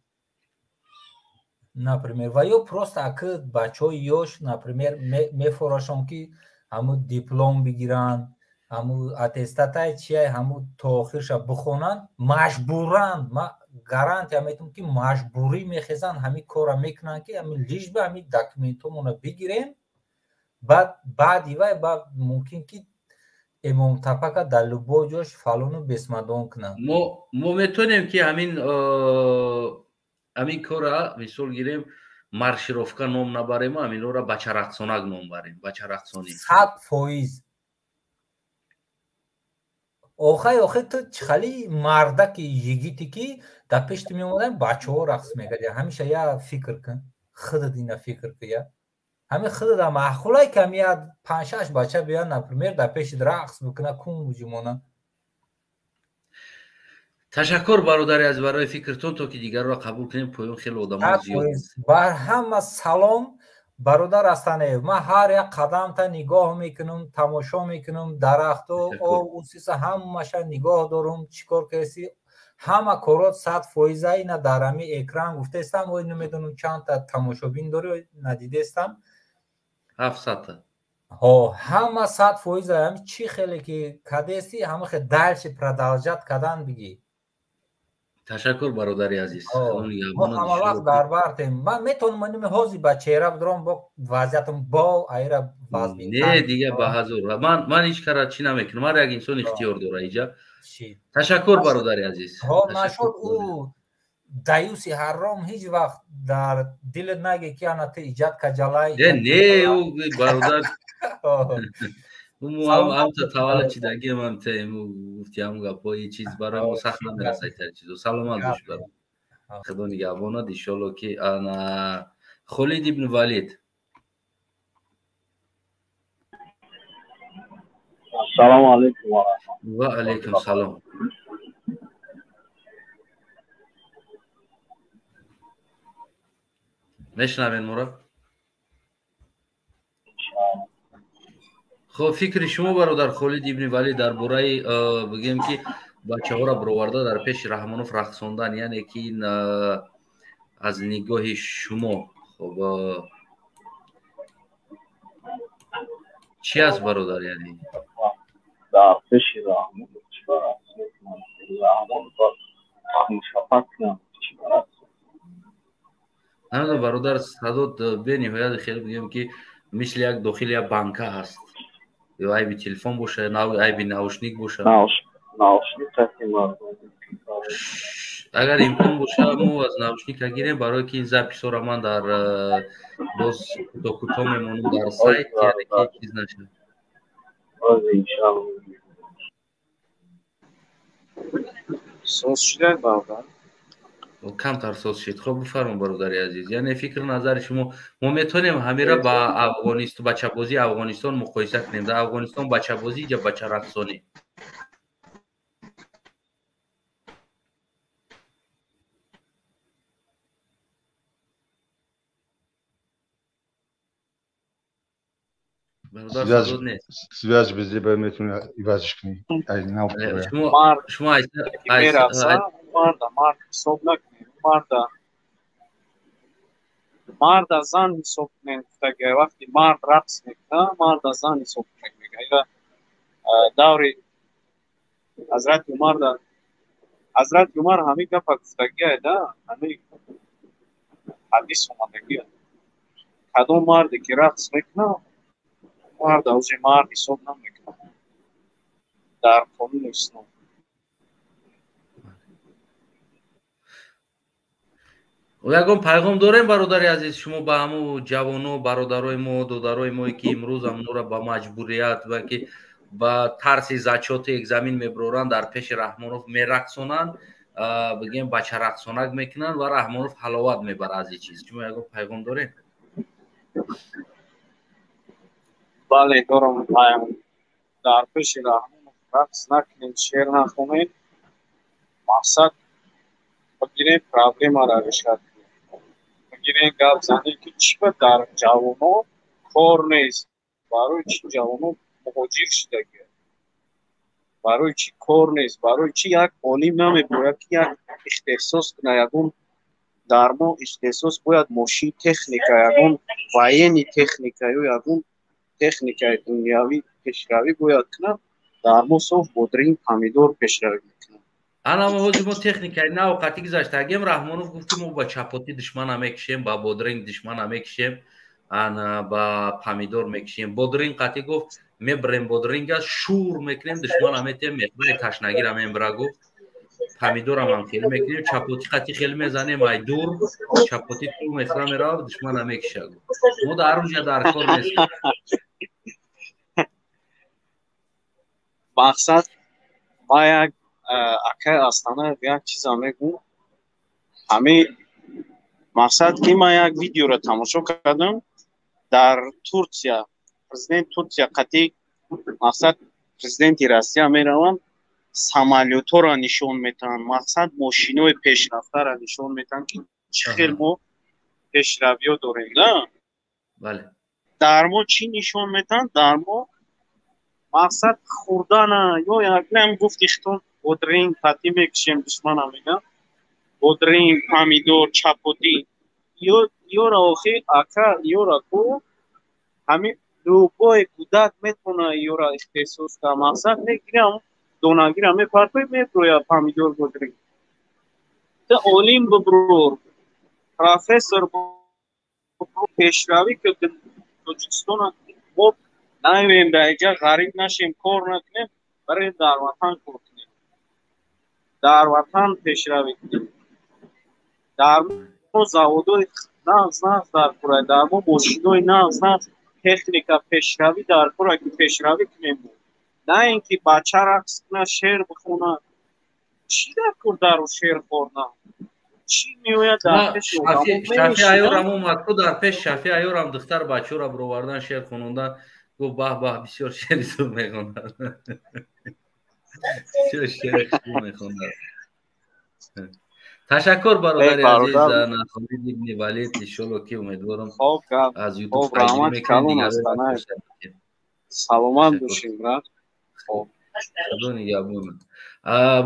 например. Ва ё просто аки бачаҳои ёш, например, мефорашон ки ҳамун диплом бигиранд, ҳамун аттестатай чия, ҳамун то охирша бихонанд, маҷбуранд. Ман гарантия метавам ки маҷбурӣ мехезанд, ҳамин корра мекунанд, ки ҳамин лишь бы ҳамин документҳомонро бигирем. Баъд баъди вай ба мумкин ки Эмомтапака дар любой ҷош фалону бесмадон кунанд. Мо метавонем ки ҳамин корра, мисол гирем, маршировка ном набарем, ҳаминора бачарақсонак ном барем, бачарақсонӣ? 100%. Охай, охи, ту хали мардаки йигите ки дар пешти меомадан бачаҳо рақс мекардиям. Ҳамеша я фикр кун, худат ина фикр кун, я ҳамин худата маъқулай ки ҳами я панҷ-шаш бача биёяд, например, дар пеши рақс бикуна, кун ҷумона. Ташаккур, бародари азиз, барои фикртон. То ки дигарро қабул кунем, поён хеле одамо зиёд. Бар ҳама салом, бародар Астанаев. Ман ҳар як қадамта нигоҳ мекунам, тамошо мекунам, дарахто, об, усиса, ҳамаша нигоҳ дорум, чӣ кор кардеси. Ҳама корот 100%. Ина дар ҳами экран гуфтаистам, ой, намедонам чандта тамошобин дорӣ, надидестам. 700-та. Ҳо, ҳама 100%. Ҳами чӣ хеле ки кадеси, ҳама хел дальше продолжать кардан бигӣ. Ташаккур, бародари азиз. Мо ҳама вақт дар бартем. Ман метавонам ҳозир ба чеҳра бидорам, бо вазъиятам бо айра. Не, дига ба ҳазур, ман ҳеҷ кара чӣ намекунам, ҳар як инсон ихтиёр дора иҷа. Ташаккур, бародари азиз. Нашуд, ӯ даюси ҳарром ҳеҷ вақт дар дилат наге ки ана ту иҷад каҷалай. Не, ӯ бародар ҳамта таваллуд чидагиам, ҳамта гуфти ҳам гапҳои чиз барои мо сахт намерасад чизо. Саломат бош, бародар, худо нигаҳбонад, иншолло ки ана Холид ибн Валид. Ассалому алайкум. Ва алайкум салом. Мешунавед моро? Хоб, фикри шумо, бародар Холид ибни Валид, дар бораи бигем ки бачаҳоро бироварда дар пеши Раҳмонов рақсондан, яъне ки ин аз нигоҳи шумо, хоб, чӣ аст, бародар, яъне? Дар пеши Раҳмонов чӣ? мекунанд. Раҳмонова хуншафат кунанд. Чӣ барад? Намедонам, бародар, садот бениҳоят хеле бигӯем ки мисли як дохили як банка ҳаст. Ё айби телефон боша, айби наушник боша. Наушник қати мардум. Агар имкон боша, мо аз наушника гирем, барое ки ин записҳоро ман дар боз кӯтоҳ-кӯтоҳ мемонам дар сайт, яъне ки чиз нашавад. Соз шуда, бародар? Камтар соз шид. Хоб, бифармо, бародари азиз. Яъне фикру назари шумо, мо метавонем ҳамира ба Афғонистон, бачабозии Афғонистон муқоиса кунем. Дар Афғонистон бачабозӣ, ҷа бачарақсонӣ. Бародар, садот нест. Связь безеб метавонӣ ивазш кунӣ. Шумо марда мард ҳисоб накунед, марда зан ҳисоб кунед. Гуфтага вақти мард рақс мекунад, марда зан ҳисоб кунед, мега. Ила даври Ҳазрати Умарда, Ҳазрати Умар ҳамин гапа гуфтагия да, ҳамин ҳадис омадагия. Кадом марде ки рақс мекунад, марда уже мард ҳисоб намекунад дар қонуни ислом. Ягон пайғом дорем, бародари азиз, шумо ба ҳамун ҷавоно, бародарои мо, додарои мо, ки имрӯз ҳамонро ба маҷбурият ва ки ба тарси зачёти экзамен мебароранд, дар пеши Раҳмонов мерақсонанд, бигем бачарақсонак мекунанд ва Раҳмонов ҳаловат мебарад аз ин чиз. Шумо ягон пайғом дорем? Бале, дорам. Дар пеши Раҳмонов рақс накунед, шеър нахонед. Мақсад бигирем, проблемаро решат кунем. Бигирем, гап занем, ки чӣ ба дар ҷавоно кор нест, барои чӣ ҷавоно муҳоҷир шудагия, барои чӣ кор нест, барои чӣ як олим намебояд ки як ихтисос кунад, ягон дар мо ихтисос бояд мошин техника, ягон военный техника ё ягон техникаи дунявӣ пешравӣ бояд кунад. Дар мо соф бодринг, помидор пешравӣ мекунад. Ана мо ҳозир мо техникаи нав қатъӣ гузаштагем. Раҳмонов гуфт, ки мо ба чапотӣ душмана мекушем, ба бодринг душмана мекушем, ана ба помидор мекушем. Бодринг қатъӣ гуфт, мебарем бодринга, шур мекунем, душмана метем, меқдари ташнагира мебара, гуфт. Помидорам ҳам хеле мекунем, чапотӣ қатъӣ хеле мезанем, ай дур чапотӣ ту мехӯра меравад, душмана мекуша, гуфт. Мо дар рӯҷа дар кор нест. Мақсад ма як акай Астана як чиза мегӯм. Ҳамин мақсад ки ман як видеоро тамошо кардам дар Турсия, президент Турсия қатъи мақсад президенти Россия мераванд, самолётҳоро нишон метаҳанд, мақсад мошинои пешрафтаро нишон метаҳанд, ки чӣ хел мо пешравиҳо дорем, да? Бале. Дар мо чӣ нишон метаҳанд? Дар мо мақсад хӯрдана ё якнам гуфти хитон бодринг патӣ мекушем душмана, мегам бодринг, помидор, чапотӣ. Ёра охи ака, ёра ку ҳамин любой кӯдак метавона ёра ихтисос кунад. Мақсад мегирам донагира мепартои, меброя помидор, бодринг. Ту олим биброр, профессор, пешравӣ ки Тоҷикистона мо наёем, дар инҷа ғариб нашем, кор накунем, барем дар ватан кор кунем, дар ватан пешравӣ кунем. Дар мо заводои нағз нағз дар кора, дар мо мошинои нағз нағз, техника пешравӣ дар кора, ки пешравӣ кунем, на ин ки бача рақс кунад, шеър бихонад. Чӣ дар кор дару шеър хондан? Чӣ меояд дар пеши Шафи Айёрам омад ку, дар пеш Шафи Айёрам духтар бачаҳоро бировардан, шеър хонондан, гуфт: баҳ баҳ, бисёр шеъри зуд мехонад, бисёр шеъри хуб мехонад. Ташаккур, бародари азиз Холид ибни Валид. Иншолло ки умедворам аз Ютуб пайгирӣ мекунем. Саломат бошед, брат. Худо нигаҳбонат.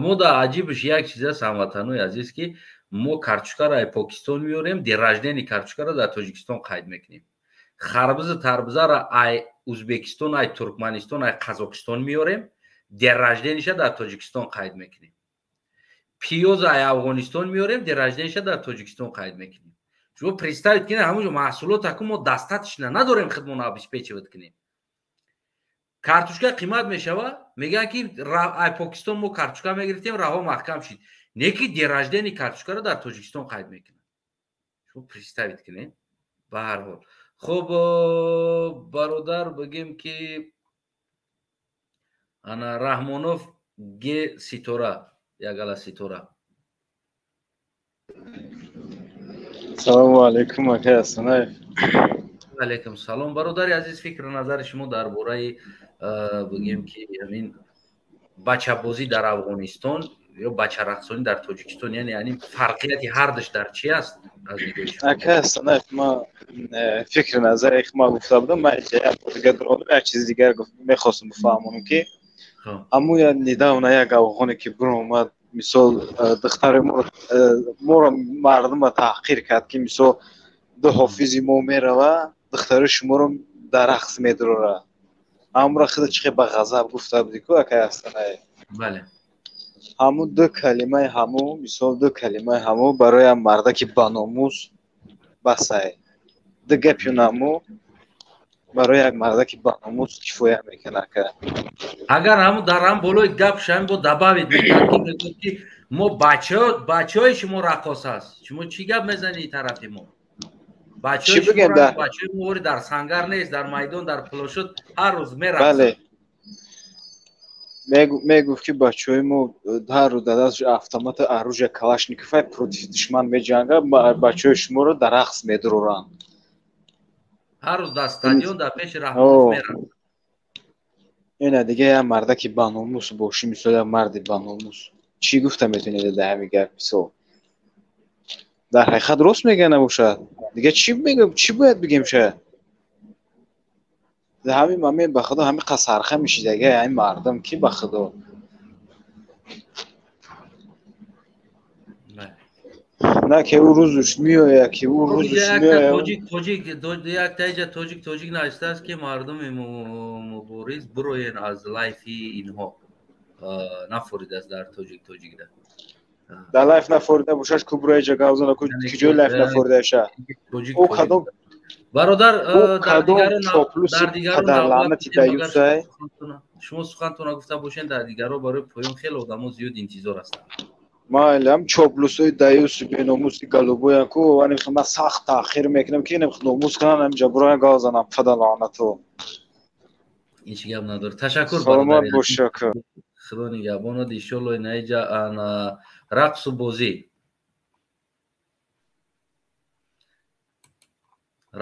Мо да аҷибш як чиз аст, ҳамватанои азиз, ки мо картошкаро аз Покистон меорем, день рождения картошкаро дар Тоҷикистон қайд мекунем. Харбизу тарбузаро ай Узбекистон, ай Туркманистон, ай Қазоқистон меорем, День рождения ша дар Тоҷикистон қайд мекунем. Пиёза ай Афғонистон меорем, день рождения ша дар Тоҷикистон қайд мекунем. Шумо представить кунед, ҳамонҷо маҳсулот аку мо достаточно надорем худмон обеспечивать кунем. Картошка қимат мешава, мегӯянд ки ай Покистон мо картошка мегирифтем, раҳо маҳкам шид. Не ки день рождения картошкаро дар Тоҷикистон қайд мекунанд. Шумо представить кунед. Ба ҳар ҳол. Хуб, бародар, бигем ки ана Раҳмонов г Ситора, ягала Ситора. Салому алайкум, акай Асанаев. Алайкум салом, бародари азиз. Фикру назари шумо дар бораи, бигем ки ҳамин бачабозӣ дар Афғонистон ё бачарақсонӣ дар Тоҷикистон, яъне фарқияти ҳардуш дар чи аст аз нигоҳи шумо? Акай Асанаев, ма фикри назари ма гуфта будам, ма як чизи дигар мехостам бифаҳмонам, ки ҳамун недавно як афғоне ки биромад, мисол духтари моро мардума таҳқир кард, ки мисол ду ҳофизи мо мерава, духтари шуморо дар рақс медурора. Ҳамонро худо чӣ ба ғазаб гуфта будӣ ку, акай Асанаев? Бале. Ҳамун ду калимаи ҳамун, мисол ду калимаи ҳамун барои як мардаки баномус басай. Ду гапи наму барои як мардаки баномус кифоя мекунад, ака. Агар ҳамун дар ҳам болои гап шавем, бо добавить мекард, ки мегӯяд ки мо бачаҳои шумо раққос аст. Шумо чӣ гап мезанед тарафи мо? Чӣ бигем да? Бачаҳои мо вори дар сангар нест, дар майдон, дар площадь ҳар рӯз мерақсанд. Бале. Мегуфт ки бачаҳои мо ҳар рӯз дар дасташ автомата, оружие Калашников против душман меҷангад, бачаҳои шуморо дар рақс медуроранд. Ҳар рӯз дар стадион дар пеши Раҳмонов мерақсанд. Ина дига як мардаки баномус бошӣ, мисол як марди баномус чӣ гуфта метавонед дар ҳамин гап? Мисол дар ҳақиқат рост мегӯяд набошад, дига чӣ мегӯям, чӣ бояд бигем? Шояд дар ҳамин момент ба худо ҳамин қасарха мешид, ага ҳамин мардум ки ба худо на ки ӯ рӯзуш меояд, ки ӯ рӯзуш меояд. Тоҷик як таиҷа тоҷик навиштааст, ки мардуми мубориз бироен аз лайфи инҳо. Нафоридааст дар тоҷикда. Дар лайф нафорида бошаш, ку бироя ҷа гап зана, ку киҷои лайф нафоридаша? Ӯ кадом бародар, дар дигарон падарлаънати даюсай? Шумо сухантона гуфта бошед, дар дигарон барои поён хеле одамо зиёд интизор ҳастанд. Майли, ҳам чоплусои даюси беномуси голубоян ку, ман сахт таъхир мекунам, ки инам номус кунан, ҳаминҷа бироян гап занам, падарлаънато. Ҳеҷ гап надорад. Ташаккур, саломат бошӣ, ака. Худо нигаҳбонад. Иншолло инаиҷа ана рақсу бозӣ,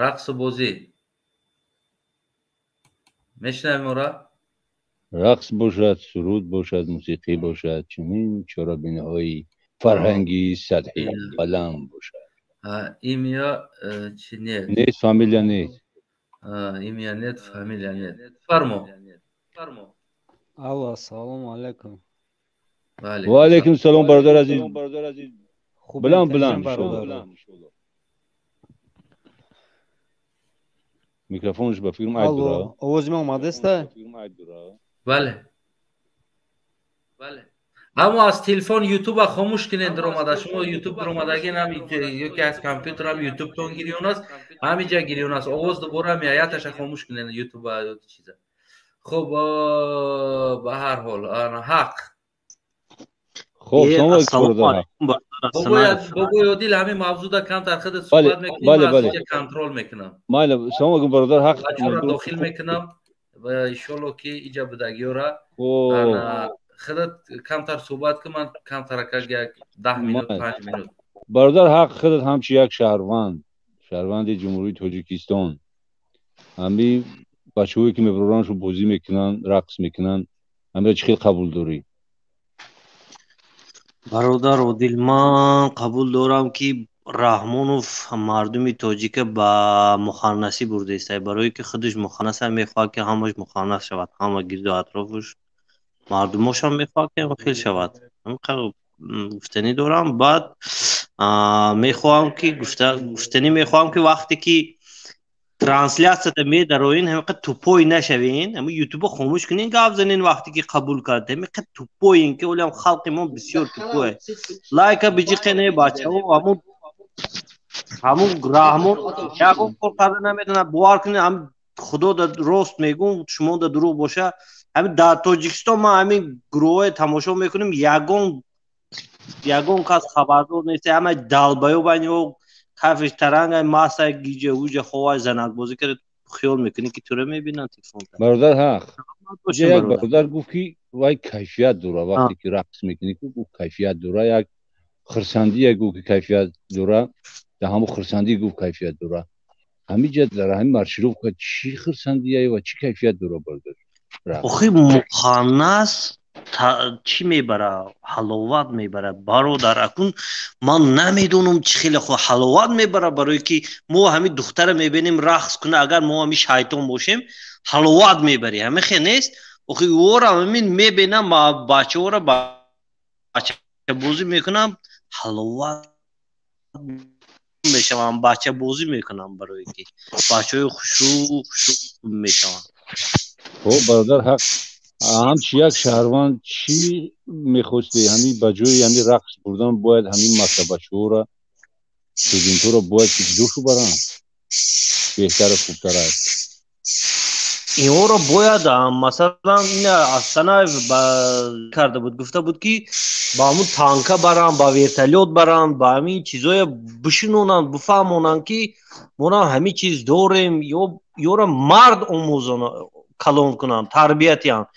рақсу бозӣ мешунавем ора? Рақс бошад, суруд бошад, мусиқӣ бошад, чунин чорабиниҳои фарҳангии сатҳи баланд бошад. Имя чи нет? Нест, фамилия нест. Имя нет, фамилия нет. Фармо. Алло, салому алайкум. Ва алайкум салом, бародар азиз. Баланд баланд. Микрофонш ба филм айд дура. Овози ман омадааст? Бале. Бале. Аммо аз телефон ютуба хомӯш кунед даромада. Шумо ютуб даромадаги ҳам ёки аз компютер ҳам ютубтон гирён аст, ҳаминҷа гирён аст. Овоз дубора меояд, таша хомӯш кунед ютуба ё чиза. Хуб, ба ҳар ҳол, ҳақ. Хуб, салом алайкум. Бобои Одил, ҳамин мавзӯъда камтар худат суҳбат мекунӣ, ман аз инҷа контрол мекунам. Майли, салом алайкум, бародар ҳақ. Бачаҳоро дохил мекунам ва иншолло ки иҷа будагиёра худат камтар суҳбат кун, ман камтарака як 10 минут, 5 минут. Бародар ҳақ, худат ҳамчун як шаҳрванд, шаҳрванди Ҷумҳурии Тоҷикистон, ҳамин бачаҳое ки мебарораншу бозӣ мекунанд, рақс мекунанд, ҳамира чӣ хел қабул дорӣ? Бародар Одил, ман қабул дорам, ки Раҳмонов мардуми тоҷика ба муханнасӣ бурдаист, барое ки худаш муханнаса, мехоҳад ки ҳамаш муханнас шавад, ҳама гирду атрофаш мардумошам мехоҳад ки хел шавад. Гуфтанӣ дорам. Баъд мехоҳам ки гуфтанӣ мехоҳам, ки вақте ки Трансляцияда медароин, ҳамиқа тупой нашавин, ҳами ютуба хомӯш кунин, гап занин вақте ки қабул кард. Ҳамиқа тупоин ки олиам халқи мо бисёр тупое. Лайка биҷиқене бачаҳо, ҳамун Раҳмон ягон кор карда наметавонад. Бовар кунед, ҳам Худо да рост мегӯм, шумо да дурӯғ боша. Ҳамин дар Тоҷикистон ман ҳамин гурӯҳҳое тамошо мекунем, ягон кас хабардор нест. Ҳама далбаёбан ё кафиш таранга маса гиҷа уҷа ховай занакбозӣ карда хиёл мекунӣ ки тура мебинанд телефон. Бародар ҳақ. Як бародар гуфт ки вай кайфият дора вақте ки рақс мекунӣ, гуфт кайфият дора, як хурсандие гуфт ки кайфият дора, дар ҳамон хурсандӣ гуфт кайфият дора. Ҳамиҷа дар ҳамин маршировка чӣ хурсандие ва чӣ кайфият дора бародар? Охи муханнас чӣ мебара? Ҳаловат мебара бародар. Акун ман намедонам чӣ хеле ҳаловат мебара, барое ки мо ҳамин духтара мебинем рақс куна, агар мо ҳамин шайтон бошем ҳаловат мебарӣ, ҳамин хел нест. Охи ӯро ҳамин мебинам, бачаҳоро бачабозӣ мекунам, ҳаловат мешавам, бачабозӣ мекунам, барое ки бачаҳои хушрӯ хушрӯ мешаванд. Хоб бародар ҳақ, ҳамчи як шаҳрванд чӣ мехосте? Ҳамин ба ҷои ҳамин рақс бурдан бояд ҳамин мактабачаҳоро, студентҳоро бояд ки ҷошу баранд, беҳтару хубтар аст. Инҳоро бояд масалан Астанаев карда буд, гуфта буд ки ба ҳамун танка баранд, ба вертолёт баранд, ба ҳамин чизое бишинонанд, бифаҳмонанд ки мо ҳамин чиз дорем, ёро мард омӯзонанд, калон кунанд, тарбиятиянд.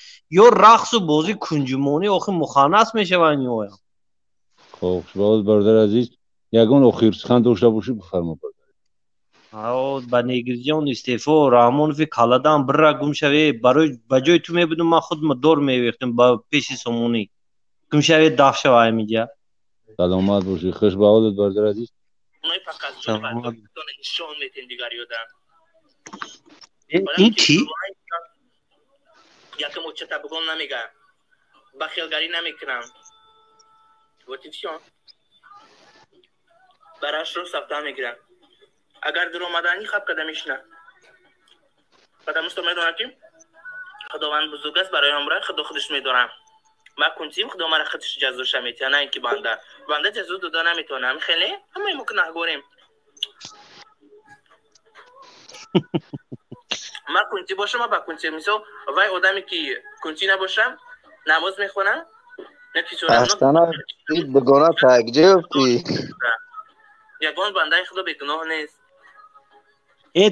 Ё рақсу бозӣ кунҷумонӣ охир муханнас мешаванд ёям. Хоб, шубоз бародар азиз, ягон охир сухан дошта бошӣ бифармо бародар. Ба Негирҷон истеъфо, Раҳмонови каладам бира гум шаве, барои ба ҷои ту мебудум ман худ дор мевехтам ба пеши Сомонӣ. Гум шаве, даф шава ҳаминҷа. Саломат бошӣ, хуш ба ҳолат бародар азиз. Ин кӣ? Якм очата бугон намега, бахелгарӣ намекунам. Вот и всё. Барашро сафта мегирам. Агар дуромаданӣ хаб када мешина. Потому что медонам ки Худованд бузург аст, барои ҳамроҳ Худо худаш медорам. Ма кунтим Худо мара худаш ҷазоша метиҳад, на ин ки банда. Банда ҷазо дода наметавонам. Хеле ҳамаи мо гунаҳгорем. Ма кунтӣ бошам, ма ба кунтӣ. Мисол, вай одаме ки кунтӣ набошам, намоз мехонам, Астана дугона такҷӯфтӣ. Ягон бандаи Худо бегуноҳ нест.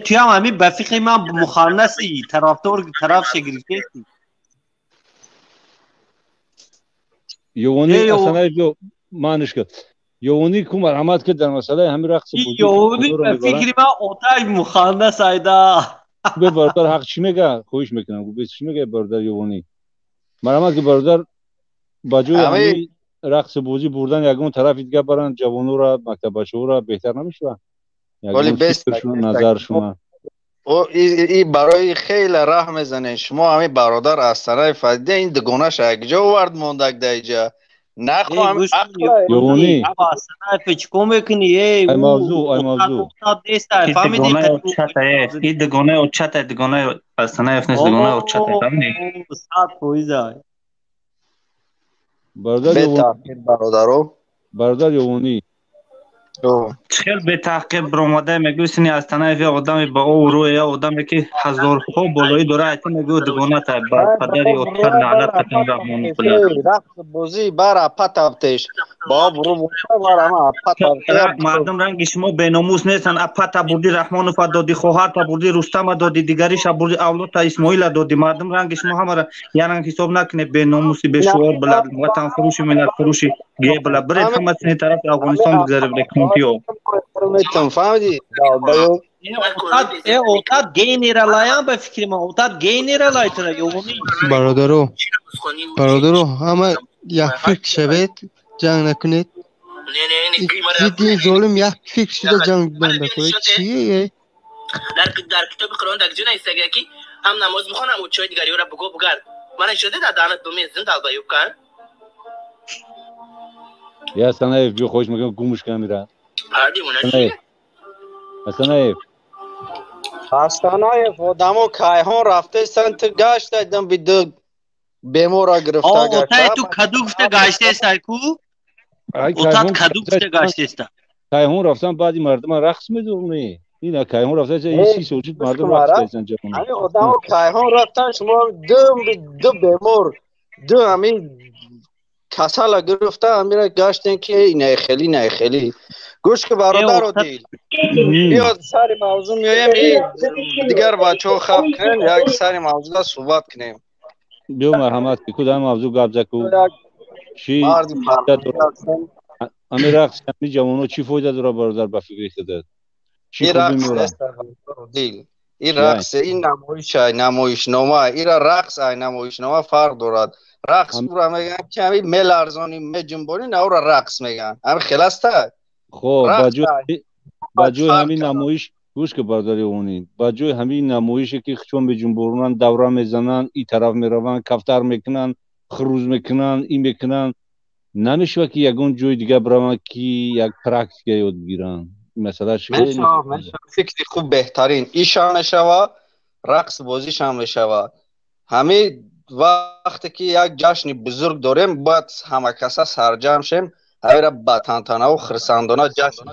Туям ҳамин ба фикри ман муханнаси, тарафдор тарафша гирифтести. Ёвони Асанаев ё манишка. Ёвони ку марҳамат ки дар масъалаи ҳамин рақси бозӣ. Ёвони ба фикри ман оташ муханнас айда. Бе бародар ҳақ чӣ мега? Хоҳиш мекунам, бе чӣ мега бародар Ёвони? Марҳамат ки бародар ба ҷои ҳамин рақси бозӣ бурдан ягон тарафи дига баранд, ҷавонора, мактабачаҳоро беҳтар намешавад? Назар шумо. И барои хеле раҳ мезанед шумо ҳамин бародар Астанаев фадида ин дугонаша якҷо овард мондак дар иҷа. Нахоҳам Ёвони. Астанаев чӣ кор мекунӣ? Ай мавзӯъ, ай мавзӯъ. И дугонаи очата, дугонаи Астанаев нест, дугонаи очата, фаҳмидӣ? 100%. Бародар бародаро. Бародар Ёвони. Чӣ хел бетаҳқиқ биромада мегӯй сини Астанаев я одаме ба обрӯ, я одаме ки ҳазорҳо болоӣ дора, айта мегӯй дугоната ба падари отар лаънат катан Раҳмони рақс бозӣ бара патавтеш ба обрӯ барама патавтеш. Мардум ранги шумо беномус нестанд. Апата бурди, Раҳмонова доди, хоҳарта бурди, Рустама доди, дигариша бурди, авлодта Исмоила доди. Мардум ранги шумо ҳамара яранг ҳисоб накунед, беномуси бешуор била, ватанфурӯши миллатфурӯши гебла. Биред ҳама сини тарафи Афғонистон бигзаред кунтиё. Фаҳмидӣ? Отат генералаям ба фикри ман, отат генералай тура ёвони. Бародаро, бародаро, ҳама як фикр шавед, ҷанг накунед. Зидди золим як фикр шуда ҷанг бандакунед. Чие? Дар китоби Қуръон дар ҷо нависага ки ҳам намоз бихон, ҳам учои дигариёра буго бугард. Мана шуда дар даҳанат бумезин далбаюб кан. Я Асанаев биё, хоҳиш мекунам, гумш кан мира. Асанаев. Астанаев одамо кайҳон рафтестан, ту гаштайдам биду бемора гирифта. Отай ту каду гуфта гаштестай ку? Отат каду гуфта гаштеста. Кайҳон рафтан, баъди мардума рақс медорни. Ина кайҳон рафта, ин 30 сол шуд, мардум рақс карданд ҷавон. Ҳамин одамо кайҳон рафтан, шумо ду бемор, ду ҳамин касала гирифта, ҳамира гаштем ки инаи хели, инаи хели. Гӯш ки, бародаро дил, биё сари мавзӯъ меоем, дигар бачаҳо хаб кунем, як сари мавзӯъда суҳбат кунем. Биё, марҳамат, ку дар мавзӯъ гап заку. Чӣ ҳамин рақс, ҳамин ҷавоно чӣ фоида дорад, бародар, ба фикри худат? Чӣ рақс нест, дил, ин рақс, ин намоиш, ай намоишнома. Ира рақс ай намоишнома фарқ дорад. Рақс ура мегӯянд ки ҳамин меларзонӣ, меҷунбонӣ, на ура рақс мегӯянд. Ҳамин хел аста. Хоб, ба ҷои ҳамин намоиш, гӯш ки, бародари онӣ, ба ҷои ҳамин намоише ки хучон меҷунборонанд, давра мезананд, ин тараф мераванд, кафтар мекунанд, хурӯз мекунанд, ин мекунанд, намешавад ки ягон ҷои дигар бираванд, ки як практика ёд бигиранд? Масъала фикри хуб, беҳтарин. Ишам мешава, рақс бозишам мешава. Ҳамин вақте ки як ҷашни бузург дорем, бояд ҳамакаса сарҷамъ шем, ҳамира ба тантанаву хирсандона ҷашн.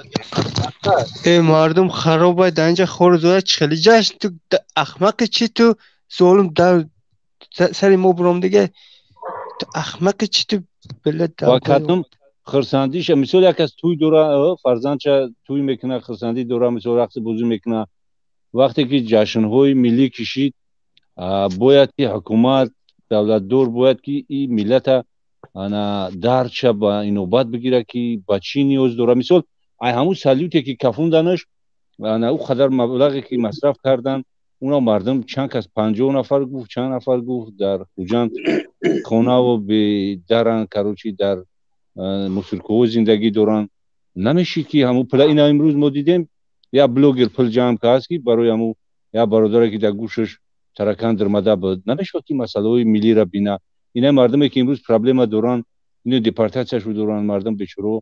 Э, мардум харобай, дар инҷа хору зода, чӣ хели ҷашн? Ту ахмақи чӣ, ту золим, дар сари мо буром дига, ту ахмақи чӣ, ту ва кадом хирсандиша? Мисол, як кас тӯй дора, фарзандча тӯй мекунад, хирсандӣ дора, мисол, рақси бозӣ мекунад. Вақте ки ҷашнҳои миллӣ кишид, бояд ки ҳукумат, давлатдор бояд ки ин миллата ана дарча ба инобат бигирад, ки ба чӣ ниёз дорад. Мисол, ай ҳамун салюте ки кафонданаш, ана ӯ қадар маблағе ки масраф карданд, уна мардум чанд кас, 50 нафар гуфт, чанд нафар гуфт, дар Хуҷанд хонаву бедаранд, короче, дар мусоркаҳо зиндагӣ доранд. Намешид ки ҳамун пула, ина имрӯз мо дидем, як блогер пул ҷамъ кардааст, ки барои ҳамун як бародаре ки дар гӯшаш таракан дармада буд. Намешавад ки масъалаҳои миллиро бина. Ина мардуме ки имрӯз проблема доранд, ино депортатсияшо доранд, мардум бечоро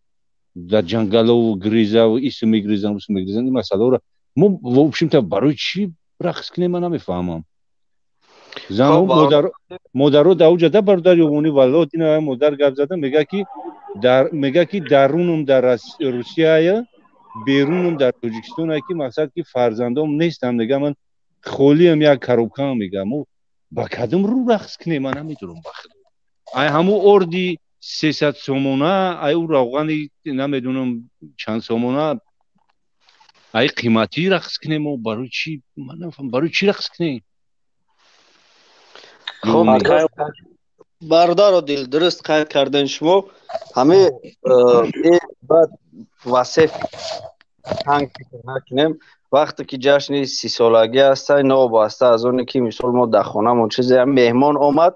дар ҷангалову гризаву ису мегризанд, усу мегризанд. Ин масъалаҳоро мо в общем-то барои чӣ рақс кунем, ман намефаҳмам. Зану модаро дар уҷа да, бародар ёвонӣ, валло, дина модар гап зада, мега ки дарунум дар Русияя, берунум дар Тоҷикистон, ки мақсад ки фарзандом нестам, мега, ман холиам, як коробкаам, мега. Мо ба кадом рӯ рақс кунем, ман намедонам, ба худо. Ай ҳамун орди 300 сомона, ай ӯ равғани намедонам чанд сомона, ай қиматӣ рақс кунем мо барои чӣ? Ман намефаҳмам, барои чӣ рақс кунем. Хоб, бародаро дил, дуруст қайд кардем шумо. Ҳамин баъд васеъ танг фикр накунем. Вақте ки ҷашни 30-солагӣ аста, новобаста аз оне ки мисол мо дар хонамон чизе, меҳмон омад,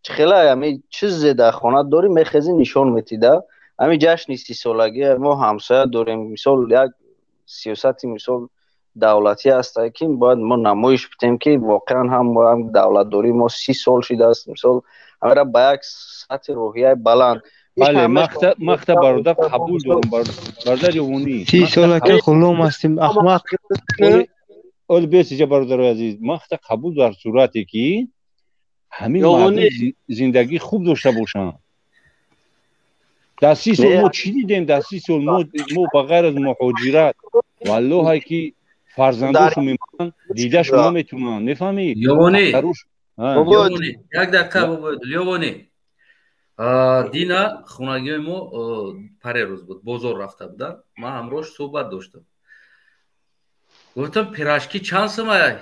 чӣ хела ҳамин чизе дар хона дорӣ, мехезӣ, нишон метида. Ҳамин ҷашни 30-солагӣ, мо ҳамсоя дорем, мисол, як сиёсати, мисол, давлатӣ аста, ки бояд мо намоиш бидем, ки воқеан ҳам давлатдории мо 30 сол шидааст. Мисол, ҳамира ба як сатҳи рӯҳияи баланд. Бале, махта, бародар, қабул дорам, бародар ёвонӣ. 30 сола ки ғулом ҳастем, ахмақ. Оли бесиҷа, бародарои азиз, махта қабул дар сурате ки ҳамин мардум зиндагӣ хуб дошта бошанд. Дар 30 сол мо чӣ дидем? Дар 30 сол мо ба ғайр аз муҳоҷират, валлоҳай, ки фарзандошон мемонанд, дидашон наметавонанд, мефаҳмӣ? Ёвонӣ, як дақиқа, Ёвонӣ. Дина хонагиҳои мо парерӯз буд, бозор рафта буданд, ман ҳамроҳш суҳбат доштам. Гуфтам: «Пирожки чанд сумай?»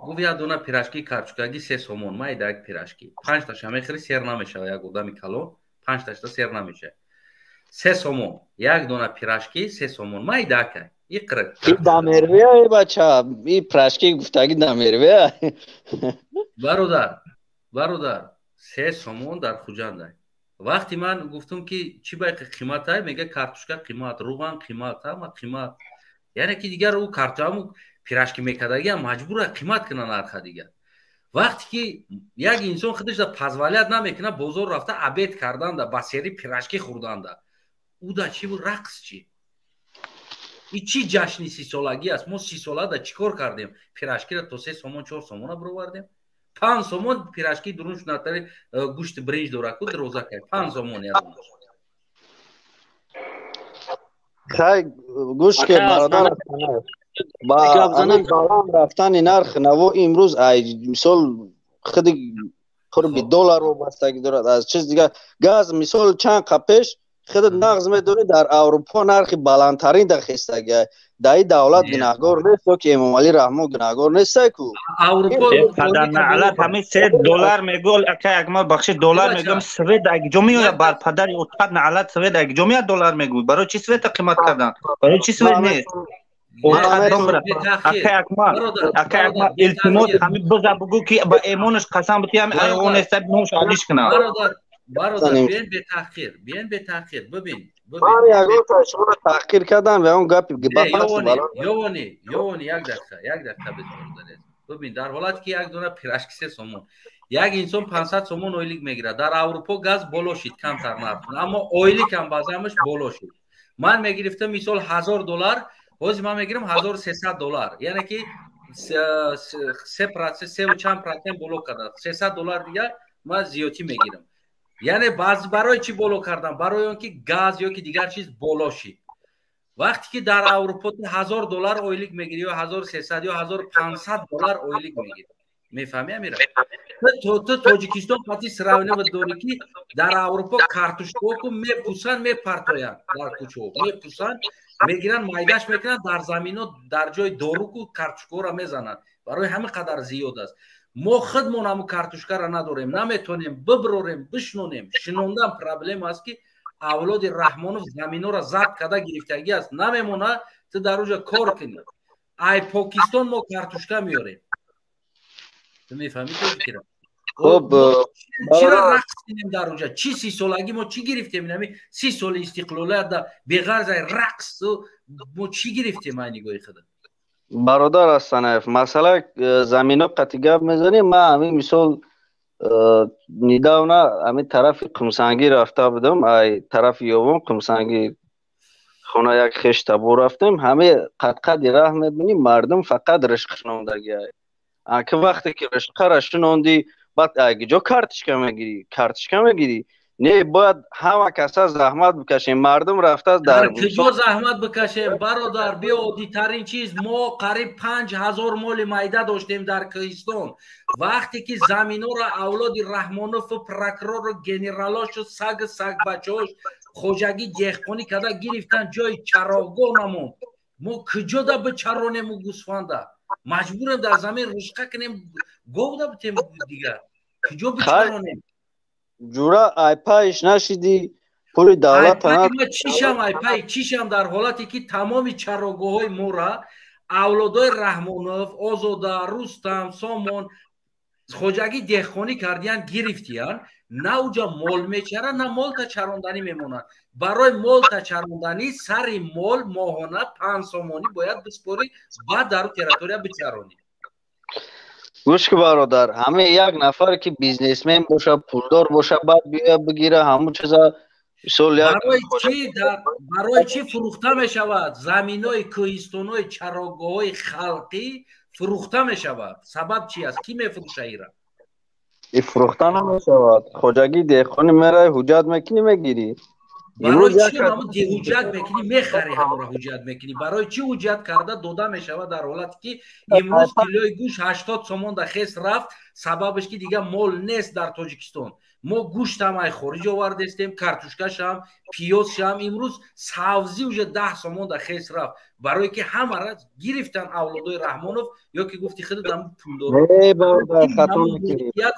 Гуфт: «Як дона пирожки картошкаги 3 сомон». Майда як пирожки, панҷташа мехӯри, сер намешава. Як одами калон панҷташта сер намешава. 3 сомон як дона пирожки, 3 сомон, майдака иқра. Дамервея, бача, и пирожки гуфтаги дамервея. Бародар, бародар, 3 сомон дар Хуҷандай. Вақте ман гуфтам, ки чӣ байқи қиматай, мега: «Картошка қимат, руған қимат, ҳама қимат». Яъне ки дигар ӯ картоаму пирожки мекардагиам маҷбура қимат кина нарха дигар. Вақте ки як инсон худашда позволять намекунад бозор рафта обед карданда, ба сери пирожки хӯрданда, ӯ да чӣ буд, рақс чӣ? И чӣ ҷашни 30-солагӣ аст? Мо 30 сола да чӣ кор кардем? Пирожкиро то 3 сомон, 4 сомона бировардем. 5 сомон пирожки дурун шунатари гӯшти биринҷ дора ку дироза кард, 5 сомон ядонаш. Хай, гӯш ки, бародар, ба баланд рафтани нархи наво имрӯз, ай мисол, худи қурби доллар вобастагӣ дорад, аз чиз дигар, газ. Мисол, чанд қа пеш, худат нағз медонӣ, дар Аврупо нархи баландтарин дар хестагӣ. Дар ин давлат гунаҳгор нест ё ки Эмомалӣ Раҳмон гунаҳгор нестай ку. Падарнаълат, ҳамин 3 доллар мегӯ, ака Акмал, бахши, доллар мегӯям, свет ҷо меояд бар падари отат наълат, свет ҷо меояд, доллар мегӯй. Барои чӣ света қимат кардан? Барои чӣ свет нест? Акай Акмал, илтимос, ҳамин биза бугӯ, ки ба эмонаш қасам бити, ҳами айвон неста, номш алиш кунам. Бародар, биён, бетаҳқир, биён, бетаҳқир, бибин. Ман ягон шуморо таҳқир кардам ва он гапи Ёвони, ёвони, як дақиқа, як дақиқа без, бародар. Бибин, дар ҳолате ки як дона пирожки 3 сомон, як инсон 500 сомон ойлик мегирад, дар Аврупо газ боло шид, камтар нарх, аммо ойликам баъзамаш боло шид. Ман мегирифтам, мисол, 1000 доллар, ҳозир ман мегирам 1300 доллар, яъне ки 3%, севу чанд процент боло карда, 300 доллар дигар ман зиёдтӣ мегирам. Яъне баъз барои чӣ боло кардам? Барои он ки газ ё ки дигар чиз боло шид. Вақте ки дар Аврупо 1000 доллар ойлик мегирӣ, ё 1300, ё 1500 доллар ойлик мегирӣ, мефаҳмӣ, Амира? Ту Тоҷикистон қати сравнивать дорӣ, ки дар Аврупо картошкаку мепусанд, мепартоянд дар кӯчаҳо, мепусанд, мегиранд, майдаш мекунанд дар замино, дар ҷои доруку картошкаҳоро мезананд. Барои ҳамин қадар зиёд аст. Мо худмон ҳамун картошкаро надорем, наметонем биброрем, бишнонем. Шинондан проблема аст, ки авлоди Раҳмонов заминҳоро забт карда гирифтагӣ аст, намемона ту дар уҷа кор кунӣ. Ай Покистон мо картошка меорем, ту мефаҳмӣ тоҷикира? Хуб. Чиро рақс кунем дар уҷа? Чӣ 30-солагӣ мо чӣ гирифтем? Инами 30 соли истиқлолият беғарз ай рақс мо чӣ гирифтем, ай нигоҳи худа? Бародар Астанаев, масъала замино қати гап мезанем. Ман ҳамин мисол, недавно ҳамин тарафи Қумсангӣ рафта будам, ай тарафи Ёвон, Қумсангӣ, хона як хеш табор рафтем. Ҳаме қадқади раҳ мебинӣ, мардум фақат ришқ шинондагиай. Ки вақте ки ришқара шинондӣ, баъд ҷо карточка мегирӣ, карточка мегирӣ. Не, бояд ҳама каса заҳмат бикашем. Мардум рафтааст дар куҷо заҳмат бикашем, бародар? Биё, оддитарин чиз: мо қариб 5000 моли майда доштем дар кӯҳистон. Вақте ки заминҳоро авлоди Раҳмонову прокурору генералошу сагу сагбачаош хоҷагӣ деҳқонӣ карда гирифтан, ҷои чарогоҳ намонд. Мо куҷода бичаронему гӯсфанда? Маҷбурем дар замин ришқа кунем, гов да битем, дигар куҷо бичаронем? Ҷура, айпайш нашидӣ, пули давлат. Чишам, айпай чишам, дар ҳолате ки тамоми чарогоҳҳои мора авлодои Раҳмонов, Озода, Рустам, Сомон хоҷагӣ деҳқонӣ кардиян, гирифтиян. На уҷа мол мечара, на молта чаронданӣ мемонад. Барои молта чаронданӣ сари мол моҳона 5 сомонӣ бояд биспорӣ, баъд дару территория бичаронӣ. Гӯш ки, бародар, ҳаме як нафаре ки бизнесмен боша, пулдор боша, баъд биёя бигира ҳамун чиза, мисол, як Барои чӣ фурӯхта мешавад заминои кӯҳистонои, чарогоҳҳои халқӣ фурӯхта мешавад? Сабаб чи аст? Кӣ мефурӯша ира? И фурӯхта намешавад. Хоҷагии деҳқонӣ меравӣ, ҳуҷҷат мекунӣ, мегирӣ. Барои чӣ ҳуҷҷат мекунӣ, мехарӣ, ҳамора ҳуҷҷат мекунӣ? Барои чӣ ҳуҷҷат карда дода мешавад, дар ҳолате ки имрӯз килои гӯшт 80 сомон да хес рафт? Сабабаш ки дигар мол нест дар Тоҷикистон. Мо гӯштам ай хориҷ овардестем, картошкашам, пиёзшам, имрӯз савзӣ уже 10 сомон да хес рафт, барое ки ҳамара гирифтан авлодои Раҳмонов ё ки гуфти худат пулдор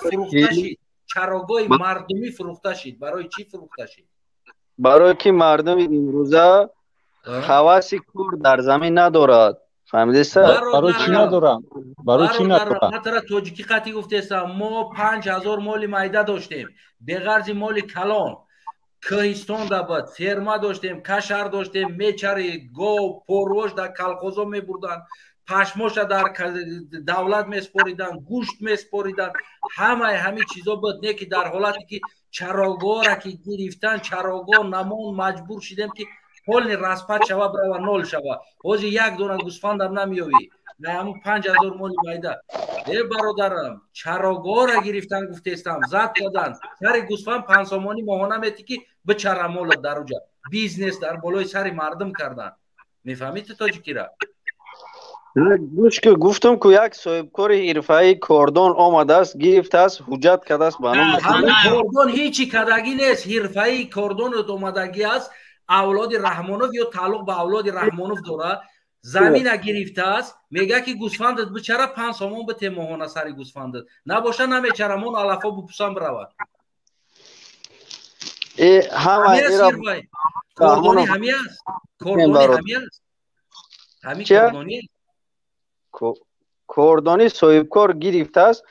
фурӯхта шид. Чарогоҳи мардумӣ фурӯхта шид. Барои чӣ фурӯхта шид? Барое ки мардуми имрӯза ҳаваси кор дар замин надорад, фаҳмидеса? Барои чӣ надорам? Барои чӣ надорам? Матара тоҷикӣ қатӣ гуфтесам: мо 5000 моли майда доштем, беғарзи моли калон. Кӯҳистон да буд, ферма доштем, кашар доштем, мечарид гов, порвош дар колхозо мебурданд, пашмоша дар давлат меспориданд, гӯшт меспориданд, ҳамаи ҳамин чизо буд. Не ки дар ҳолате ки чарогоҳра ки гирифтан, чарогоҳ намон, маҷбур шидем ки Полный распад шава, брава нол шава. Ҳозир як дона гӯсфандам намеёвӣ. На ҳамун 5000 моли майда. Э бародарам, чарогоҳра гирифтан гуфтестам, зад кадан. Сари гӯсфанд 5 сомонӣ моҳона метӣ ки бичара молат дар уҷа. Бизнес дар болои сари мардум кардан. Мефаҳмӣ ту тоҷикира? Гӯш ки гуфтам ку як соҳибкори ҳирфаи кордон омадааст, гирифтааст, ҳуҷҷат кардааст ба номи ҳамин кордон ҳечи кардагӣ нест, ҳирфаи кордонот омадагӣ аст. Авлоди Раҳмонов ё тааллуқ ба авлоди Раҳмонов дорад. Замина гирифтааст, мегӯяд ки гӯсфандат бичара, 5 сомон бите моҳона сари гӯсфандат. Набоша намечара, мон алафо бупусам биравад. Ҳама кордони ҳами аст, кордони ҳами аст, ҳами кордони кордони соҳибкор гирифтааст.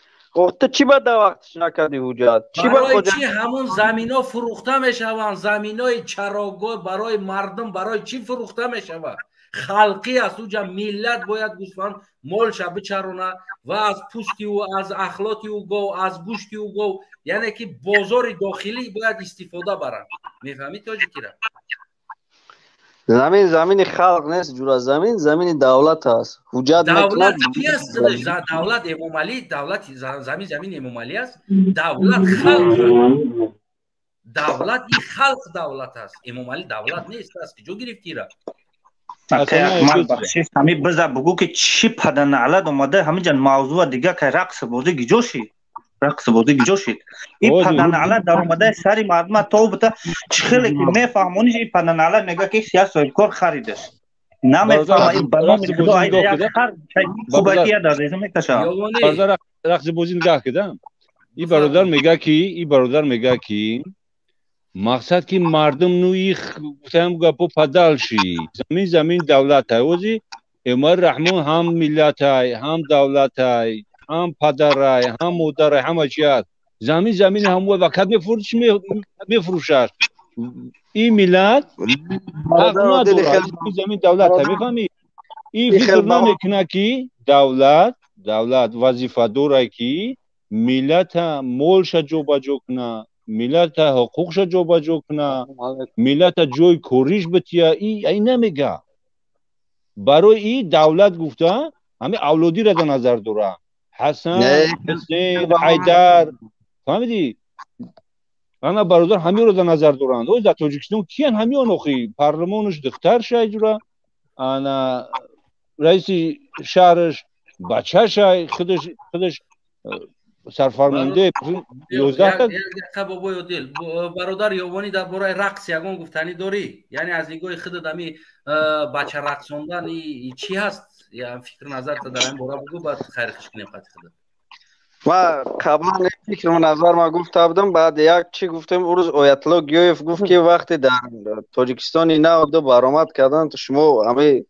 Ту чӣ ба да вақтиш накардӣ ҳуҷҷат? Барои чӣ ҳамун замино фурӯхта мешаванд? Заминои чарогоҳ барои мардум барои чӣ фурӯхта мешавад? Халқӣ аст, уҷа миллат бояд гӯсфанд молша бичарона ва аз пӯсти ӯ, аз ахлоти ӯ гов, аз гӯшти ӯ гов, яъне ки бозори дохилӣ бояд истифода баранд. Мефаҳмӣ тоҷикира? Замин замини халқ нест, ҷура, замин замини давлат аст. Ҳуҷҷат давлат чи аст? Давлат Эмомалӣ, давлат замин замини Эмомалӣ аст. Давлат халқ, давлат и халқ давлат аст. Эмомалӣ давлат нест, аст куҷо гирифтира? Ман бахшиш, ҳами биза бугӯ ки чӣ паданалат омада ҳаминҷа мавзӯа дига кай рақси бозӣ гиҷо шид? Рақси бозӣ гиҷо шид? Ин паданалат даромадаи сари мардума то бита чӣ хеле ки мефаҳмониш, ин паданалат мегӯяд ки як соҳибкор харидаш. Намефаҳма ин ба номи Худо хубакия дар реза мекашад. Рақси бозӣ нигаҳ кида. Ин бародар мегӯяд ки, ин бародар мегӯяд ки мақсад ки мардум ну их гуфтаям гапо падалши. Замин замин давлатай. Ози Эмомалӣ Раҳмон ҳам миллатай, ҳам давлатай, ҳам падарай, ҳам модарай, ҳама чи аст. Замин замини ҳамуа ва кад мефурӯш мефурӯшад. Ин миллат ҳақ надорад. Замин давлатай, мефаҳмӣ? Ин фикр намекунад ки давлат вазифа дорад ки миллата молша ҷобаҷо кунад, миллата ҳуқуқша ҷобаҷо кунад, миллата ҷои кориш бития. Ин намега. Барои ин давлат гуфта ҳамин авлодиро дар назар дорад. Ҳасан, Ҳусейн, Ҳайдар, фаҳмидӣ? Ана бародар ҳаминро дар назар доранд. Оз дар Тоҷикистон киян ҳамион охи? Парлумонаш духтаршай ҷура, ана раиси шаҳраш бачашай, худаш сарфармонде 11 та. Бобои Одил, бародар Ёвонӣ, дар бораи рақс ягон гуфтанӣ дорӣ? Яъне аз нигоҳи худат ами бача рақсондан чӣ ҳаст? Фикр назарта дар ин бора бугӯ, баъд хайрхуш кунем қати худат. Ма қаблан фикру назар ма гуфта будам, баъд як чӣ гуфтем, ӯ рӯз Оятулло Гиёев гуфт ки вақте дар Тоҷикистони нав ду баромад карданд, шумо ҳамаи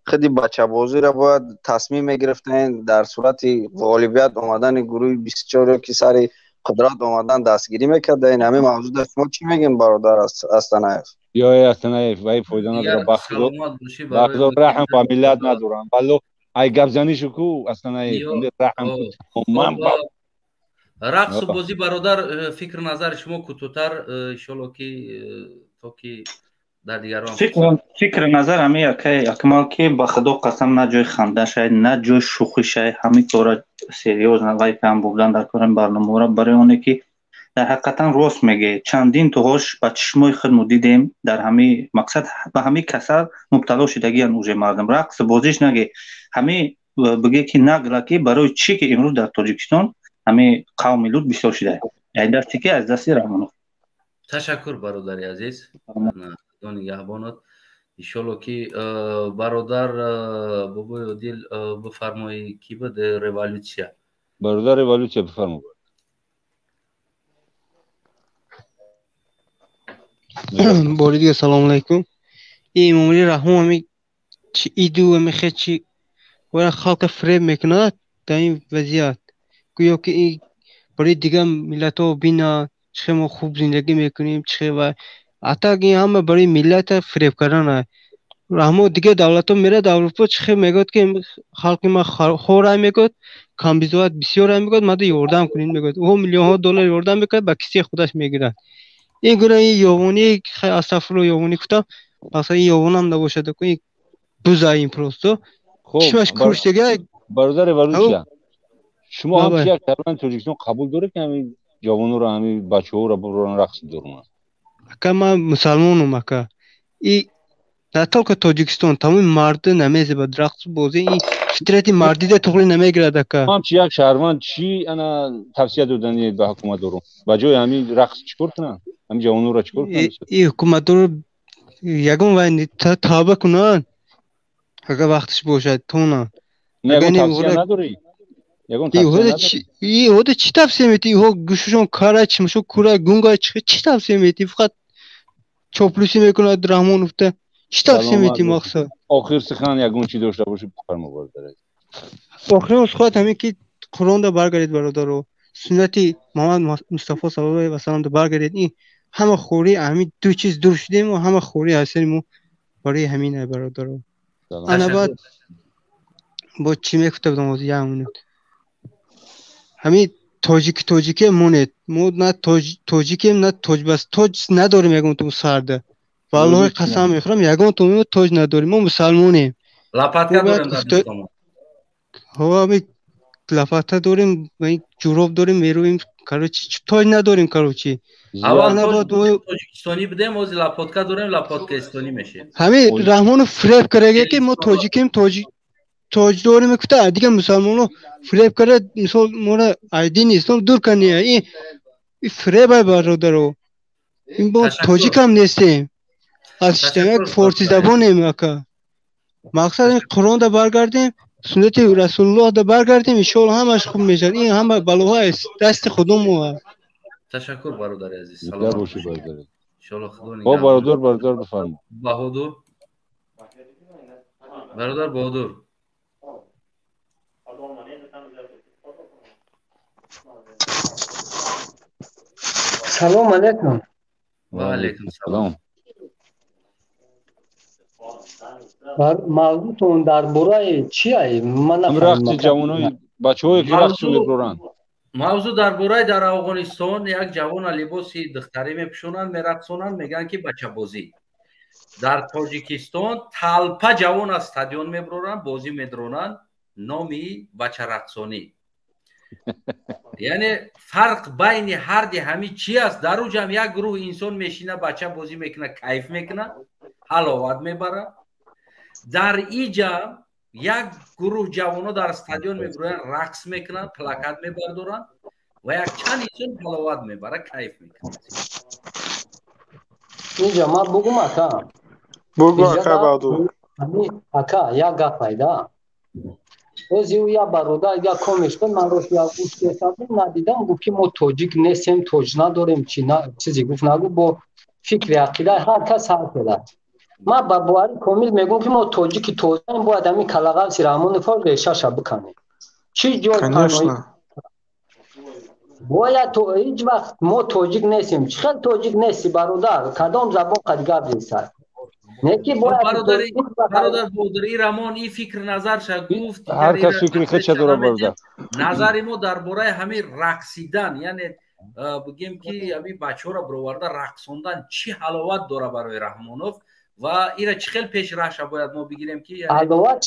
худи бачабозиро бояд тасмим мегирифтем, дар сурати ғолибият омадани гурӯҳи 24 ки сари қудрат омадан дастгирӣ мекардаин. Ҳамин мавзӯъ дар шумо чӣ мегӯем, бародар Астанаев? Ё Астанаев, вай фоида надорад, ба Худо раҳм ба миллат надорам. Валло ай гапзанишу ку Астанаев, раҳм тамоман. Рақсу бозӣ, бародар, фикр назари шумо кӯтоҳтар, иншолло ки то ки дар дигарон. Фикр назар ҳамин якай Акмал ки ба Худо қасам, на ҷои ханда шай, на ҷои шӯхӣ шай, ҳамин кора серьёзно вай паҳм бурдан дар кори барномаро, барои оне ки дар ҳақиқатан рост мегӯед, чандин тоҳош ба чишмои худ мо дидем, дар ҳамин мақсад ба ҳамин касал мубтало шудагиян уже мардум. Рақс бозиш наге, ҳамин бигӯе ки нагла ки барои чӣ ки имрӯз дар Тоҷикистон ҳамин қавми лут бисёр шуда, аз дасти ки, аз дасти Раҳмонов. Ташаккур, бародари азиз, Худо нигаҳбонат. Иншолло ки бародар бобои Одил бифармоӣ, ки буд революсия? Бародар революсия бифармо. Бори дига салому алайкум. И Эмомалӣ Раҳмон ҳами чи иду ҳами хе чи вара халқа фиреб мекунад дар ин вазъият. Гӯё ки ин барои дигар миллатҳо бинанд чӣ хел мо хуб зиндагӣ мекунем, чӣ хел ва ҳатто ин ҳама барои миллата фиреб кардан аст. Раҳмон дигар давлатҳо меравад Аврупо, чӣ хел мегӯяд ки халқи ман хорай мегӯяд, камбизоат бисёрай мегӯяд, мада ёрдам кунед мегӯяд. Ӯ миллионҳо доллар ёрдам мекунад, ба кисаи худаш мегирад. Ин гуна ин ёвонӣ, астағфирулло, ёвонӣ гуфтам, Мақсад ин ёвонам набошад, ин буза ин просто. Чишмаш курш дига. Бародари Варуча, шумо ҳам як шаҳрванди Тоҷикистон қабул доред, ки ҳамин ҷавонро, ҳамин бачаҳоро бурон рақс доранд? Ака, ман мусалмонум, ака. И на только Тоҷикистон, тамоми марду намезебад рақсу бозӣ, ин фитрати мардида туғри намегирад, ака. Ҳам чи як шаҳрванд чӣ ана тавсия доданед ба ҳукуматдоро? Ба ҷои ҳамин рақс чӣ кор кунанд? Ҳамин ҷавононро чӣ кор кунанд? И ҳукуматдоро ягон вай тавба кунанд, агар вақташ бошад, тонанд. Ягон тавсия надорӣ? Ягон тавсия надорӣ? Иҳода чӣ тавсия метӣ? Иҳо гӯшашон кара, чимашон кура, гунга, чӣ тавсия метӣ? Фақат чоплусӣ мекунад Раҳмоновта. Чӣ тавсия метӣ мақсад? Охир сухан ягон чӣ дошта бошӣ, бифармо, бародар. Охирин сухан ҳамин ки Қуръонда баргардед, бародаро. Суннати Муҳаммад Мустафо саллаллоҳу алайҳи васалламда баргардед. Ин ҳама хӯрӣ, ҳамин ду чиз дур шудем ва ҳама хӯрӣ ҳастем мо барои ҳамин, ай бародаро. Ана баъд бо чӣ мегуфта будам ҳозир, як минут. Ҳамин тоҷик тоҷике монед. Мо на тоҷикем, на тоҷ, бас тоҷ надорем ягон тум сарда. Валлоҳи қасам мехӯрам, ягон тум тоҷ надорем. Мо мусалмонем. Лопатка дорем дар дастамон. Ҳо, ҳамин лопата дорем, ҷуроб дорем, мерӯем, короче, тоҷ надорем, короче. Аввал тоҷикистонӣ будем, ҳозир лопатка дорем, лопаткаистонӣ мешем. Ҳамин Раҳмонов фиреб карда, ки мо тоҷикем, тоҷ дорем, гуфта, дигар мусалмоно фиреб карда, мисол моро аз дини ислом дур кардия. Ин фиреб ай, бародаро. Ин мо тоҷикам нестем. Аз як форсизабонем, ака. Мақсад ин Қуръонда баргардем, суннати Расулуллоҳда баргардем, иншоалло ҳамаш хуб мешавад. Ин ҳама балоҳо аз дасти худомо аст. Ташаккур, бародари азиз. Зинда бошӣ, бародар. Иншоалло Худо Хоб, нигаҳбон. бародар, бародар, бифармо. Баҳодур. Бародар Баҳодур. Салом алейкум. Ва алейкум салом. Мавзӯтон дар бораи чи ай? Ман Ҳам рақси ҷавонои бачаҳое ки рақс мебаранд. Мавзӯъ дар бораи дар Афғонистон як ҷавона либоси духтарӣ мепӯшонанд, мерақсонанд, мегӯянд ки бачабозӣ. Дар Тоҷикистон талпа ҷавон аз стадион мебароранд, бозӣ медронанд, номи бачарақсонӣ. Яъне фарқ байни ҳарди ҳамин чи аст? Дар уҷам як гурӯҳ инсон мешина, бача бозӣ мекуна, кайф мекуна, ҳаловат мебара. Дар иҷа як гурӯҳ ҷавоно дар стадион мебироянд, рақс мекунанд, плакат мебардоранд ва якчанд инсон ҳаловат мебара, кайф мекунад. Инҷа ман бугум, ака. Бугу, ака Баҳодур. Ака, як гап пайда. Ози ӯ як бародар як комеш буд, ман рост як гӯш кардам, надидам, гуфт ки мо тоҷик нестем, тоҷ надорем, чи чизе гуфт, нагу, бо фикри ақида ҳар кас ҳар хел аст. Ман ба бовари комил мегӯям, ки мо тоҷики тозаем, бояд ҳамин калағавси Раҳмоновро решаша биканем. Чӣ ҷой паноҳӣ бояд то ҳеҷ вақт мо тоҷик нестем. Чӣ хел тоҷик нести, бародар? Кадом забон қад гап зесад? Не ки бояд бародар Баҳодур, и Рамон и фикр назарша гуфт. Ҳар кас фикри худша дорад, бародар. Назари мо дар бораи ҳамин рақсидан, яъне бигем ки ҳамин бачаҳоро бироварда рақсондан чӣ ҳаловат дора барои Раҳмонов ва ира чӣ хел пешраҳша бояд мо бигирем ки ҳаловат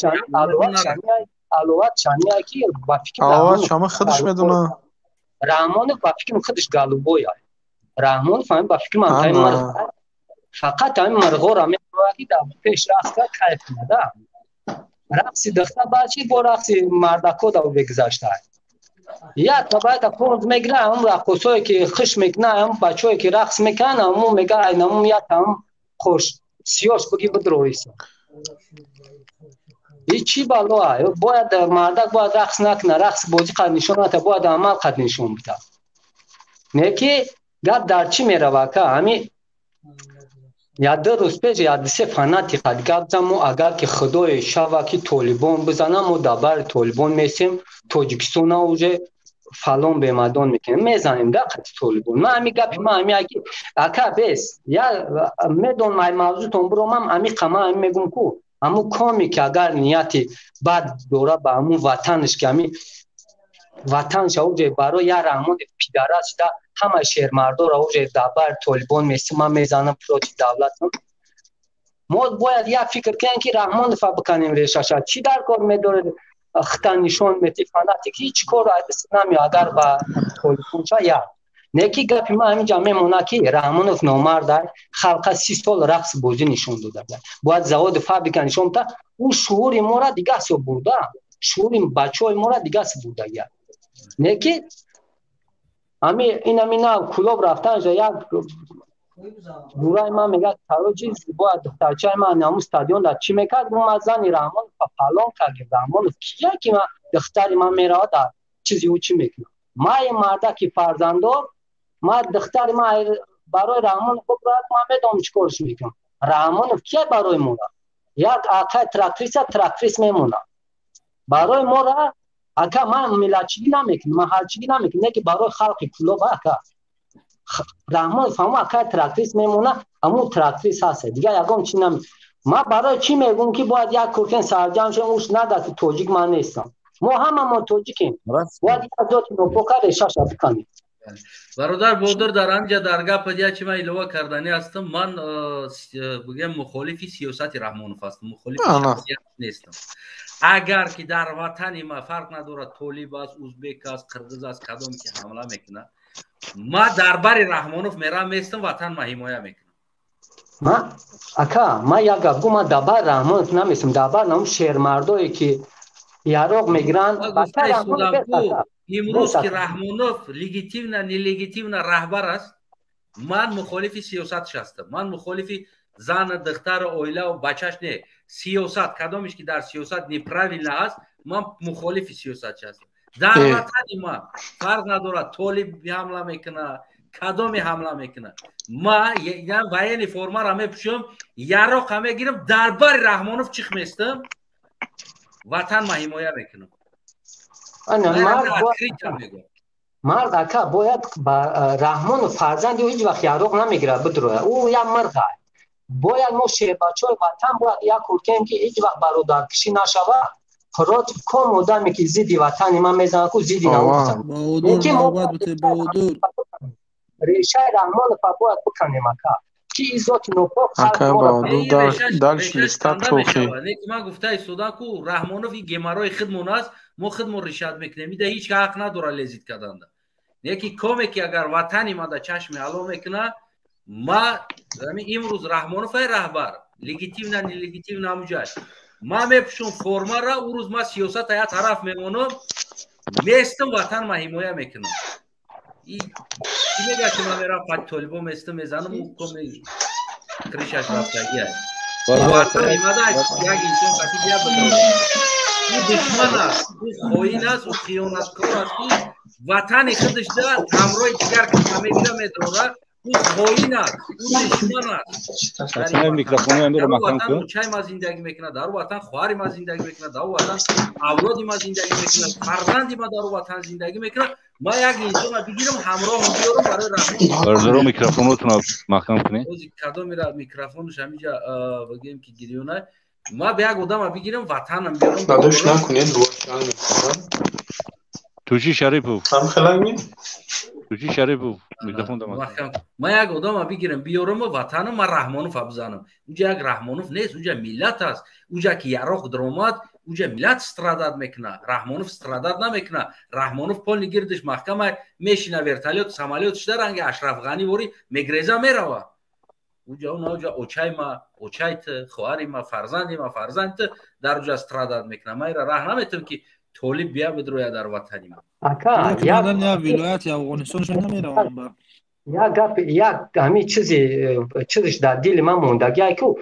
чания ки ба фикри ҳаловат шама худаш медонад. Раҳмонов ба фикри худаш голубой. Раҳмонов ҳамин ба фикри ман фақат ҳамин мирғоро мехоҳад ки дар пеш рақс кард, кайф кунад. Рақси духтар баъд чи бо рақси мардако дар бегузашта. Як табайта понз мегира, ҳамун раққосое ки хиш мекунад, ҳамун бачаҳое ки рақс мекунанд, ҳамун мега айнамун як ҳамун қош сиёш буги бидроиса. И чӣ бало? Бояд мардак бояд рақс накунад, рақс бозӣ қад нишон ната, бояд амал қад нишон бида. Не ки гап дар чӣ мерава, ака? Ҳамин як ду рӯз пеш як ду се фанати қад гап зан, мо агар ки худое шава ки толибон бизана, мо дар бари толибон месем, Тоҷикистона уже фалон бемадон мекунем, мезанем да қати толибон. Ман ҳамин гапи ман ҳамин аки ака бес я медонам ай мавзӯтон биромам, ҳамин ман ҳамин мегӯм ку ҳамун коме ки агар нияти бад дора ба ҳамун ватанаш, ки ҳамин ватанша уже барои як Раҳмони пидарас шуда ҳамаи шермардоро уже дар бари толибон месем, ман мезанам против давлатам. Мо бояд як фикр кунем, ки Раҳмонова биканем решаша. Чӣ дар кор медоред хита нишон мети фанатик, ҳеҷ кор намеояд агар ба толибонча як. Не ки гапи ман ҳаминҷа мемонад, ки Раҳмонов номард, халқа 30 сол рақс бозӣ нишон дода. Бояд заводи фабрика нишон бида. Ӯ шуури моро дига ҳисоб бурда, шуури бачаҳои моро дига ҳисоб бурдагия. Не ки ами инами нав Кулоб рафтанҷа як ҷураи ман мегӯяд, короче, бояд духтарчаи ман ҳамун стадион дар чӣ мекард? Гуфт, ман зани Раҳмонов фалон кардем. Раҳмонов кия, ки ман духтари ман меравад дар чизи ӯ чӣ мекунад? Ман мардаки фарзандор, ман духтари ман барои Раҳмонов бибурад, ман медонам чӣ корш мекунам. Раҳмонов кия барои мора? Як акай тракториста, тракторист мемонад. Барои мора ака ман миллатчигӣ намекунам, маҳалчигӣ намекунам, не ки барои халқи Кулоб ака. Раҳмонов ҳамун акай тракторист мемонад, ҳамун тракторист ҳаст. Дигар ягон чӣ наме. Ман барои чӣ мегӯм, ки бояд як куркен сарҷамъ шавем, уш нагӯяд, ки тоҷик ман нестам. Мо ҳамамон тоҷикем. Бояд як зоти нопока решаша биканем. Бародар Бодир, дар анҷа дар гапа як чи ман илова карданӣ ҳастам. Ман бигӯям, мухолифи сиёсати Раҳмонов ҳастам, мухолифи шахсият нестам. Агар ки дар ватани ма, фарқ надорад, толиб аст, узбек аст, қирғиз аст, кадоме ки ҳамла мекунад, ма дар бари Раҳмонов мерам местам, ватан ма ҳимоя мекунам. Ма ака, ма як гап гӯ, ман дар бар Раҳмонов наместам, дар бар намун шермардое ки яроқ мегиранд. Имрӯз ки Раҳмонов легитимно, нелегитимно раҳбар аст, ман мухолифи сиёсатш ҳастам. Ман мухолифи зана, духтару, оилаву бачаш не. Сиёсат, кадомеш ки дар сиёсат неправильно аст, ман мухолифи сиёсатш ҳастам. Дар ватани ма фарқ надорад, толиб ҳамла мекунад, кадоме ҳамла мекунад, ма военный формаро мепӯшам, яроқа мегирам, дар бари Раҳмонов чих местам, ватан ма ҳимоя мекунам. Мард ака бояд Раҳмонов фарзанди ӯ ҳеҷ вақт яроқ намегирад бидрояд. Ӯ як мирға. Бояд мо шербачаҳои ватан бояд як кор кунем, ки ҳеҷ вақт бародаркушӣ нашавад. Против ком одаме ки зидди ватани ман мезанад, ку зидди решаи Раҳмонова бояд биканем ака, ки ин зоти нопок. Ман гуфта истодам ку Раҳмонов ин геморрои худмон аст, мо худмон решат мекунем, ида ҳеҷ ҳақ надорад лезить карданда. Не ки коме ки агар ватани ма да чашми ало мекунад, ма имрӯз Раҳмонов ай раҳбар, легитимно, нелегитимно ҳамуҷай, ман мепӯшам формара, ӯ рӯз ман сиёсата як тараф мемонам, местам, ватан ма ҳимоя мекунам. Чӣ мегӯяд, ки ман мерам пати толибо местам, мезанам, ӯ коме кришаш рафтагӣ аст. Ватани мада як инсон қати бия бидорад. Ӯ душман аст, ӯ хоин аст, ӯ хиёнаткор аст, ки ватани худашда ҳамроҳи дигар каса мегира, медорад. Ӯ хоин аст, ӯ душман аст. Очаи ма зиндагӣ мекунад, дар ватан хоҳари ма зиндагӣ мекунад, дар ватан авлоди ма зиндагӣ мекунад, фарзанди ма дар ватан зиндагӣ мекунад. Ма як инсонро бигирам, ҳамроҳам биёрам барои Раҳмон. Бародаро, микрофонотонро маҳкам кунед. Кадомира микрофонаш ҳаминҷа бигӯем, ки гирёна. Ма ба як одама бигирам, ватанам биёрам. Дадош, накунед. Тучи Шарипов. Тучи Шарипов, микрофон дамад. Ма як одама бигирам, биёрам ватанам, ма Раҳмонов бизанам. Уҷа як Раҳмонов нест, уҷа миллат аст. Уҷа ки яроқ даромад, уҷа миллат страдать мекунад. Раҳмонов страдать намекунад. Раҳмонов полный гирдиш маҳкама мешина, вертолёт, самолёт шуда, ранги Ашраф Ғанӣ ворӣ мегреза, мерава. Уҷа уна уҷа очаи ма, очаи ту, хоҳари ма, фарзанди ма, фарзанди ту дар уҷа страдать мекунад. Ман ира раҳ наметавам, ки толиб бия бидрояд дар ватани ма. Ака, як вилояти Афғонистон намеравам ба. Як гап, як ҳамин чизи чизиш дар дили ман мондагӣ ку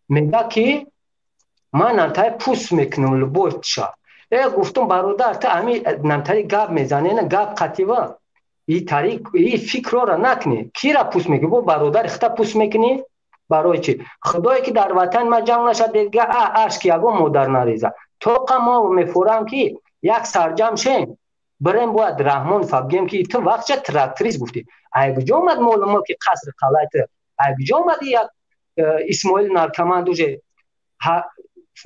мега, ки ман намтари пӯст мекунам любой ша. Гуфтум, бародар, ту ҳамин намтари гап мезанӣ, гап қатива и тариқ и фикрора накунӣ. Кира пӯст мекунӣ? Бо бародари хита пӯст мекунӣ? Барои чӣ? Худое ки дар ватани ман ҷанг нашад, дига ашки ягон модар нареза. Тоқа мо мефурам, ки як сарҷам шем, бирем, бояд Раҳмон бигем, ки ту вақтча тракторист гуфтӣ, ай куҷо омад молу мулки қасри қалай ту, ай куҷо омади? Як Исмоил наркоман уже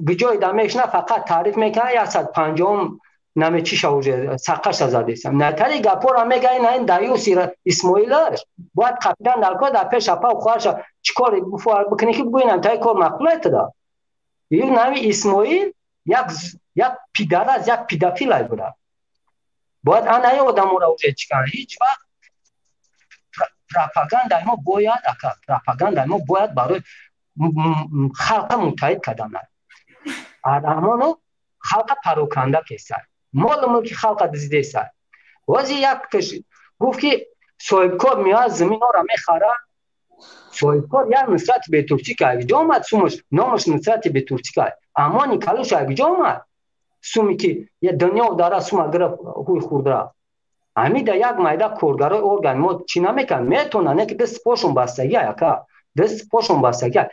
куҷои дамешна, фақат таъриф мекунад, 150-ум намечиша уже сақаша задесам. Натари гапора мега, ин ин даюси Исмоилаш бояд қапидан дар кор, дар пеш апа хоҳарша чӣ кор бикунӣ ки бигӯинам таи кор маъқулай туда. Ю нами Исмоил як пидараз, як пидафилай буда. Бояд анаи одаморо уже чӣ кунанд. Ҳеҷ вақт пропагандаи мо бояд, ака, пропагандаи мо бояд барои халқа муттаҳид кардан. Арраҳмону халқа пароканда кесад, молу мулки халқа дуздидесад. Бози як гуфт ки соҳибкор меояд заминҳоро мехарад. Соҳибкор як Нусрати Бетурчик ҷо омад, сумаш номаш Нусрати Бетурчик. Амони калуш ҷо омад, суми ки я дунё дара сума гирифт ҳуй хурд рафт. Ҳамида як майда коргарои орган мо чӣ намекунанд, метавонанд, не ки даст пошон бастагӣ, ака, даст пошон бастагӣ.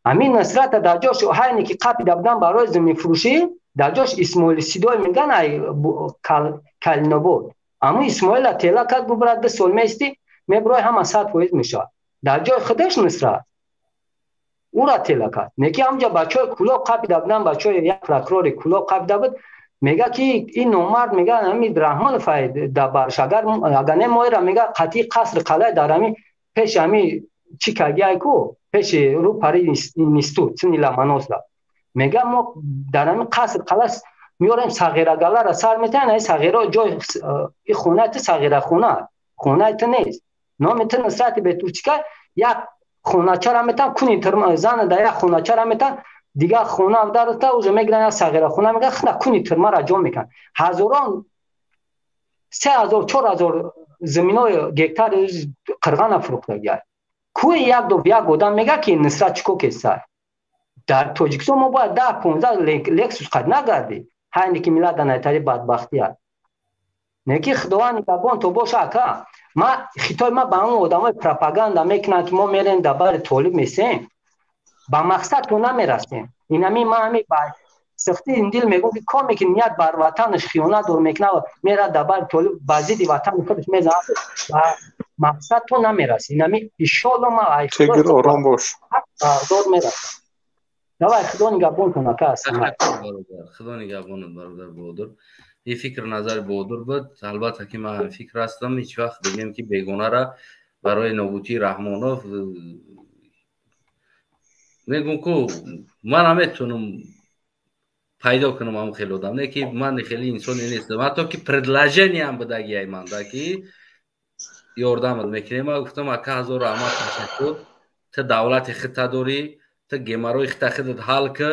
Ҳамин Нусрата дар ҷош ҳайне ки қапида будан барои заминфурӯшӣ, дар ҷош Исмоили Сидой меган ай Калинобод. Аммо Исмоила тела кард, гуфт брат, 2 сол меистӣ, мебирои ҳама 100% мешавад. Дар ҷои худаш Нусрат ура тела кард. Неки ҳамҷа бачаҳои Кулоб қапида будан, бачаҳои як прокурори Кулоб қапида буд, мега ки ин номард, мега ҳамин Раҳмонов дар барш, агар не моира мега қатъи қасри қалай дар ҳамин пеши ҳамин чӣ кагиай ку пеши рӯ пари институт сини Ламаносла, мега мо дар ҳамин қаср қалай меорем сағирагалара сар метаҳем, ай сағира ҷои и хонаи ту сағира хона, хонаи ту нест, номи ту Нусрати Бетурчика, як хоначара метаҳам куни зана дар як хоначара метаҳам, дигар хона дарта уже мегиранд як сағира хона, мегӯянд хна куни тирмара ҷо мекунанд. Ҳазорон 3000 4000 заминои гектари қирғана фурӯхтагиай. Кӯи як ду як одам мега ки Нусрат чӣ ко кесай. Дар Тоҷикистон мо бояд 10 15 Лексус қад нагардӣ, ҳайне ки миллат дар найтари бадбахтӣ аст. Не ки Худованд нигаҳбон то боша, ака. Ма хитой ма ба он одамои пропаганда мекунанд ки мо мерем дар бари толиб месем, ба мақсад то намерасем. Инами ма ҳами ба сихти дил мегӯм ки коме ки ният бар ватанаш хиёнат дор мекунад, мерад дар бари толиб ба зидди ватани худаш мезанад, ба мақсад то намерасӣ. Инами иншоалло ма ай Тегир ором бош. Дор мерасам. Давай, Худо нигаҳбонтон, ака, ассалом. Худо нигаҳбонат, бародар Баҳодур. Ин фикр назари Баҳодур буд. Албатта ки ман фикр ҳастам, ҳеҷ вақт бигем ки бегонара барои нобудии Раҳмонов мегӯм ку ман наметавонам пайдо кунам ҳамон хеле одам, не ки ман хеле инсоне нестам, ҳатто ки предложениям будагиай манда ки ёрдамат мекунем. Ман гуфтам ака, ҳазор раҳмат, ташаккур, ту давлати худта дорӣ, ту геморрои худта худат ҳал ки,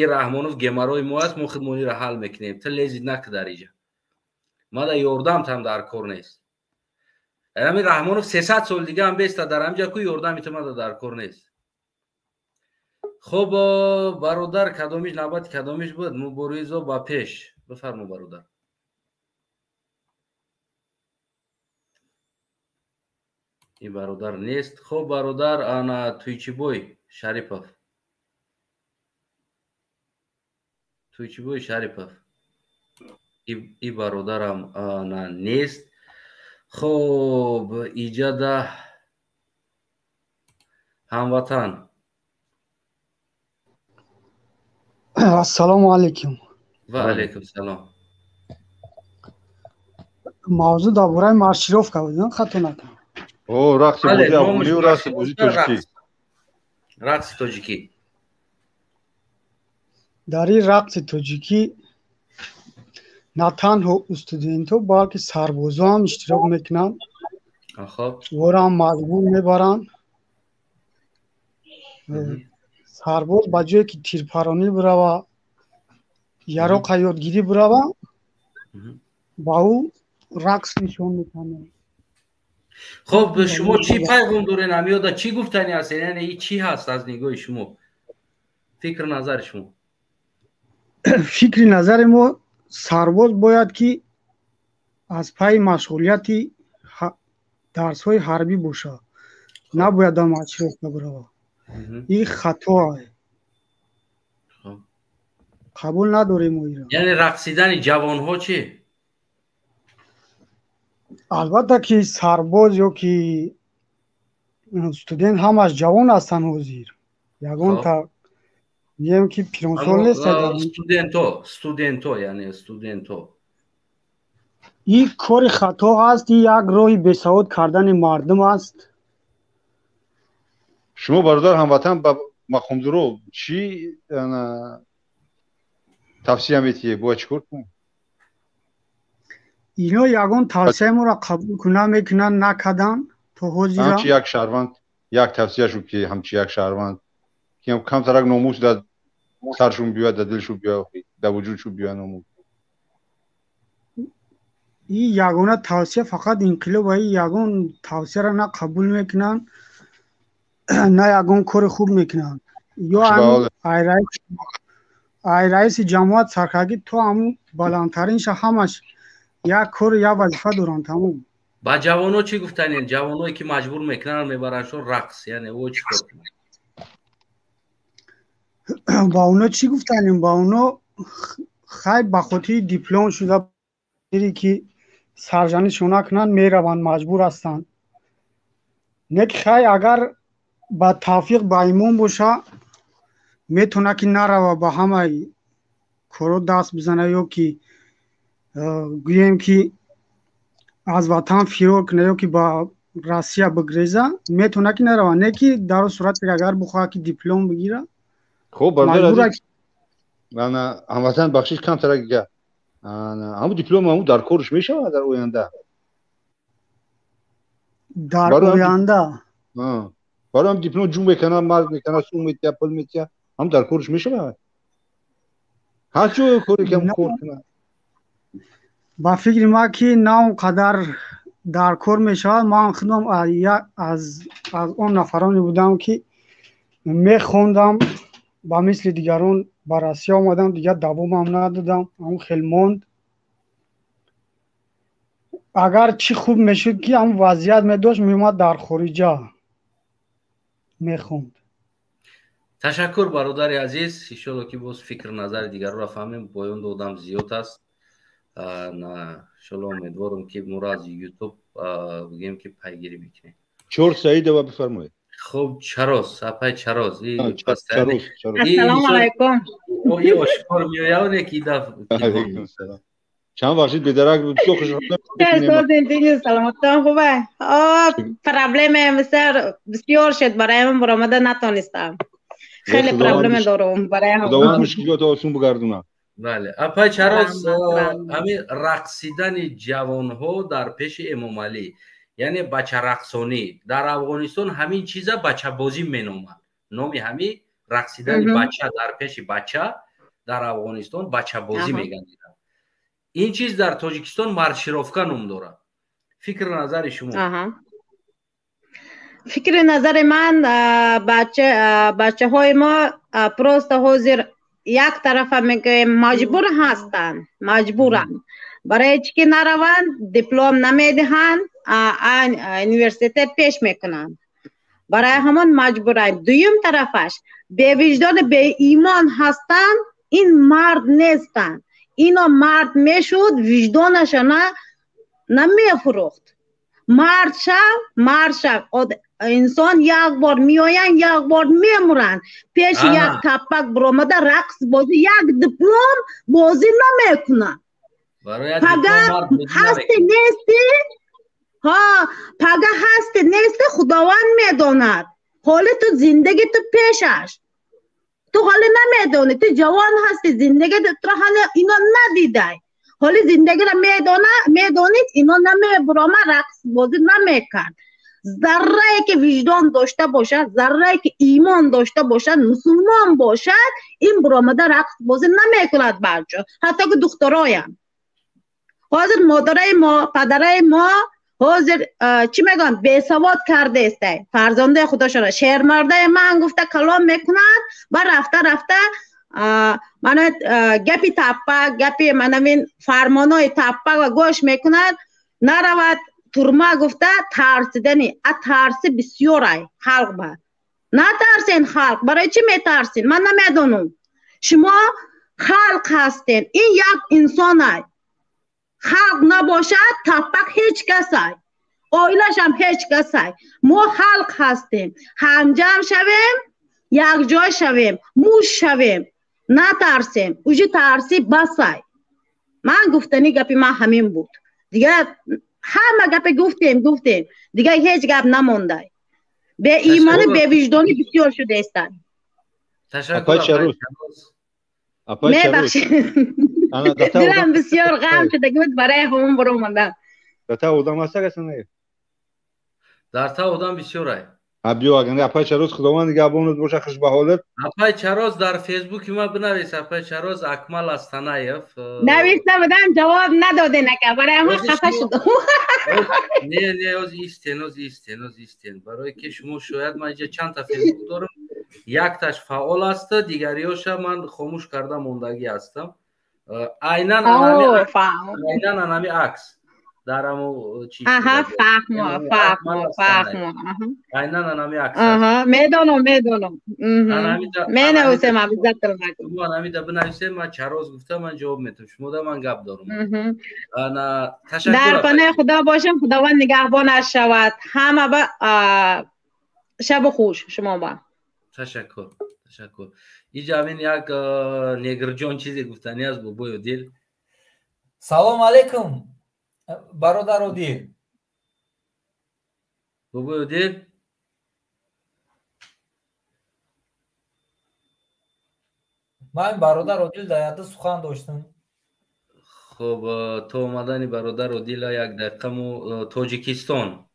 ин Раҳмонов геморрои мо аст, мо худмон инро ҳал мекунем, ту лезид наки дар иҷа, мада ёрдамтам дар кор нест. Ҳамин Раҳмонов 300 сол дига ҳам беста дар ҳамҷа ку ёрдами ту мада дар кор нест. Хуб, бародар, кадомиш навбати кадомиш буд? Муборизо ба пеш бифармо, бародар. Ин бародар нест. Хуб, бародар, ана Туйчибой Шарипов, Туйчибой Шарипов, и бародарам ана нест. Хуб, иҷада ҳамватан. Ассалому алайкум. Ва алайкум салом. Мавзӯъ дар бораи маршировка буд, хато накунам. О, рақси бозии афғонию рақси бозии тоҷикӣ. Рақси тоҷикӣ. Дар ин рақси тоҷикӣ на танҳо студентҳо, балки сарбозо ҳам иштирок мекунанд. Онро ҳам маҷбур мебаранд. Сарбоз ба ҷое ки тирпаронӣ бирава, яроқа ёдгирӣ бирава, ба ӯ рақс нишон метанад. Хуб, шумо чӣ пайғом дорен ҳамиёда, чӣ гуфтани ҳастед? Яъне ин чӣ ҳаст аз нигоҳи шумо, фикр назари шумо? Фикри назари мо, сарбоз бояд ки аз пайи машғулияти дарсҳои ҳарбӣ бошад, набояд дар маршировка бирава. Ин хато, қабул надорем мо инро. Яъне рақсидани ҷавонҳо чӣ? Албатта ки сарбоз ё ки студент ҳамаш ҷавон ҳастанд ҳозир, ягонта мегӯем ки пиронсол нест. Студентҳо, студентҳо, яъне студентҳо. Ин кори хато аст, ин як роҳи бесавод кардани мардум аст. Шумо бародар ҳамватан ба мақомдоро чӣ тавсия метиҳед, бояд чӣ кор кунем? Ино ягон тавсияи моро қабул намекунанд, накарданд то ҳозира. Ҳамчи як шаҳрванд як тавсия шуд, ки ҳамчи як шаҳрванд ки камтарак номус дар саршун биёяд, дар дилшун биёяд, дар вуҷудшун биёяд номус. И ягона тавсия фақат инқилоб, и ягон тавсияро на қабул мекунанд, на ягон кори хуб мекунанд. Ё ай раиси ҷамоат саркаргӣ то ҳамун баландтаринша ҳамаш як кор, як вазифа доранд, тамом. Ба ҷавоно чӣ гуфтанед? Ҷавоное ки маҷбур мекунанд, мебарандшон рақс, яъне о чӣ кор кунанд? Ба оно чӣ гуфтанем? Ба оно хай ба хотири диплом шуда ки сарзанишон накунанд, мераванд, маҷбур ҳастанд. Не ки хай агар ба тавфиқ ба имон боша, метавона ки нарава, ба ҳамаи корҳо даст бизана, ё ки гӯем ки аз ватан фирор куна, ё ки ба Россия бигреза, метавона ки нарава. Не ки дар он сурате агар бихоҳад ки диплом бигира. Хуб, бародар ҳамватан, бахшиш, камтарак дига ҳамун диплом ҳамун дар корш мешавад дар оянда? Дар оянда. Барои ҳам диплом ҷун мекунад, марг мекунад, сум метия, пул метия, ҳам дар корш мешавад? Ҳар ҷое коре ки кор кунад. Ба фикри ман ки на он қадар дар кор мешавад. Ман худам аз он нафароне будам ки мехондам, ба мисли дигарон ба Россия омадам, дигар давомам надодам, ҳамун хел монд. Агар чӣ хуб мешуд ки ҳамун вазъият медошт, меомад дар хориҷа мехонд. Ташаккур, бародари азиз. Иншолло ки боз фикр назари дигарро фаҳмем. Поён додам зиёд аст. Иншолло умедворам ки моро аз ютуб бигем ки пайгирӣ мекунем. Чор Саидова, бифармоед. Хуб, Чароз, апай Чароз. Ассалому алайкум. Ошкор меояд ки даф. Чанд вақт шид бедарак буд. Бисёр хушҳолам. Саломаттон хубе? Проблема бисёр бисёр шуд барои ман, баромада натонистам. Хеле проблема дорам барои Худованд мушкилотро осон бигардонад. Бале, апай Чароз, ҳамин рақсидани ҷавонҳо дар пеши Эмомалӣ, яъне бачарақсонӣ, дар Афғонистон ҳамин чиза бачабозӣ меноманд. Номи ҳамин рақсидани бача дар пеши бача дар Афғонистон бачабозӣ мегӯянд. Ин чиз дар Тоҷикистон маршировка ном дорад. Фикри назари шумо? Фикри назари ман, бачаҳои мо просто ҳозир як тарафа мегӯем маҷбур ҳастанд, маҷбуранд. Барои чӣ ки нараванд, диплом намедиҳанд, университет пеш мекунанд. Барои ҳамон маҷбуранд. Дуюм тарафаш бевиҷдону беимон ҳастанд, ин мард нестанд. Ино мард мешуд, виҷдонашона намефурӯхт. Мард шав, мард шав. Инсон як бор меоянд, як бор мемуранд. Пеши як таппак баромада рақс бозӣ, як диплом бозӣ намекунанд. Пага ҳасти нести, ҳа, пага ҳасти нести, Худованд медонад. Ҳоли ту зиндагӣ ту пешаш. Ту ҳоле намедонӣ, ту ҷавон ҳасти, зиндагӣ туро ҳоле ино надидай. Ҳоли зиндагиро медонид, ино намебурома рақс бозӣ намекард. Заррае ки виҷдон дошта бошад, заррае ки имон дошта бошад, мусулмон бошад, ин буромада рақс бозӣ намекунад барҷо, ҳатто ки духтароям. Ҳозир модараи мо, падараи мо ҳозир чӣ мегӯянд, бесавод кардаестай фарзандаи худошонро. Шермардаи ман гуфта калом мекунад, ба рафта рафта мана гапи таппа, гапи манавин фармонои таппа ва гӯш мекунад, наравад турма гуфта тарсидани. А тарси бисёрай халқ ба. Натарсен халқ, барои чӣ метарсен? Ман намедонам. Шумо халқ ҳастен, ин як инсонай. Халқ набошад, таппак ҳеҷ касай, оилашам ҳеҷ касай. Мо халқ ҳастем, ҳамҷам шавем, якҷой шавем, муш шавем, натарсем. Уҷи тарси басай. Ман гуфтани гапи ман ҳамин буд. Дигар ҳама гапе гуфтем, гуфтем, дигар ҳеҷ гап намондай. Беимону бевиҷдонӣ бисёр шудаистанд. Ташаккур. Мебахшед, дилам бисёр ғам шуда буд, барои ҳамон баромадам. Дар одам ҳаст ага? Дар та одам бисёрай. Биё, агар апай Чароз, Худованд нигаҳбонат боша, хуш ба ҳолат. Апай Чароз, дар Фейсбуки ман бинавис, апай Чароз, Акмал Астанаев. Нависта будам, ҷавоб надоден ака, барои ҳамон хафа шудам. Не, оз истен, оз истен, оз истен, барое ки шумо шояд, ман инҷа чандта Фейсбук дорам, якташ фаъол аст, дигариёша ман хомӯш карда мондагӣ ҳастам. Айнан анами акс дар амо чи. Аҳа, фаҳмо, фаҳмо, фаҳмо. Айнан анами акс. Аҳа, медонам, медонам, менависем обязательно. Шумо анамида бинависем, ман Чароз гуфта, ман ҷавоб метам шумо, да ман гап дорам. Ана, ташаккур. Дар паноҳи Худо бошем, Худованд нигаҳбонаш шавад ҳама. Ба шабу хуш шумо ба. Ташаккур, ташаккур. Иҷа ҳамин як негрҷон чизе гуфтани аст, бобои Одил. Салом алейкум, бародар Одил. Бобои Одил. Ман бародар Одил дар яда сухан доштам. Хуб, то омадани бародар Одила як дақиқа мо Тоҷикистон.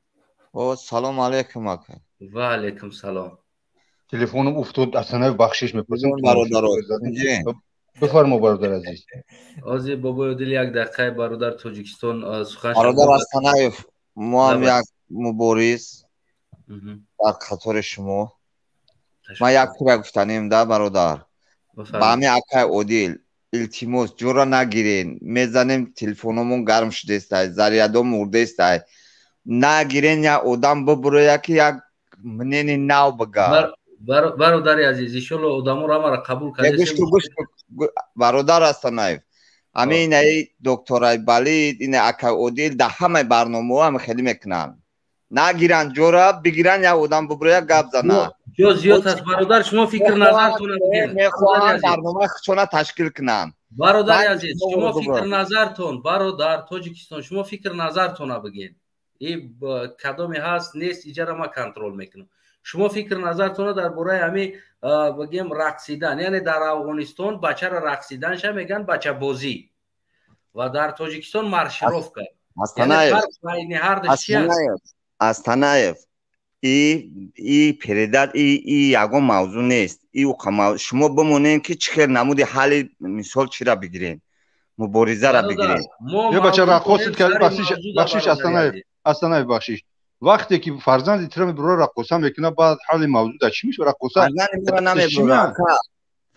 О, салом алейкум, ака. Ва алейкум салом. Телефонам уфтод, Асанаев, бахшиш мепурсам. Бародаро. Бифармо, бародар азиз. Ҳозир бобои Одил як дақиқаи бародар Тоҷикистон сухан. Бародар Астанаев, мо ҳам як мубориз дар қатори шумо. Ман як чиро гуфтанем да, бародар. Ба ҳамин акай Одил илтимос, ҷора нагирен. Мезанем, телефономон гарм шудестай, зарядо мурдестай. Нагирен, як одам бибуроя ки як мнени нав бага. Бародари азиз, иншолло одаморо ҳамаро қабул кардем. Бародар Астанаев, ҳамин инаи докторай Балид, ина акай Одил дар ҳамаи барномаҳо ҳам хеле мекунанд. Нагиранд ҷора, бигиранд, як одам бибуроя, гап зана. Ҷо зиёд аст, бародар, шумо фикр назартона бигиред. Мехоҳанд барномаи худшона ташкил кунанд. Бародари азиз, шумо фикр назартон, бародар Тоҷикистон, шумо фикр назартона бигед. И кадоме ҳаст, нест, иҷара ман контрол мекунам. Шумо фикр назартона дар бораи ҳамин, бигем, рақсидан, яъне дар Афғонистон бачаро рақсиданша мегӯянд бачабозӣ ва дар Тоҷикистон маршировка. Астанаев, и передат, и ягон мавзӯъ нест. И шумо бимонем ки чӣ хел намуди ҳалли мисол чира бигирем, муборизара бигирем. Ё бача рақосид кард, бахшиш, Астанаев, Астанаев, бахшиш. Вақте ки фарзанди тира мебурора, раққоса мекунад, баъд ҳалли мавзӯъ дар чӣ мешавад? Раққоса фарзанди мара намебурора,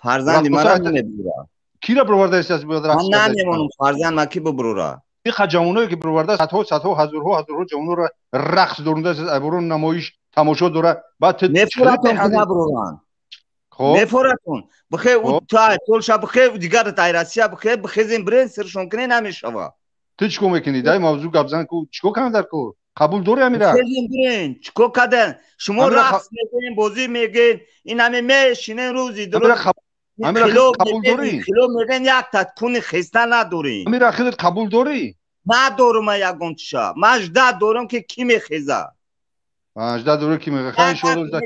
фарзанди мара намебурора. Кира бировардаист бояд рақс? Ман намемонам фарзанд ма ки бибурора. Иқа ҷавоное ки бироварда, садҳо, садҳо, ҳазорҳо, ҳазорҳо ҷавонора рақс дорунда, айборон намоиш тамошо дора, баъд мефуратон ки набуроранд. Мефуратон бихе Полша, бихе дигар тай Россия, бихе бихезем бирен сиршон кунен, намешава. Ту чӣ кор мекунӣ? Дар мавзӯъ гап зан ку, чӣ кор кардам дар кор? Қабул дорӣ амира? Бихезем бирен, чӣ кор кардан? Шумо рақс мекунен, бозӣ мегӯен, ин ҳаме мешинен рӯзи дуруст. Амира, қабул дорӣ? Хило мегӯен, якта куни хеста надорем. Амира, худат қабул дорӣ? Надорум ягон чиша. Ман жда дорам ки кӣ мехеза. Жда дорӣ ки мехеза.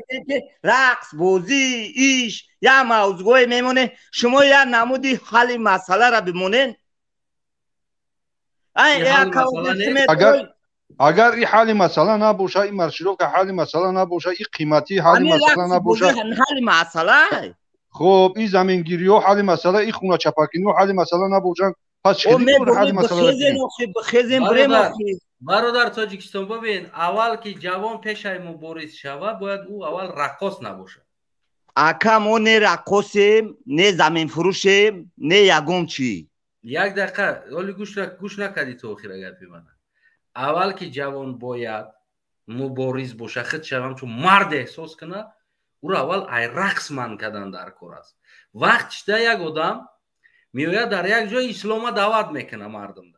Рақс, бозӣ, иш, як мавзӯъҳое мемонем. Шумо як намуди ҳалли масъаларо бимонен. Агар и ҳалли масъала набоша, и маршировка ҳалли масъала набоша, и қиматӣ ҳалли масъала набоша, ҳалли масъала. Хуб, и замингириҳо ҳалли масъала, и хуначапакиниҳо ҳалли масъала набошанд, пас чӣ ҳалли масъала? Бародар Тоҷикистон, бибин, аввал ки ҷавон пешаи мубориз шава, бояд ӯ аввал раққос набошад. Ака, мо не раққосем, не заминфурӯшем, не ягон чӣ. Як дақиқа, оли гӯш накардӣ то охира гапи мана. Аввал ки ҷавон бояд мубориз боша, худ шава ҳамчун мард эҳсос кунад, ӯро аввал ай рақс манъ кардан дар кор аст. Вақт шида як одам меояд дар як ҷой ислома даъват мекунад мардумда.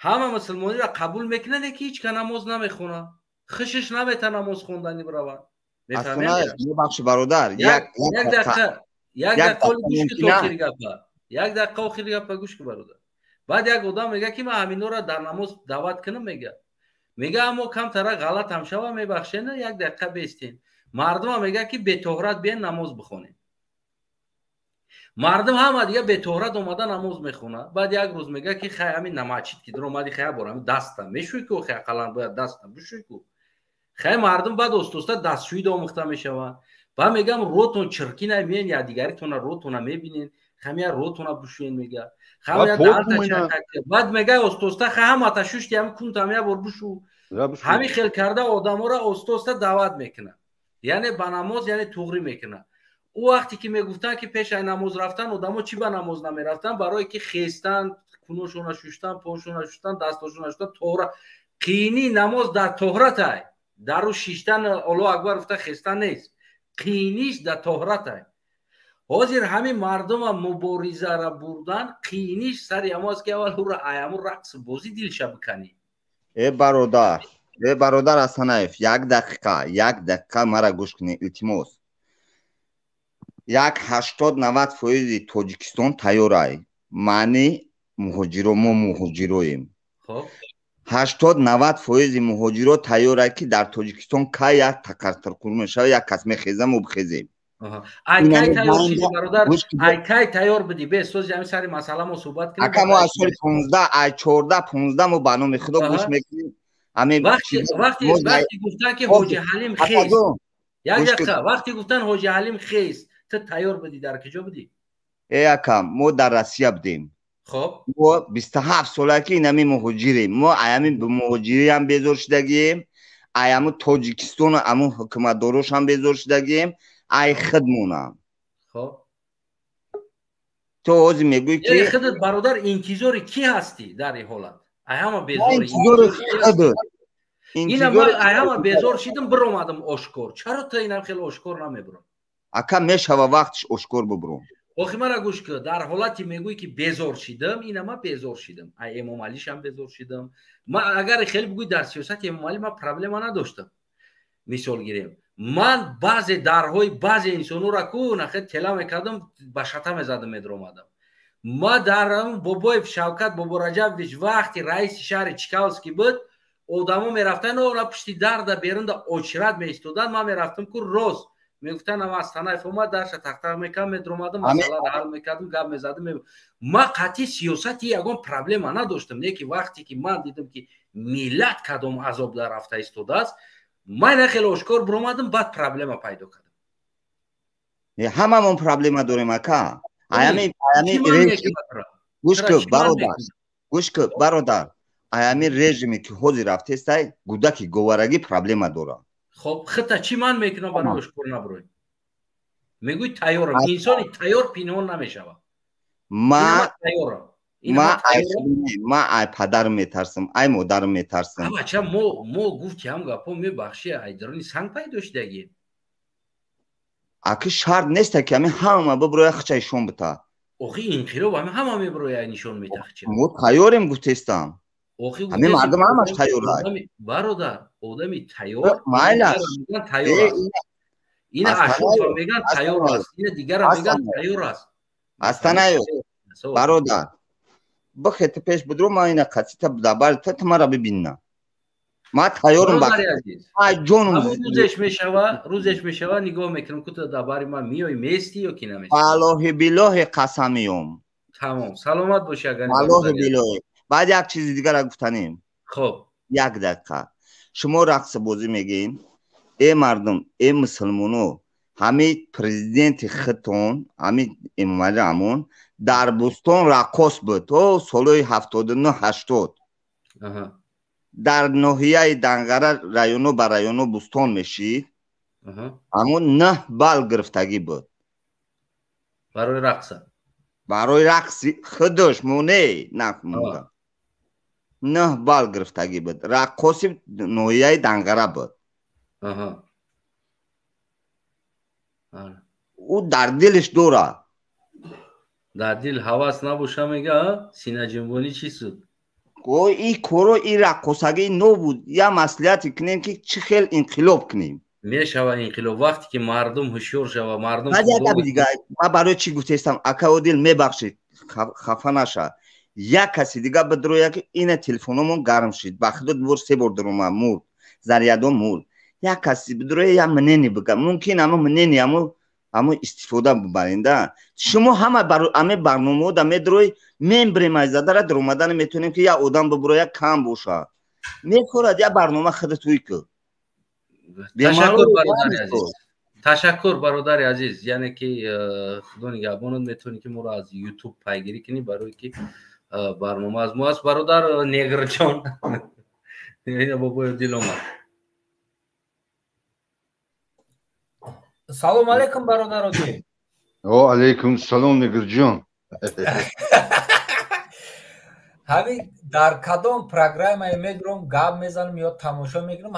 Ҳама мусулмониро қабул мекунад, ки ҳеҷ ка намоз намехонад, хушиш намета намоз хондани биравад. Мебахши, бародар, як дақиқа, як дақиқа гӯш ки то охири гапа, як дақиқа охири гапа гӯш ки, бародар. Баъд як одам мега ки ман ҳаминора дар намоз даъват кунам, мега. Мега аммо камтара ғалат ҳам шава, мебахшена, як дақиқа бестен. Мардума мега ки бетоҳрат биен намоз бихонем. Мардум ҳама дига бетоҳрат омада намоз мехонад. Баъд як рӯз мега ки хай ҳамин намачид ки даромади, хай бор ҳамин даста мешӯй ку, хай ақаллан бояд даста бишӯй ку. Хай мардум баъд оста-оста дастшӯӣ омӯхта мешаванд. Баъд мегам ротон чиркина, миен якдигаритона ротона мебинен, хамия ротона бушӯен мега. Хамия баъд мега оста-оста хай ҳамата шушти, ҳами кунтам як бор бушу. Ҳамин хел карда одаморо оста-оста даъват мекунад. Яъне ба намоз, яъне туғрӣ мекунад. Ӯ вақте ки мегуфтанд ки пеш аз намоз рафтан одамо чӣ ба намоз намерафтанд, барое ки хестан, куношона шуштан, пошона шуштан, дастошона шуштан, тоҳра. Қиинии намоз дар тоҳратай. Дар ӯ шиштан Аллоҳу акбар гуфта хестан нест. Қииниш дар тоҳратай. Ҳозир ҳамин мардума муборизара бурдан қииниш сари ҳамо аст ки аввал ӯра аямо рақс бозӣ дилша биканӣ. Э бародар Асанаев, як дақиқа мара гӯш кунед, илтимос. Як 80-90% Тоҷикистон тайёрай. Маъни муҳоҷиро, мо муҳоҷироем. 80-90% муҳоҷиро тайёрай ки дар Тоҷикистон кай як тақартирқур мешавад, як кас мехезам, мо бихезем. Ай кай тайёр шидӣ бародар? Ай кай тайёр будӣ? Бес сози ҳамин сари масъала мо суҳбат кунем. Ака мо аз соли 15, ай 14-15 мо ба номи Худо гӯш мекунем. Вақте гуфтан ки Ҳоҷи Ҳалим хест, як дақиқа, вақте гуфтан Ҳоҷи Ҳалим хест, ту тайёр будӣ, дар куҷо будӣ? Э ака, мо дар Россия будем. Хоб. Мо 27 сола ки инами муҳоҷирем. Мо аями муҳоҷириам безор шудагием, аяму Тоҷикистону аму ҳукуматдорошам безор шудагием, ай хидмонам. Хоб. Ту ҳозир мегӯӣ ки худат бародар интизори кӣ ҳастӣ дар ин ҳолат? Ай ҳама безори интизори худат. Ина ман ай ҳама безор шидам, биромадам ошкор. Чаро ту инам хеле ошкор намебурам? Ака мешава вақтш ошкор бубурам. Охи мара гӯш кун, дар ҳолате мегӯӣ ки безор шидам, ина ман безор шидам. Ай Эмомалишам безор шидам. Ман агар хеле бигӯӣ дар сиёсати Эмомалӣ ман проблема надоштам. Мисол гирем. Ман баъзе дарҳои баъзе инсонҳоро ку нахел тела мекардам, ба шата мезадам, медаромадам. Ма дар Бобоев Шавкат Бобораҷабович вақти раиси шаҳри Чкаловский буд, одамо мерафтанд, она пушти дарда берунда очират меистоданд, ман мерафтам ку рост. Мегуфтанд ама Астанаев омад, дарша тақтақ мекардам, медаромадам, масъаларо ҳал мекардам, гап мезадам. Ман қатъи сиёсати ягон проблема надоштам, не ки вақте ки ман дидам ки миллат кадом азоб дар рафта истодааст, ман на хеле ошкор биромадам, баъд проблема пайдо кардам. Ҳамамон проблема дорем ака. Аями гӯш кун бародар, гӯш кун бародар. Аями режиме ки ҳозир рафтестай, гудаки говарагӣ проблема дорад. Хоб, хита чӣ ман мекунам барои ошкор набурой? Мегӯй тайёрам. Инсони тайёр пинҳон намешавад. Ма ай падарам метарсам, ай модарам метарсам. Бача, мо гуфти ҳам гапҳо мебахши, ай даруни санг пайдо шудагӣ. Аки шарт неста ки ҳамин ҳама бибуроя хича ишон бита. Охи инқилоб ҳамин ҳама мебуроя нишон метахча. Мо тайёрем гуфтестам. Ҳамин мардум ҳамаш тайёрай. Бародар, одами тайёр майлаш тайёр аст. Ина ашрофа меган тайёр аст, ина дигара меган тайёр аст. Астанаев, бародар, бихе ту пеш будро, ман ина қатита дабар ту мара бибинна. Ман тайёрам ба ай ҷонум. Рӯзеш мешава, нигоҳ мекунам ку ту дабари ман миёй, местӣ ё ки наместӣ. Аллоҳи биллоҳи қасамиём. Тамом, саломат бошӣ агар. Аллоҳи биллоҳи. Баъд як чизи дигара гуфтанем. Хоб. Як дақиқа. Шумо рақс бозӣ мегӯед. Э мардум, э мусулмоно, ҳамин президенти худтон, ҳамин Эмомалӣ Раҳмон дар Бӯстон раққос буд то солҳои 79-80. Дар ноҳияи Данғара районо ба районо Бӯстон мешид. Ҳамон 9 балл гирифтагӣ буд. Барои рақса. Барои рақси худаш мо не нафмонда. 9 балл гирифтагӣ буд. Раққоси ноҳияи Данғара буд. Ӯ дар дилаш дорад. Дар дил ҳавас набоша мега, синаҷунбонӣ чӣ суд? И коро и раққосагӣ нобуд. Я маслиҳате кунем ки чӣ хел инқилоб кунем. Мешава инқилоб вақте ки мардум ҳушёр шава, мардум. Ман барои чӣ гуфтаистам, ака Одил, мебахшед, хафа наша. Як каси дига бидроя ки ина телефономон гарм шид. Ба худо ду бор се бор дуромад мурд. Зарядо мурд. Як каси бидроя я мнение бига. Мумкин амо мнение амо истифода бибарем да. Шумо ҳама аме барномаҳо да медрои мембрем айзадара дуромадан метавонем ки як одам биброя кам боша. Мекорад я барнома худат ҳуй ку. Ташаккур бародари азиз. Ташаккур бародари азиз. Яъне ки худо нигаҳбонат, метавонӣ ки моро аз YouTube пайгирӣ кунӣ, барое ки барнома аз мо аст. Бародар Негрҷон, ина бобои дил омад. Салом алейкум бародар Одил. О, алейкум салом Негрҷон. Ҳамин дар кадом программае медурам, гап мезанам ё тамошо мекунам,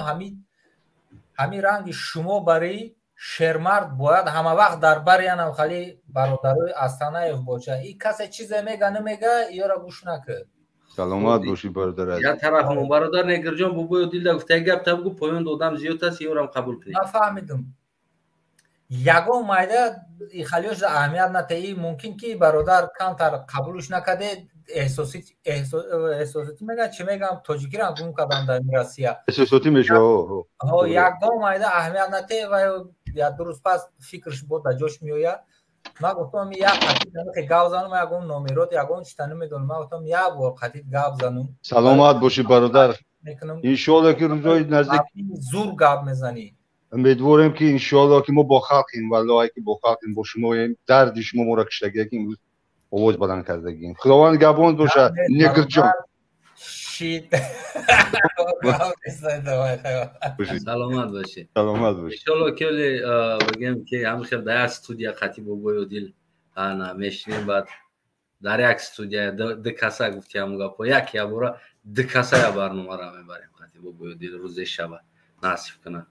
ҳамин ранги шумо барои шермард бояд ҳама вақт дар бари янам хали бародарои Астанаев бошад. И касе чизе мега намега, ёра гӯш накард. Саломат бошӣ бародар азиз. Я тараф бародар Негрҷон, бобои дил да гуфта як гап та бигӯ, поён додам зиёд аст, ёрам қабул кунед. Нафаҳмидум. Ягон майда халиёш аҳамият натаи, мумкин ки бародар камтар қабулш накарде, эҳсосотӣ мегӯяд, чӣ мегӯям, тоҷикиро гум кардам дар ин Россия. Эҳсосотӣ мешавад. Ягон майда аҳамият натаи ва як ду рӯз пас фикраш бо дар ҷош меояд. Ман гуфтам як қатид гап занум, ягон номерот, ягон чита намедонам. Ман гуфтам як бор қатид гап занум. Саломат бошӣ бародар. Иншоалло ки рӯзҳои наздик зур гап мезанӣ. Умедворем ки иншоалло ки мо бо халқем, валлоҳ ки бо халқем, бо шумоем. Дарди шумо моро киштагие ки имрӯз овоз баланд кардагием. Худованд гапон бошад Негрҷон. Шит. Саломат бошед. Саломат бошед. Иншоалло ки оле бигем ки ҳам хел дар як студия қатӣ бобои Одил ана мешинем, баъд дар як студия ду каса гуфти ҳамун гапҳо, як ябора ду каса я барномаро мебарем қатӣ бобои Одил рӯзе шаба насиб кунад.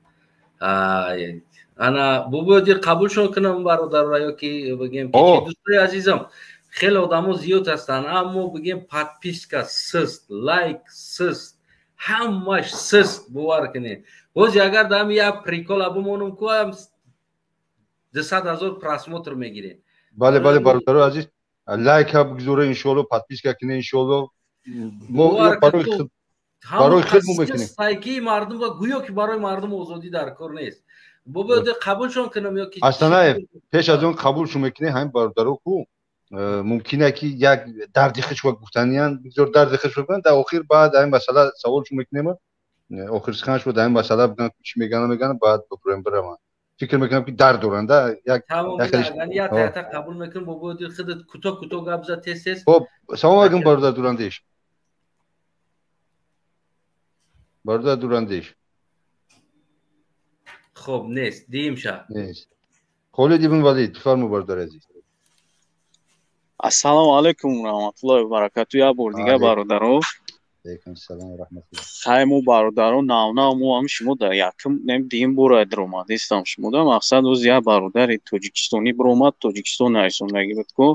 Ана бобои Одил қабулшон кунам бародарро ё ки бигем ки дӯстои азизам, хеле одамо зиёд ҳастанд, аммо бигем подписка сист, лайк сист, ҳамаш сист, бовар кунед. Боз агар дар як прикола бимонам ку ҳам 200 000 просмотр мегирем. Бале, бале бародарои азиз, лайка бигзоред иншоалло, подписка кунед иншоалло. Мо барои худ мо мекунем. Сайки мардум ва гӯё ки барои мардум озодӣ дар кор нест. Бобои Одил қабулшон кунам ё ки Астанаев, пеш аз он қабулшон мекунед ҳамин бародаро ку мумкин ки як дарди худшо гуфтаниян, бигзор дарди худшо бигӯянд, дар охир баъд ҳамин масъала саволшон мекунем, охир суханшо дар ҳамин масъала бигӯянд чӣ мегӯянд, мегӯянд, баъд бибурем бираванд. Фикр мекунам ки дард доранд, да як як қабул мекунам. Бобои Одил худат кӯтоҳ кӯтоҳ гап зад, тез тез. Хоб, салом алейкум бародар Дурандеш. Бародар Дурандеш. Хоб, нест, диим ша. Нест. Холид ибн Валид, бифармо бародар азиз. Ассалому алайкум ва раҳматуллоҳи ва баракатуҳ. Як бор дига бародаро. Алейкум салом ва раҳматуллоҳ. Хай мо бародаро нав нав мо ҳам шумо дар якум нем дигим бора даромадистам шумо да мақсад оз як бародари тоҷикистонӣ биромад, Тоҷикистон нарисондагӣ буд ку.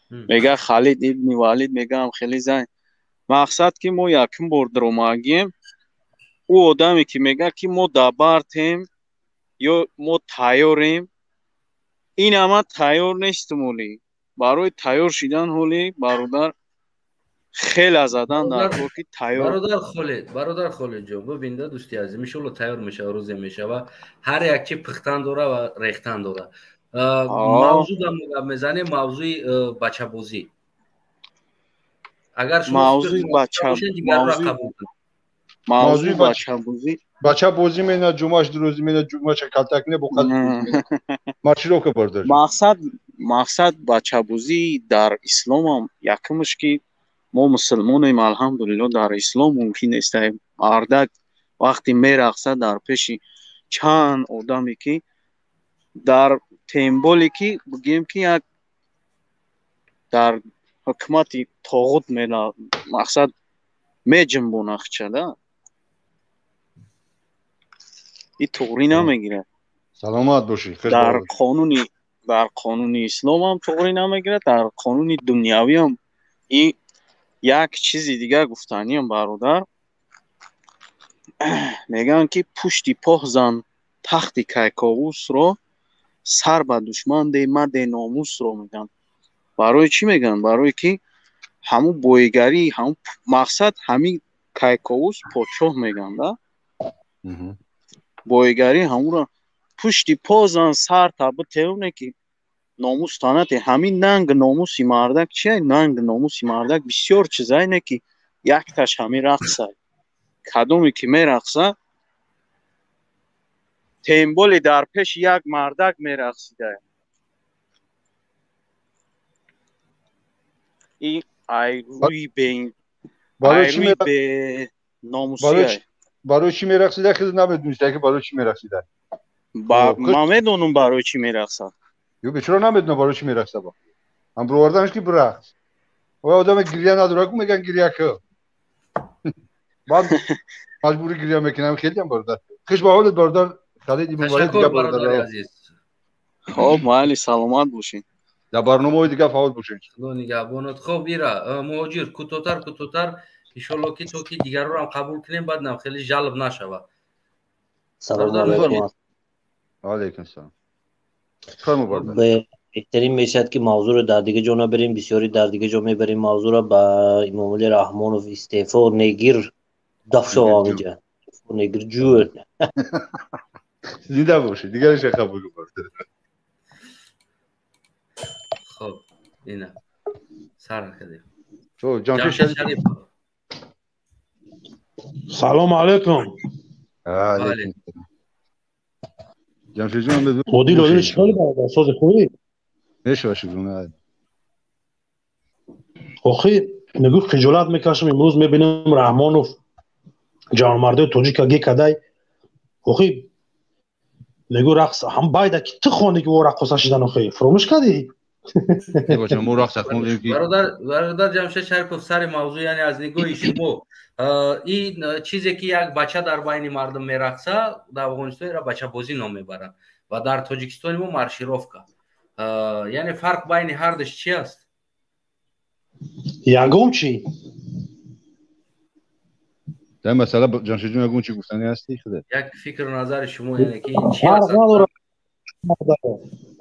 Мега Халид ибни Валид мегаам хеле зан. Мақсад ки мо якум бор даромагием, ӯ одаме ки мега ки мо дабартем ё мо тайёрем, ин ҳама тайёр нестем оли. Барои тайёр шидан ҳоли бародар хеле задан дар кор ки тайёр. Бародар Холид, бародар Холид ҷон, бибин да дӯсти азиз, иншоалло тайёр мешава, рӯзе мешава. Ҳар як чи пухтан дора ва рехтан дора. Мавзӯъ дар мо гап мезанем, мавзӯи бачабозӣ. Агар шумо мавзӯи бача мавзӯи бачабозӣ, бачабозӣ мена ҷумъаш дурӯзӣ мена ҷумъаша калтак не бо қад маршировка бародар. Мақсад бачабозӣ дар исломам якумш ки мо мусулмонем, алҳамдулилло, дар ислом мумкин нест. Мардак вақте мерақсад дар пеши чанд одаме ки дар темболе ки бигӯем ки як дар ҳукумати тоғут мақсад меҷунбонад хчада, и туғрӣ намегирад. Саломат бошӣ. Дар қонуни ислом ҳам туғрӣ намегирад, дар қонуни дунявӣ ҳам. И як чизи дигар гуфтаниям бародар, мегӯянд ки пушти поҳ зан тахти Кайковусро, сар ба душман де маде номусро мегӯянд. Барои чӣ мегӯянд? Барое ки Ҳамун боигарӣ, ҳамун мақсад, ҳамин Кайковус подшоҳ мегӯянд, да? Боигарӣ ҳамуро пушти позан сар та битевне ки номус танате. Ҳамин нанг номуси мардак чия? Нанг номуси мардак бисёр чизае не ки якташ ҳамин рақсай. Кадоме ки мерақса, темболи дар пеши як мардак мерақсида. Ин ай рӯи беномусия. Барои чӣ мерақсида, хеле намедониста ки барои чӣ мерақсида. Ман медонам барои чӣ мерақсад. Ё бечора намедонам барои чӣ мерақсад. Ҳам бироварданаш ки бирақс. Оя одаме гиря надорад, ку мегӯянд гиря кӣ. Баъд маҷбурӣ гиря мекунам, хелиам бародар. Хуш ба ҳолат бародар Халид Имомалӣ, дигар бародаро. Хоб, майли, саломат бошед. Дар барномаҳои дигар фаъол бошед. Худо нигаҳбонат. Хоб, ира муҳоҷир, кӯтоҳтар, кӯтоҳтар, иншоалло ки то ки дигарро ҳам қабул кунем, баъд нам хеле жалб нашавад. Салому алайкум. Алайкум салом. Фармо бародар. Беҳтарин мешавад ки мавзӯъро дар дигар ҷо набарем, бисёре дар дигар ҷо мебарем мавзӯъро. Ба Имомалӣ Раҳмонов истеъфо негир дафшо инҷа. Негир ҷӯр. Зинда бошед. Дигараш қабул бародар. Хоб, ина сар кардем. Хоб, Ҷамшед Шариф. Салом алейкум. Алейкум. Ҷамшед ҷон, Одил, Одил, чӣ ҳоли бародар? Сози хубӣ? Мешава, шукрона. Охи, мегӯ хиҷолат мекашам, имрӯз мебинам Раҳмонов ҷавонмардои тоҷика ге кадай. Охи, мегӯ рақс ҳам байда ки ту хонди ки ӯ раққоса шидан, охи, фуромӯш кардӣ? Бача, мо рақс хондем ки бародар Ҷамшед Шарипов, сари мавзӯъ, яъне аз нигоҳи шумо ин чизе ки як бача дар байни мардум мерақса, дар Афғонистон ира бачабозӣ ном мебаранд ва дар Тоҷикистони мо маршировка. Яъне фарқ байни ҳардуш чи аст? Ягон чӣ? Дар ин масъала Ҷамшед ҷон ягон чӣ гуфтанӣ ҳастӣ худат? Як фикру назари шумо, яъне ки ин чи фарқ аст? Надорад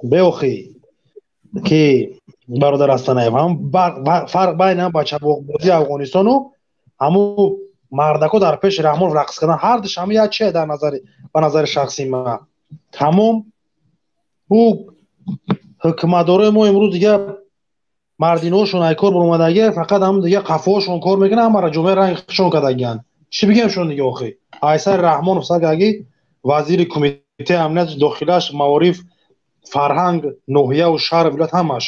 беохи ки бародар Астанаев, ҳам фарқ байни ҳам бачабозии Афғонистону ҳаму мардако дар пеши Раҳмонов рақс кардан, ҳардуш ҳама як чие дар назари, ба назари шахсии ман. Тамом, ӯ ҳукуматдорои мо имрӯз дигар мардиношон ай кор баромадагия, фақат ҳам дигар қафоҳошон кор мекунанд, ҳамаро ҷомеа ранги худшон кардагиянд. Чӣ бигем шон дига охи? Айсари Раҳмонов сагаги вазири кумитаи амнияти дохилаш, маориф, фарҳанг, ноҳияву шаҳр, вилоят ҳамаш.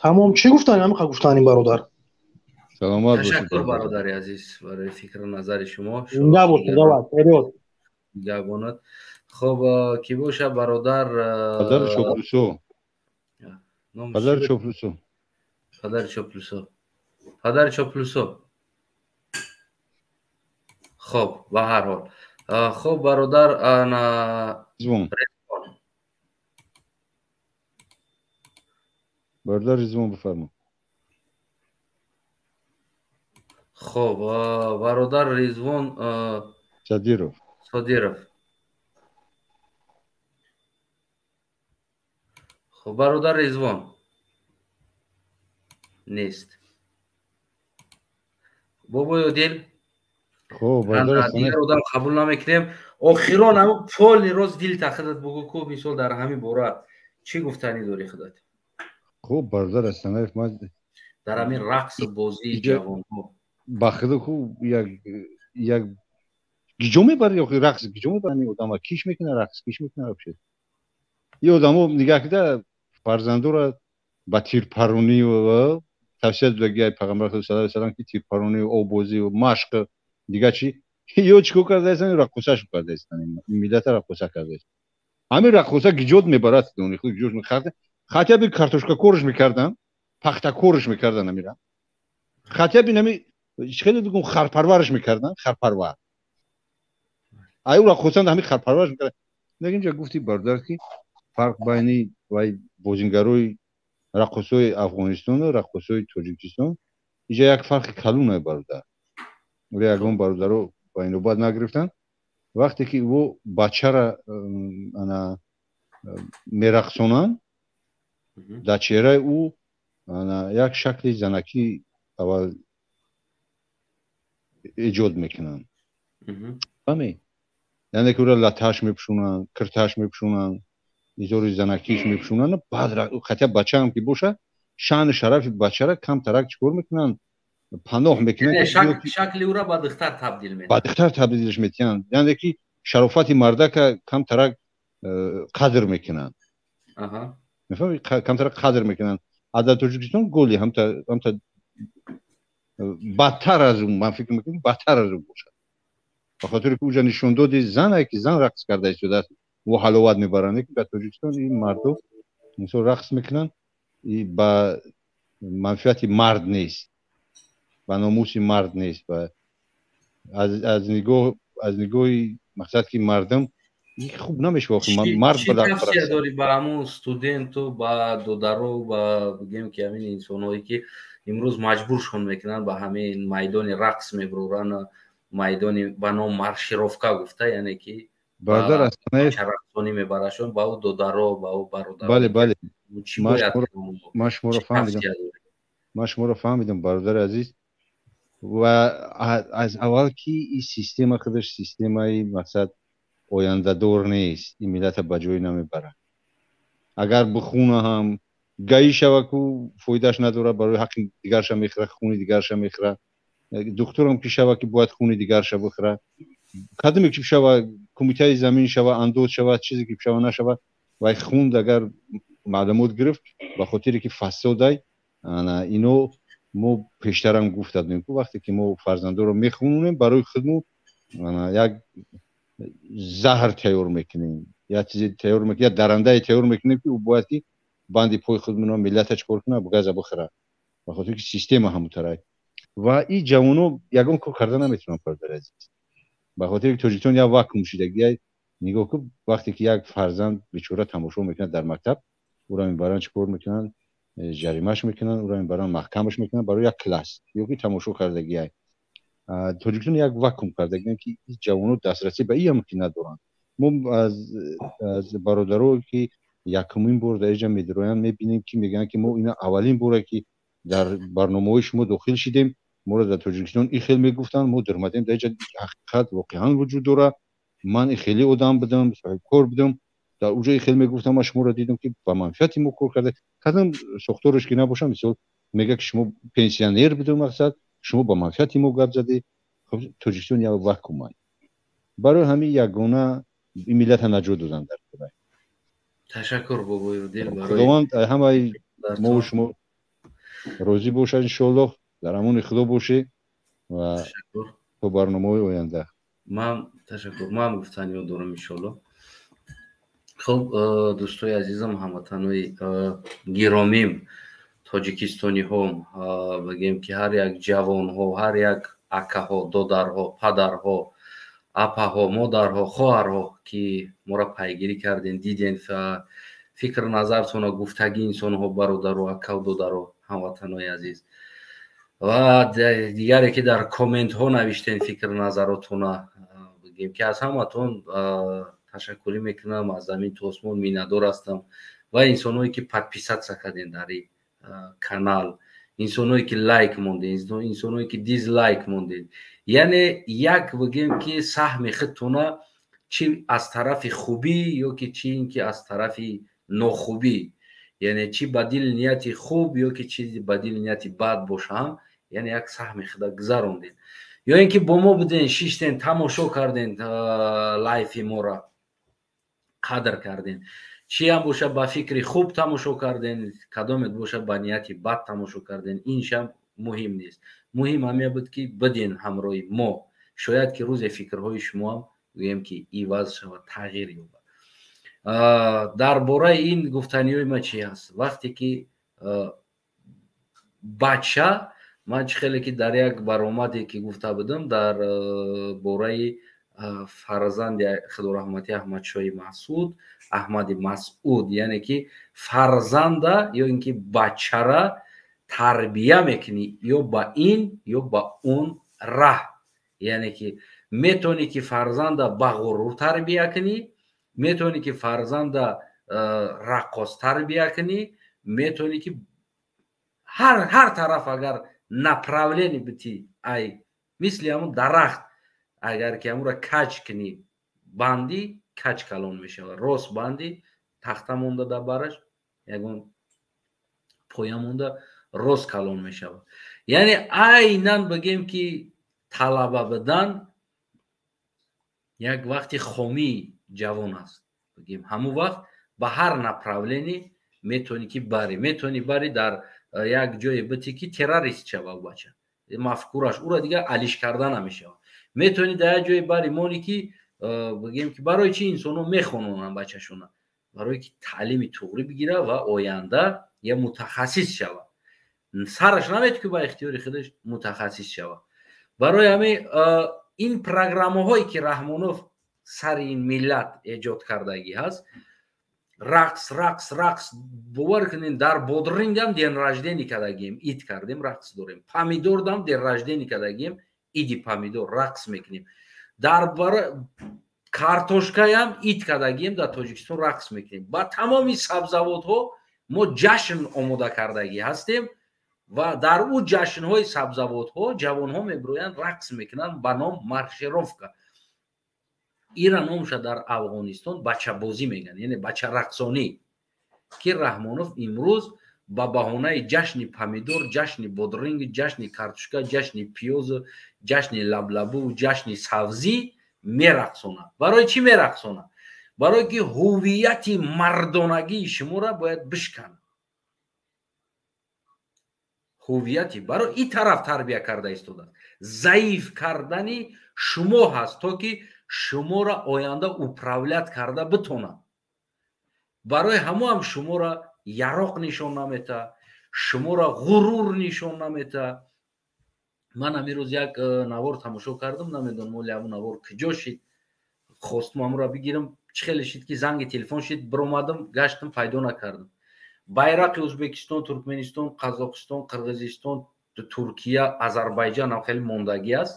Тамом, чӣ гуфтани ҳамиқа гуфтани бародар? Саломат бошед. Ташаккур бародари азиз барои фикру назари шумо. Зинда бошед, давай, вперёд. Нигаҳбонат. Хоб, кӣ боша бародар? Падари Чоплусо. Падари Чоплусо. Падари Чоплусо. Падари Чоплусо. Хоб, ба ҳар ҳол. Хоб, бародар ана Ризвон. Бародар Ризвон, бифармо. Хоб, бародар Ризвон Садиров. Содиров. Хоб, бародар Ризвон нест. Бобои Одил. Хоб, бародар дигар одам қабул намекунем. Охирон ҳамн поли роз дилта худат бугӯ ку, мисол дар ҳамин бора чӣ гуфтанӣ дорӣ худат? Хоб, бародар Астанаев, ман дар ҳамин рақсу бозии ҷавонҳо ба худ хуб як гиҷо мебарад, ё рақс гиҷо мебарад одама, киш мекунад, рақс киш мекунад вообще. Ин одамо нигаҳ кида фарзандора ба тирпаронӣ тавсия додагиай пайғамбар саллаллоҳу алайҳи васаллам ки тирпаронӣ, оббозӣ, машқ, дигар чӣ, ё чӣ кор кардаистанд, раққосашо кардаистанд, миллата раққоса кардаистанд. Ҳамин раққоса гиҷот мебарад, дони худ гиҷот мехард. Хотя бы картошкакорш мекардан, пахтакорш мекардан амира. Хотя бы нами хеле бигум харпарварш мекардан, харпарвар. Ай ӯ раққосанд ҳамин харпарварш мекардан. Лекин ҷа гуфти бародар ки фарқ байни вай бозингарои раққосои Афғонистону раққосои Тоҷикистон иҷа як фарқи калонае бародар. Вале ягон бародаро ба инобат нагирифтанд. Вақте ки ӯ бачара ана мерақсонанд, дар чеҳраи ӯ ана як шакли занакӣ Аввал эҷод мекунанд, фаҳмӣ? Яъне ки ӯро латаш мепӯшонанд, кирташ мепӯшонанд, изори занакиш мепӯшонанд, баъд хотя бачаам ки боша, шаъну шарафи бачара камтарак чӣ кор мекунанд, паноҳ мекунанд. Шакли ӯра ба духтар табдил медиҳанд, ба духтар табдилш метиҳанд. Яъне ки шарофати мардака камтарак қадр мекунанд, мефаҳмӣ? Камтарак қадр мекунанд. А дар Тоҷикистон голи ҳамта бадтар аз ӯ, ман фикр мекунам, бадтар аз ӯ бошад, ба хотире ки уҷа нишондоди зане ки зан рақс карда истодааст, ӯ ҳаловат мебаранд. Ки дар Тоҷикистон ин мардо мисол рақс мекунанд, ба манфиати мард нест, ба номуси мард нест, ба аз нигоҳи мақсад ки мардум хуб намешавад. Мард чӣ тавсия дорӣ ба ҳамун студенту, ба додаро, ба бигем ки ҳамин инсонҳое ки имрӯз маҷбуршон мекунанд, ба ҳамин майдони рақс мебуранд, майдони ба ном маршировка гуфта, яъне ки бародар рақсонӣ мебарашон, ба ӯ додаро, ба ӯ бародаро? Бале, бале, ман шуморо фаҳмидам, ман шуморо фаҳмидам, бародари азиз. Ва аз аввал ки ин система худаш системаи мақсад ояндадор нест, ин миллата ба ҷое намебарад. Агар бихуна ҳам гаӣ шава, ку фоидааш надорад, барои ҳаққи дигарша мехӯра, хуни дигарша мехӯра. Духтурам ки шава, ки бояд хуни дигарша бихӯра. Кадоме ки шава, кумитаи замин шава, андоз шава, чизе ки шава нашава, вай хунд агар маълумот гирифт, ба хотире ки фасодай ино. Мо пештарам гуфта будем, ку вақте ки мо фарзандоро мехунонем, барои худмо як заҳр тайёр мекунем, як чизе тайёр мекунем, як дарандае тайёр мекунем, ки ӯ бояд ки банди пои худмоно миллата чӣ кор кунад, газа бихӯра, ба хотире ки система ҳамутарай. Ва ин ҷавоно ягон кор карда наметавонанд, бародари азиз, ба хотире ки Тоҷикистон як вакуум шидагия. Нигоҳ кун, вақте ки як фарзанд бечора тамошо мекунад дар мактаб, ӯро мебаранд, чӣ кор мекунанд, ҷаримаш мекунанд, ӯро мебаранд, маҳкамаш мекунанд барои як класс ё ки тамошо кардагия. Тоҷикистон як вакуум кардагиам, ки ҷавоно дастрасӣ ба иам ки надоранд. Мо аз бародаро ки якумин бор дар инҷа медироянд, мебинем, ки мегӯянд, ки мо ина аввалин боре ки дар барномаҳои шумо дохил шидем, моро дар Тоҷикистон ин хел мегуфтанд, мо даромадем дар инҷа, ҳақиқат воқеан вуҷуд дорад. Ман хеле одам будам, соҳибкор будам, дар уҷо хел мегуфтам, ман шуморо дидам, ки ба манфиати мо кор карда. Кадом сохтораш ки набошам, мисол мега, ки шумо пенсионер будем, мақсад шумо ба манфиати мо гап задед. Хоб, Тоҷикистон як вакуум. Барои ҳамин ягона ин миллата наҷот додан дар кор. Ташаккур, бобои дил, барои Худованд ҳамаи мо шумо розӣ бошад, иншоаллоҳ. Дар амони Худо бошед ва то барномаҳои оянда. Ман ташаккур, ман гуфтаниҳо дорам, иншоаллоҳ. Хуб, дӯстои азизам, ҳамватанои гиромим, тоҷикистониҳо, бигем ки ҳар як ҷавонҳо, ҳар як акаҳо, додарҳо, падарҳо, апаҳо, модарҳо, хоҳарҳо, ки моро пайгирӣ кардем, дидем, фикр назартонро гуфтагӣ инсонҳо, бародаро, акаву додаро, ҳамватанои азиз ва дигаре ки дар комментҳо навиштем фикр назаротона, бигем ки аз ҳаматон ташаккурӣ мекунам, аз замин то осмон миннатдор ҳастам. Ва инсонҳое ки подписаться кардем дар ин канал, инсонҳое ки лайк мондед, инсонҳое ки дизлайк мондед, яъне як бигем ки саҳми худтона, чи аз тарафи хубӣ ё ки чи ин ки аз тарафи нохубӣ, яъне чи ба дили нияти хуб ё ки чи ба дили нияти бад бошам, яъне як саҳми худа гузарондед, ё ин ки бо мо буден, шиштен, тамошо карден лайфи моро, қадр карден, чи ҳам боша ба фикри хуб тамошо карден, кадомет боша ба нияти бад тамошо карден, иншам муҳим нест. Муҳим ҳамия буд, ки биден ҳамроҳи мо. Шояд ки рӯзе фикрҳои шумоам гӯем ки иваз шавад, тағйир ёбад. Дар бораи ин гуфтаниҳои ма чи ҳаст? Вақте ки бача, ман чӣ хеле ки дар як баромаде ки гуфта будам дар бораи фарзанди худораҳматӣ Аҳмадшоҳи Масъуд, Аҳмади Масъуд, яъне ки фарзанда ё ин ки бачара тарбия мекунӣ ё ба ин ё ба он раҳ, яъне ки метавонӣ ки фарзанда ба ғурур тарбия кунӣ, метавонӣ ки фарзанда раққос тарбия кунӣ, метавонӣ ки ҳар тараф агар Направление бити ай мисли ҳамун дарахт, агар ки ҳамура каҷ кунӣ, банди каҷ калон мешавад, рост банди тахта монда дар бараш ягон поя монда рост калон мешавад. Яъне айнан бигем ки талаба будан як вақти хомии ҷавон аст. Бигем ҳамун вақт ба ҳар направление метавонӣ ки барӣ, метавонӣ барӣ дар як ҷое битӣ ки террорист шава бача, мафкураш ура дигар алиш карда намешавад. Метавонӣ дар як ҷое барӣ мони ки бигем ки барои чи инсонҳо мехононанд бачашона, барое ки таълими туғрӣ бигира ва оянда я мутахассис шава. Сараш наметавон ки ба ихтиёри худаш мутахассис шава. Барои ҳамин ин программаҳое ки Раҳмонов сари ин миллат эҷод кардагӣ ҳаст, рақс, рақс, рақс, бовар кунед, дар бодрингам день рождения кардагием, ид кардем, рақс дорем. Помидордам день рождения кардагием, иди помидор рақс мекунем. Дар картошкаям ид кардагием, дар Тоҷикистон рақс мекунем. Ба тамоми сабзавотҳо мо ҷашн омода кардагӣ ҳастем ва дар ӯ ҷашнҳои сабзавотҳо ҷавонҳо мебироянд, рақс мекунанд ба ном маршировка. Ира номша дар Афғонистон бачабозӣ мегӯянд, яъне бачарақсонӣ, ки Раҳмонов имрӯз ба баҳонаи ҷашни помидор, ҷашни бодринг, ҷашни картошка, ҷашни пиёзу, ҷашни лаблабу, ҷашни савзӣ мерақсонад. Барои чӣ мерақсонад? Барое ки ҳуввияти мардонагии шуморо бояд бишканад. Ҳуввияти барои ин тараф тарбия карда истодааст. Заиф кардани шумо ҳаст, то ки шуморо оянда управлять карда битонад. Барои ҳамо ҳам шуморо яроқ нишон намета, шуморо ғурур нишон намета. Ман ҳамин рӯз як навор тамошо кардам, намедонам оли ҳамун навор куҷо шид, хостум ҳамуро бигирам, чӣ хеле шид ки занги телефон шид, биромадам, гаштам, пайдо накардам. Байрақи Ӯзбекистон, Туркманистон, Қазоқистон, Қирғизистон, Туркия, Озарбойҷон ҳам хеле мондагӣ аст.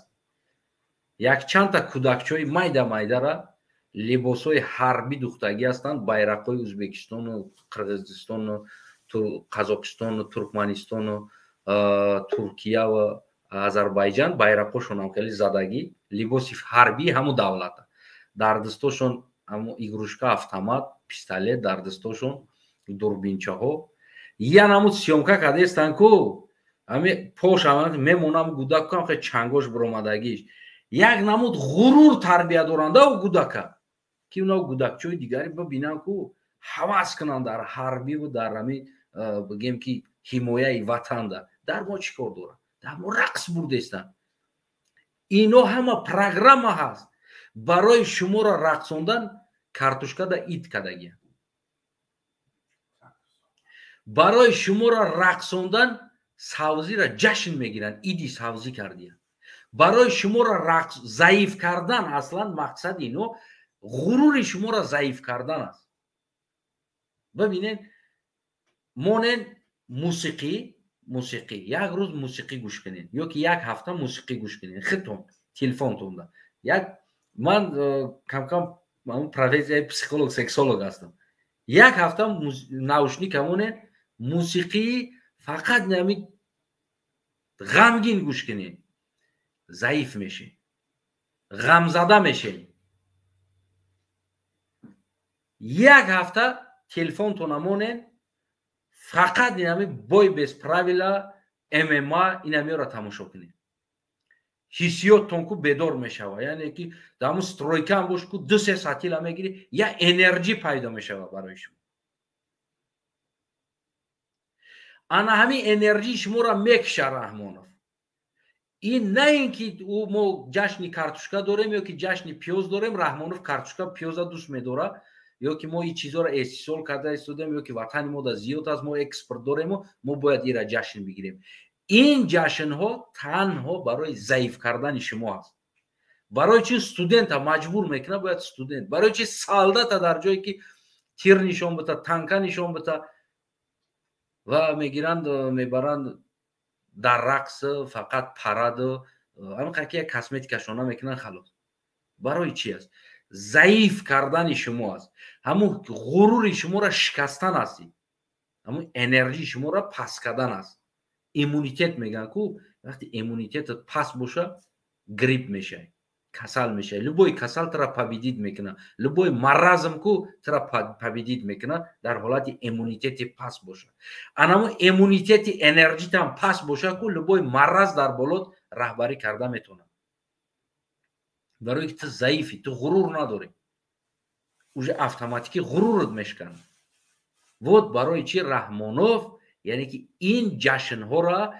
Якчандта кӯдакчаҳои майда майдара либосҳои ҳарбӣ духтагӣ ҳастанд, байрақҳои Ӯзбекистону Қирғизистону Қазоқистону Туркманистону Туркия ва Озарбойҷон байрақҳошон ҳам хеле задагӣ, либоси ҳарбии ҳамун давлата. Дар дастошон ҳамун игрушка, автомат, пистолет, дар дастошон дурбинчаҳо. Ян ҳамун съёмка кардестанд ку, ҳами пош мемонам гӯдак кам хеле чангош биромадагиш. Як намуд ғурур тарбия доранда ӯ гӯдака, ки уна гӯдакчаҳои дигаре бибинанд ку ҳавас кунанд дар ҳарбиву дар ҳамин бигем ки ҳимояи ватанда. Дар мо чӣ кор доранд? Дар мо рақс бурдестанд. Ино ҳама программа ҳаст барои шуморо рақсондан. Картошкада ид кардагиянд, барои шуморо рақсондан савзиро ҷашн мегиранд, иди савзӣ кардиянд. Барои шуморо рақс заиф кардан, аслан мақсади ино ғурури шуморо заиф кардан аст. Бибинед, монен мусиқӣ, мусиқӣ, як рӯз мусиқӣ гӯш кунед ё ки як ҳафта мусиқӣ гӯш кунед худтон телефонтонда. Як ман камкам профессияи психолог, сексолог ҳастам. Як ҳафта наушник ҳамоне мусиқии фақат нами ғамгин гӯш кунед, заиф мешед, ғамзада мешед. Як ҳафта телефонтона монед, фақат инами бой без правила, ММА инамиро тамошо кунед. Ҳиссиёттон ку бедор мешава, яъне ки дар ҳамун стройкаам бош ку 2-3 сатила мегирӣ, я энерҷӣ пайдо мешава барои шумо. Ана ҳамин энерҷии шуморо мекиша Раҳмонов. Ин на ин ки мо ҷашни картошка дорем ё ки ҷашни пиёз дорем, Раҳмонов картошка пиёза дӯст медорад, ё ки мо ин чизҳоро истеҳсол карда истодем, ё ки ватани мо да зиёд аст, мо экспорт дорему мо бояд ира ҷашн бигирем. Ин ҷашнҳо танҳо барои заиф кардани шумо аст. Барои чи студента маҷбур мекунад, бояд студент. Барои чи солдата дар ҷое ки тир нишон бита, танка нишон бита ва мегиранд, мебаранд дар рақс, фақат параду ҳамин ки як косметикашона мекунанд, халос. Барои чи аст? Заиф кардани шумо аст. Ҳамун ғурури шуморо шикастан аст, ҳамун энерҷии шуморо паст кардан аст. Иммунитет мегӯянд ку, вақте иммунитетат паст боша, грипп мешавӣ, касал мешавӣ. Любой касал тура победить мекунад, любой маразм ку тура победить мекунад дар ҳолати иммунитети паст боша. Анамо иммунитети энерҷитам паст боша ку, любой мараз дар болот раҳбарӣ карда метавонад, барое ки ту заифӣ, ту ғурур надорӣ, уже автоматикӣ ғурурат мешканад. Вот барои чи Раҳмонов, яъне ки ин ҷашнҳоро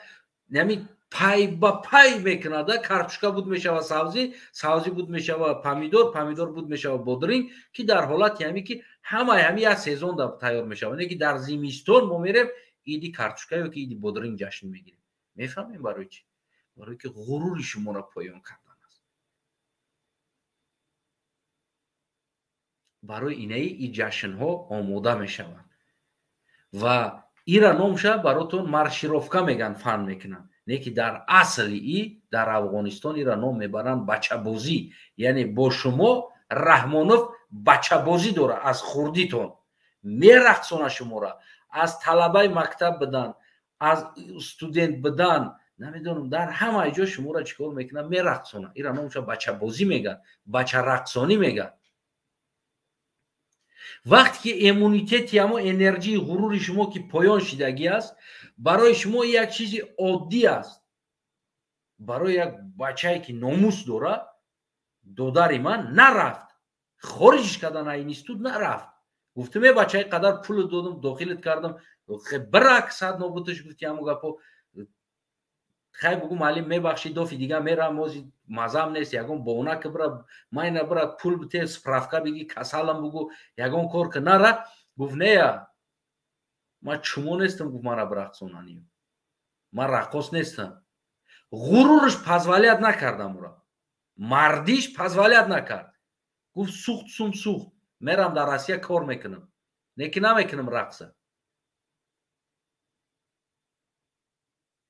яъне пай ба пай мекунада. Картошка буд мешава сабзӣ, сабзӣ буд мешава помидор, помидор буд мешава бодринг, ки дар ҳолати ҳаме ки ҳамаи ҳами як сезон тайёр мешава. Не ки дар зимистон мо мерем иди картошка ё ки иди бодринг ҷашн мегирем. Мефаҳмем барои чи? Барое ки ғурури шуморо поён кардан аст. Барои инаи и ҷашнҳо омода мешаванд ва ира номша баротон маршировка меган, фан мекунанд. Не ки дар асли и дар Афғонистон ира ном мебаранд бачабозӣ. Яъне бо шумо Раҳмонов бачабозӣ дора, аз хурдитон мерақсона шуморо, аз талабаи мактаб бидан, аз студент бидан, намедонам, дар ҳамаи ҷо шуморо чӣ кор мекунад? Мерақсона. Ира номша бачабозӣ меган, бачарақсонӣ меган. Вақте ки иммунитети ҳамо энерҷии ғурури шумо ки поён шидагӣ аст, барои шумо як чизи оддӣ аст. Барои як бачае ки номус дорад, додари ман нарафт, хориҷш кардан аз институт нарафт. Гуфтам: е бачаи, қадар пул додам, дохилат кардам, бирак сад нобуташ. Гуфти ҳамо гапо хай бугу, маълим, мебахши, дофи дига мерам, ози мазам нест, ягон бона ки бира, майна бира, пул бите, справка биги, касалам бугу, ягон кор ки нара. Гуфт: нея, ман чумо нестам. Гуфт: мара бирақсонани, ман раққос нестам. Ғурурш позволять накардам ура, мардиш позволять накард. Гуфт: сухт сум сухт, мерам дар Россия кор мекунам, не ки намекунам рақса.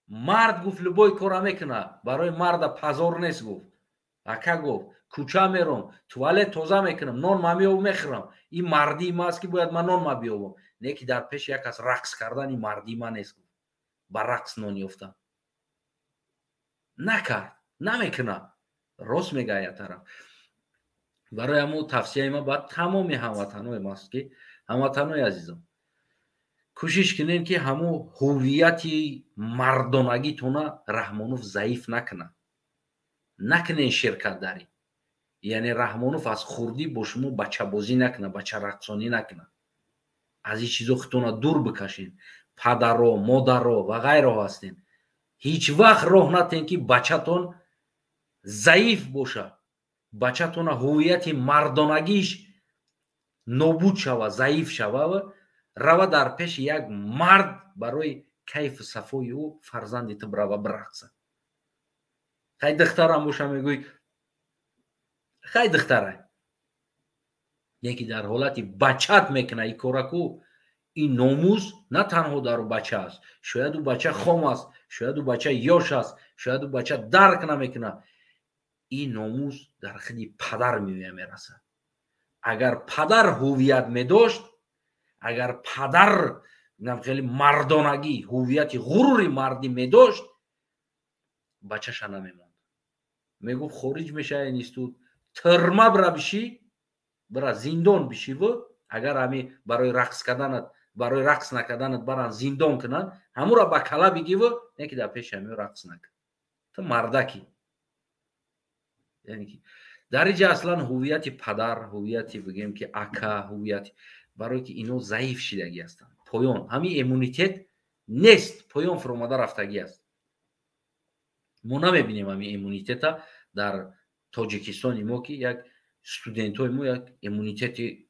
Мард, гуфт, любой кора мекунад, барои марда пазор нест. Гуфт: ака, гуфт, кӯча мером, туалет тоза мекунам, нон ма меёбам, мехӯрам. Ин мардии ма аст, ки бояд ман нон ма биёбам, не ки дар пеши як кас рақс кардан ин мардии ма нест. Гуфт: ба рақс нон ёфтам накард, намекунад. Рост мега я тараф. Барои ҳамо тавсияи ма ба тамоми ҳамватаноем аст, ки ҳамватанои азизам, кӯшиш кунем, ки ҳамо ҳуввияти мардонагитона Раҳмонов заиф накунад. Накунен ширкат дар ин. Яъне Раҳмонов аз хурдӣ бо шумо бачабозӣ накунад, бачарақсонӣ накунад. Аз ин чизо худтона дур бикашед. Падаро, модаро ва ғайраҳо ҳастен, ҳеҷ вақт роҳ натен, ки бачатон заиф бошад, бачатона ҳуввияти мардонагиш нобуд шава, заиф шава, рава дар пеши як мард барои кайфу сафои ӯ фарзанди ту бирава бирақса. Хай, духтарам боша, мегӯй, хай, духтарай. Яке дар ҳолати бачат мекуна ин кораку, ин номус на танҳо дар ӯ бача аст. Шояд ӯ бача хом аст, шояд ӯ бача ёш аст, шояд ӯ бача дарк намекунад. Ин номус дар худи падар меоя мерасад. Агар падар ҳуввият медошт, агар падар хеле мардонагӣ, ҳуввияти ғурури мардӣ медошт, бачаша намемонд. Мегуфт: хориҷ мешава институт, тирма бира бишӣ, бира зиндон бишиву, агар ҳами барои рақс карданат, барои рақс накарданат баран зиндон кунанд, ҳамура ба кала бигиву, не ки дар пеши ҳамиё рақс накун, ту мардакӣ. Яъне ки дар инҷа аслан ҳуввияти падар, ҳуввияти, бигем ки, ака, ҳуввияти, барое ки ино заиф шидагӣ ҳастанд, поён ҳамин иммунитет нест, поён фуромада рафтагӣ аст. Мо намебинем ҳамин иммунитета дар Тоҷикистони мо, ки як студентҳои мо як иммунитети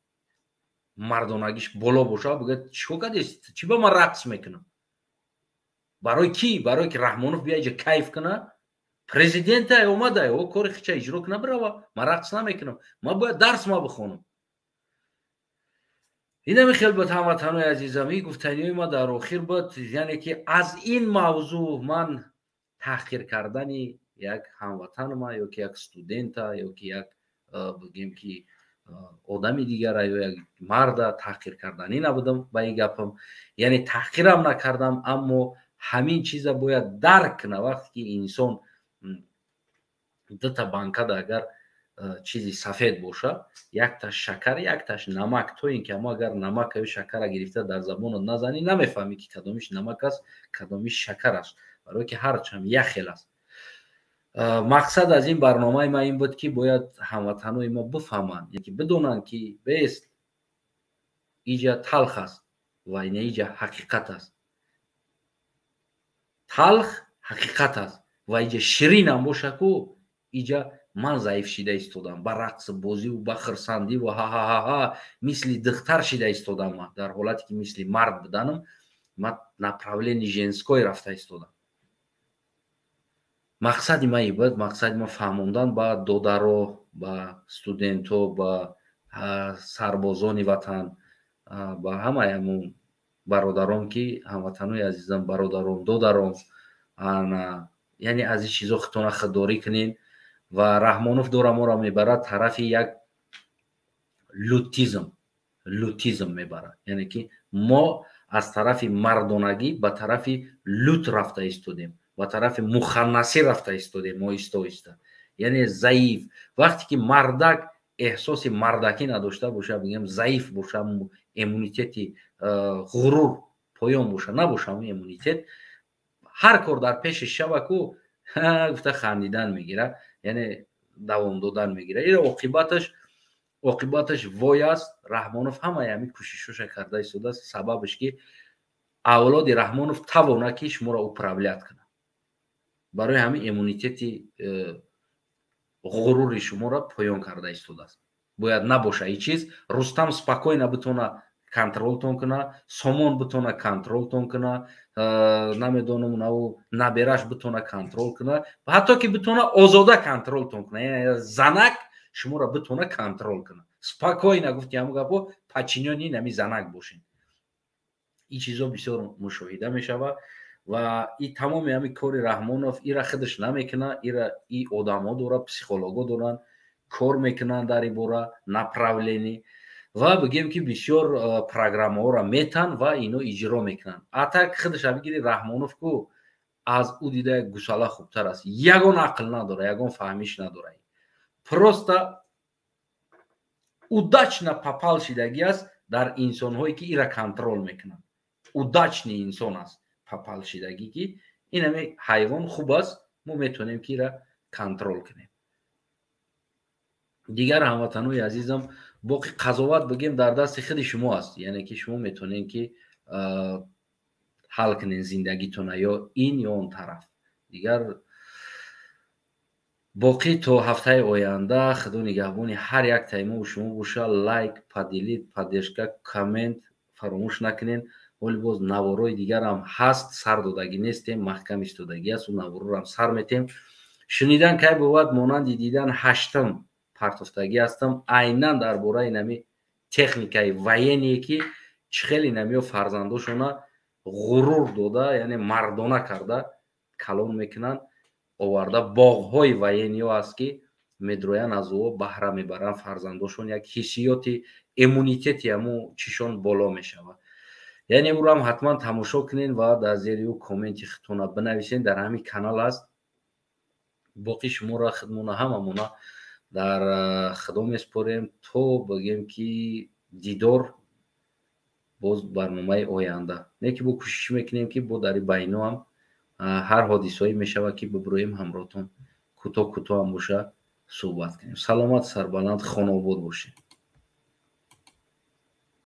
мардонагиш боло бошад, бигӯяд: чикор кардест, чӣ ба ман рақс мекунам, барои кӣ? Барое ки Раҳмонов бия иҷа кайф кунад? Президента омада, о кори хича иҷро куна, бирава. Ман рақс намекунам, ман бояд дарс ма бихонам. Инами хел буд, ҳамватанои азизам, ин гуфтаниҳои ма дар охир буд. Яъне ки аз ин мавзӯъ ман таҳқир кардани як ҳамватанма ё ки як студента ё ки як, бигем ки, одами дигара ё як марда таҳқир карданӣ набудам ба ин гапам. Яъне таҳқирам накардам, аммо Ҳамин чиза бояд дарк кунад. Вақте ки инсон дута банкада агар чизи сафед боша, якташ шакар, якташ намак, то ин ки амо агар намака ё шакара гирифта дар забонат назанӣ, намефаҳмӣ, ки кадомиш намак аст, кадомиш шакар аст, барое ки ҳарчам як хел аст. Мақсад аз ин барномаи ма ин буд, ки бояд ҳамватанои мо бифаҳманд, ки бидонанд, ки бест иҷа талх аст ва ина иҷа ҳақиқат аст. Талх ҳақиқат аст ва иҷа ширинам боша ку, иҷа ман заиф шида истодам, ба рақс бозиву ба хирсандиву ҳаҳаҳаҳа, мисли духтар шида истодам. Ман дар ҳолате ки мисли мард буданам, ман направление женской рафта истодам. Мақсади ма ин буд. Мақсади ма фаҳмондан ба додаро, ба студентҳо, ба сарбозони ватан, ба ҳамаи ҳамун бародарон, ки ҳамватанои азизам, бародарон, додарон, яъне аз ин чизо худтона худдорӣ кунед. Ва Раҳмонов дора моро мебарад тарафи як лютизм, лютизм мебарад, яъне ки мо аз тарафи мардонагӣ ба тарафи лют рафта истодем, ба тарафи муханнасӣ рафта истодем оҳиста оҳиста, яъне заиф. Вақте ки мардак эҳсоси мардакӣ надошта боша, бигем, заиф боша, иммунитети ғурур поён боша, набоша иммунитет, ҳар кор дар пеши шава ку, гуфта хандидан мегирад, яъне давом додан мегирад. Ира оқибаташ вой аст. Раҳмонов ҳамаи ҳамин кӯшишоша карда истодааст, сабабаш ки авлоди Раҳмонов тавона ки шуморо управлять кунад. Барои ҳамин иммунитети ғурури шуморо поён карда истодааст. Бояд набоша ин чиз. Рустам спокойно битона контролтон куна, Сомон битона контролтон куна, намедонам, наву набераш битона контрол куна, ҳатто ки битона озода контролтон куна, яъне занак шуморо битона контрол куна спокойно. Гуфти ҳамун гапо, подчинённый нами занак бошед. Ин чизо бисёр мушоҳида мешавад ва и тамоми ҳамин кори Раҳмонов ира худаш намекуна, ира и одамҳо дора, психолого доранд, кор мекунанд дар ин бора направление. Ва бигем, ки бисёр программаҳоро метан ва ино иҷро мекунанд. А так худаш бигири, Раҳмонов ку аз ӯ дида як гусала хубтар аст. Ягон ақл надора, ягон фаҳмиш надора, просто удачно попал шидагӣ аст дар инсонҳое, ки ира контроль мекунанд. Удачный инсон аст попал шидагӣ, ки ин ҳами ҳайвон хуб аст, мо метавонем, ки ира контроль кунем. Дигар ҳамватанои азизам, боқи қазоват, бигем, дар дасти худи шумо аст, яъне ки шумо метавонед, ки ҳал кунед зиндагитона, ё ин, ё он тараф. Дигар боқӣ то ҳафтаи оянда Худо нигаҳбони ҳар як таймову шумо боша. Лайк, поделить, поддержка, коммент фаромӯш накунед. Ҳоли боз наворои дигарам ҳаст, сар додагӣ нестем, маҳкам истодагӣ аст, ӯ наворорам сар метем. Шунидан кай бувад монанди дидан. Ҳаштам партофтагӣ ҳастам, айнан дар бораи нами техникаи военные, ки чӣ хеле намиё фарзандошона ғурур дода, яъне мардона карда калон мекунанд, оварда боғҳои военный ҳо аст, ки медроянд, аз ӯ баҳра мебаранд фарзандошон, як ҳиссиёти иммунитети ҳамун чишон боло мешавад. Яъне ӯро ҳатман тамошо кунед ва дар зери ӯ комменти худтона бинависед, дар ҳамин канал аст. Боқӣ шуморо, худмона, ҳамамона дар Худо месупорем, то бигем, ки дидор боз барномаи оянда. Не ки бо кӯшиш мекунем, ки бо дар байно ҳам ҳар ҳодисаое мешавад, ки бибироем, ҳамроҳтон кӯтоҳ кӯтоҳ ҳам боша суҳбат кунем. Саломат, сарбаланд, хонаобод бошед.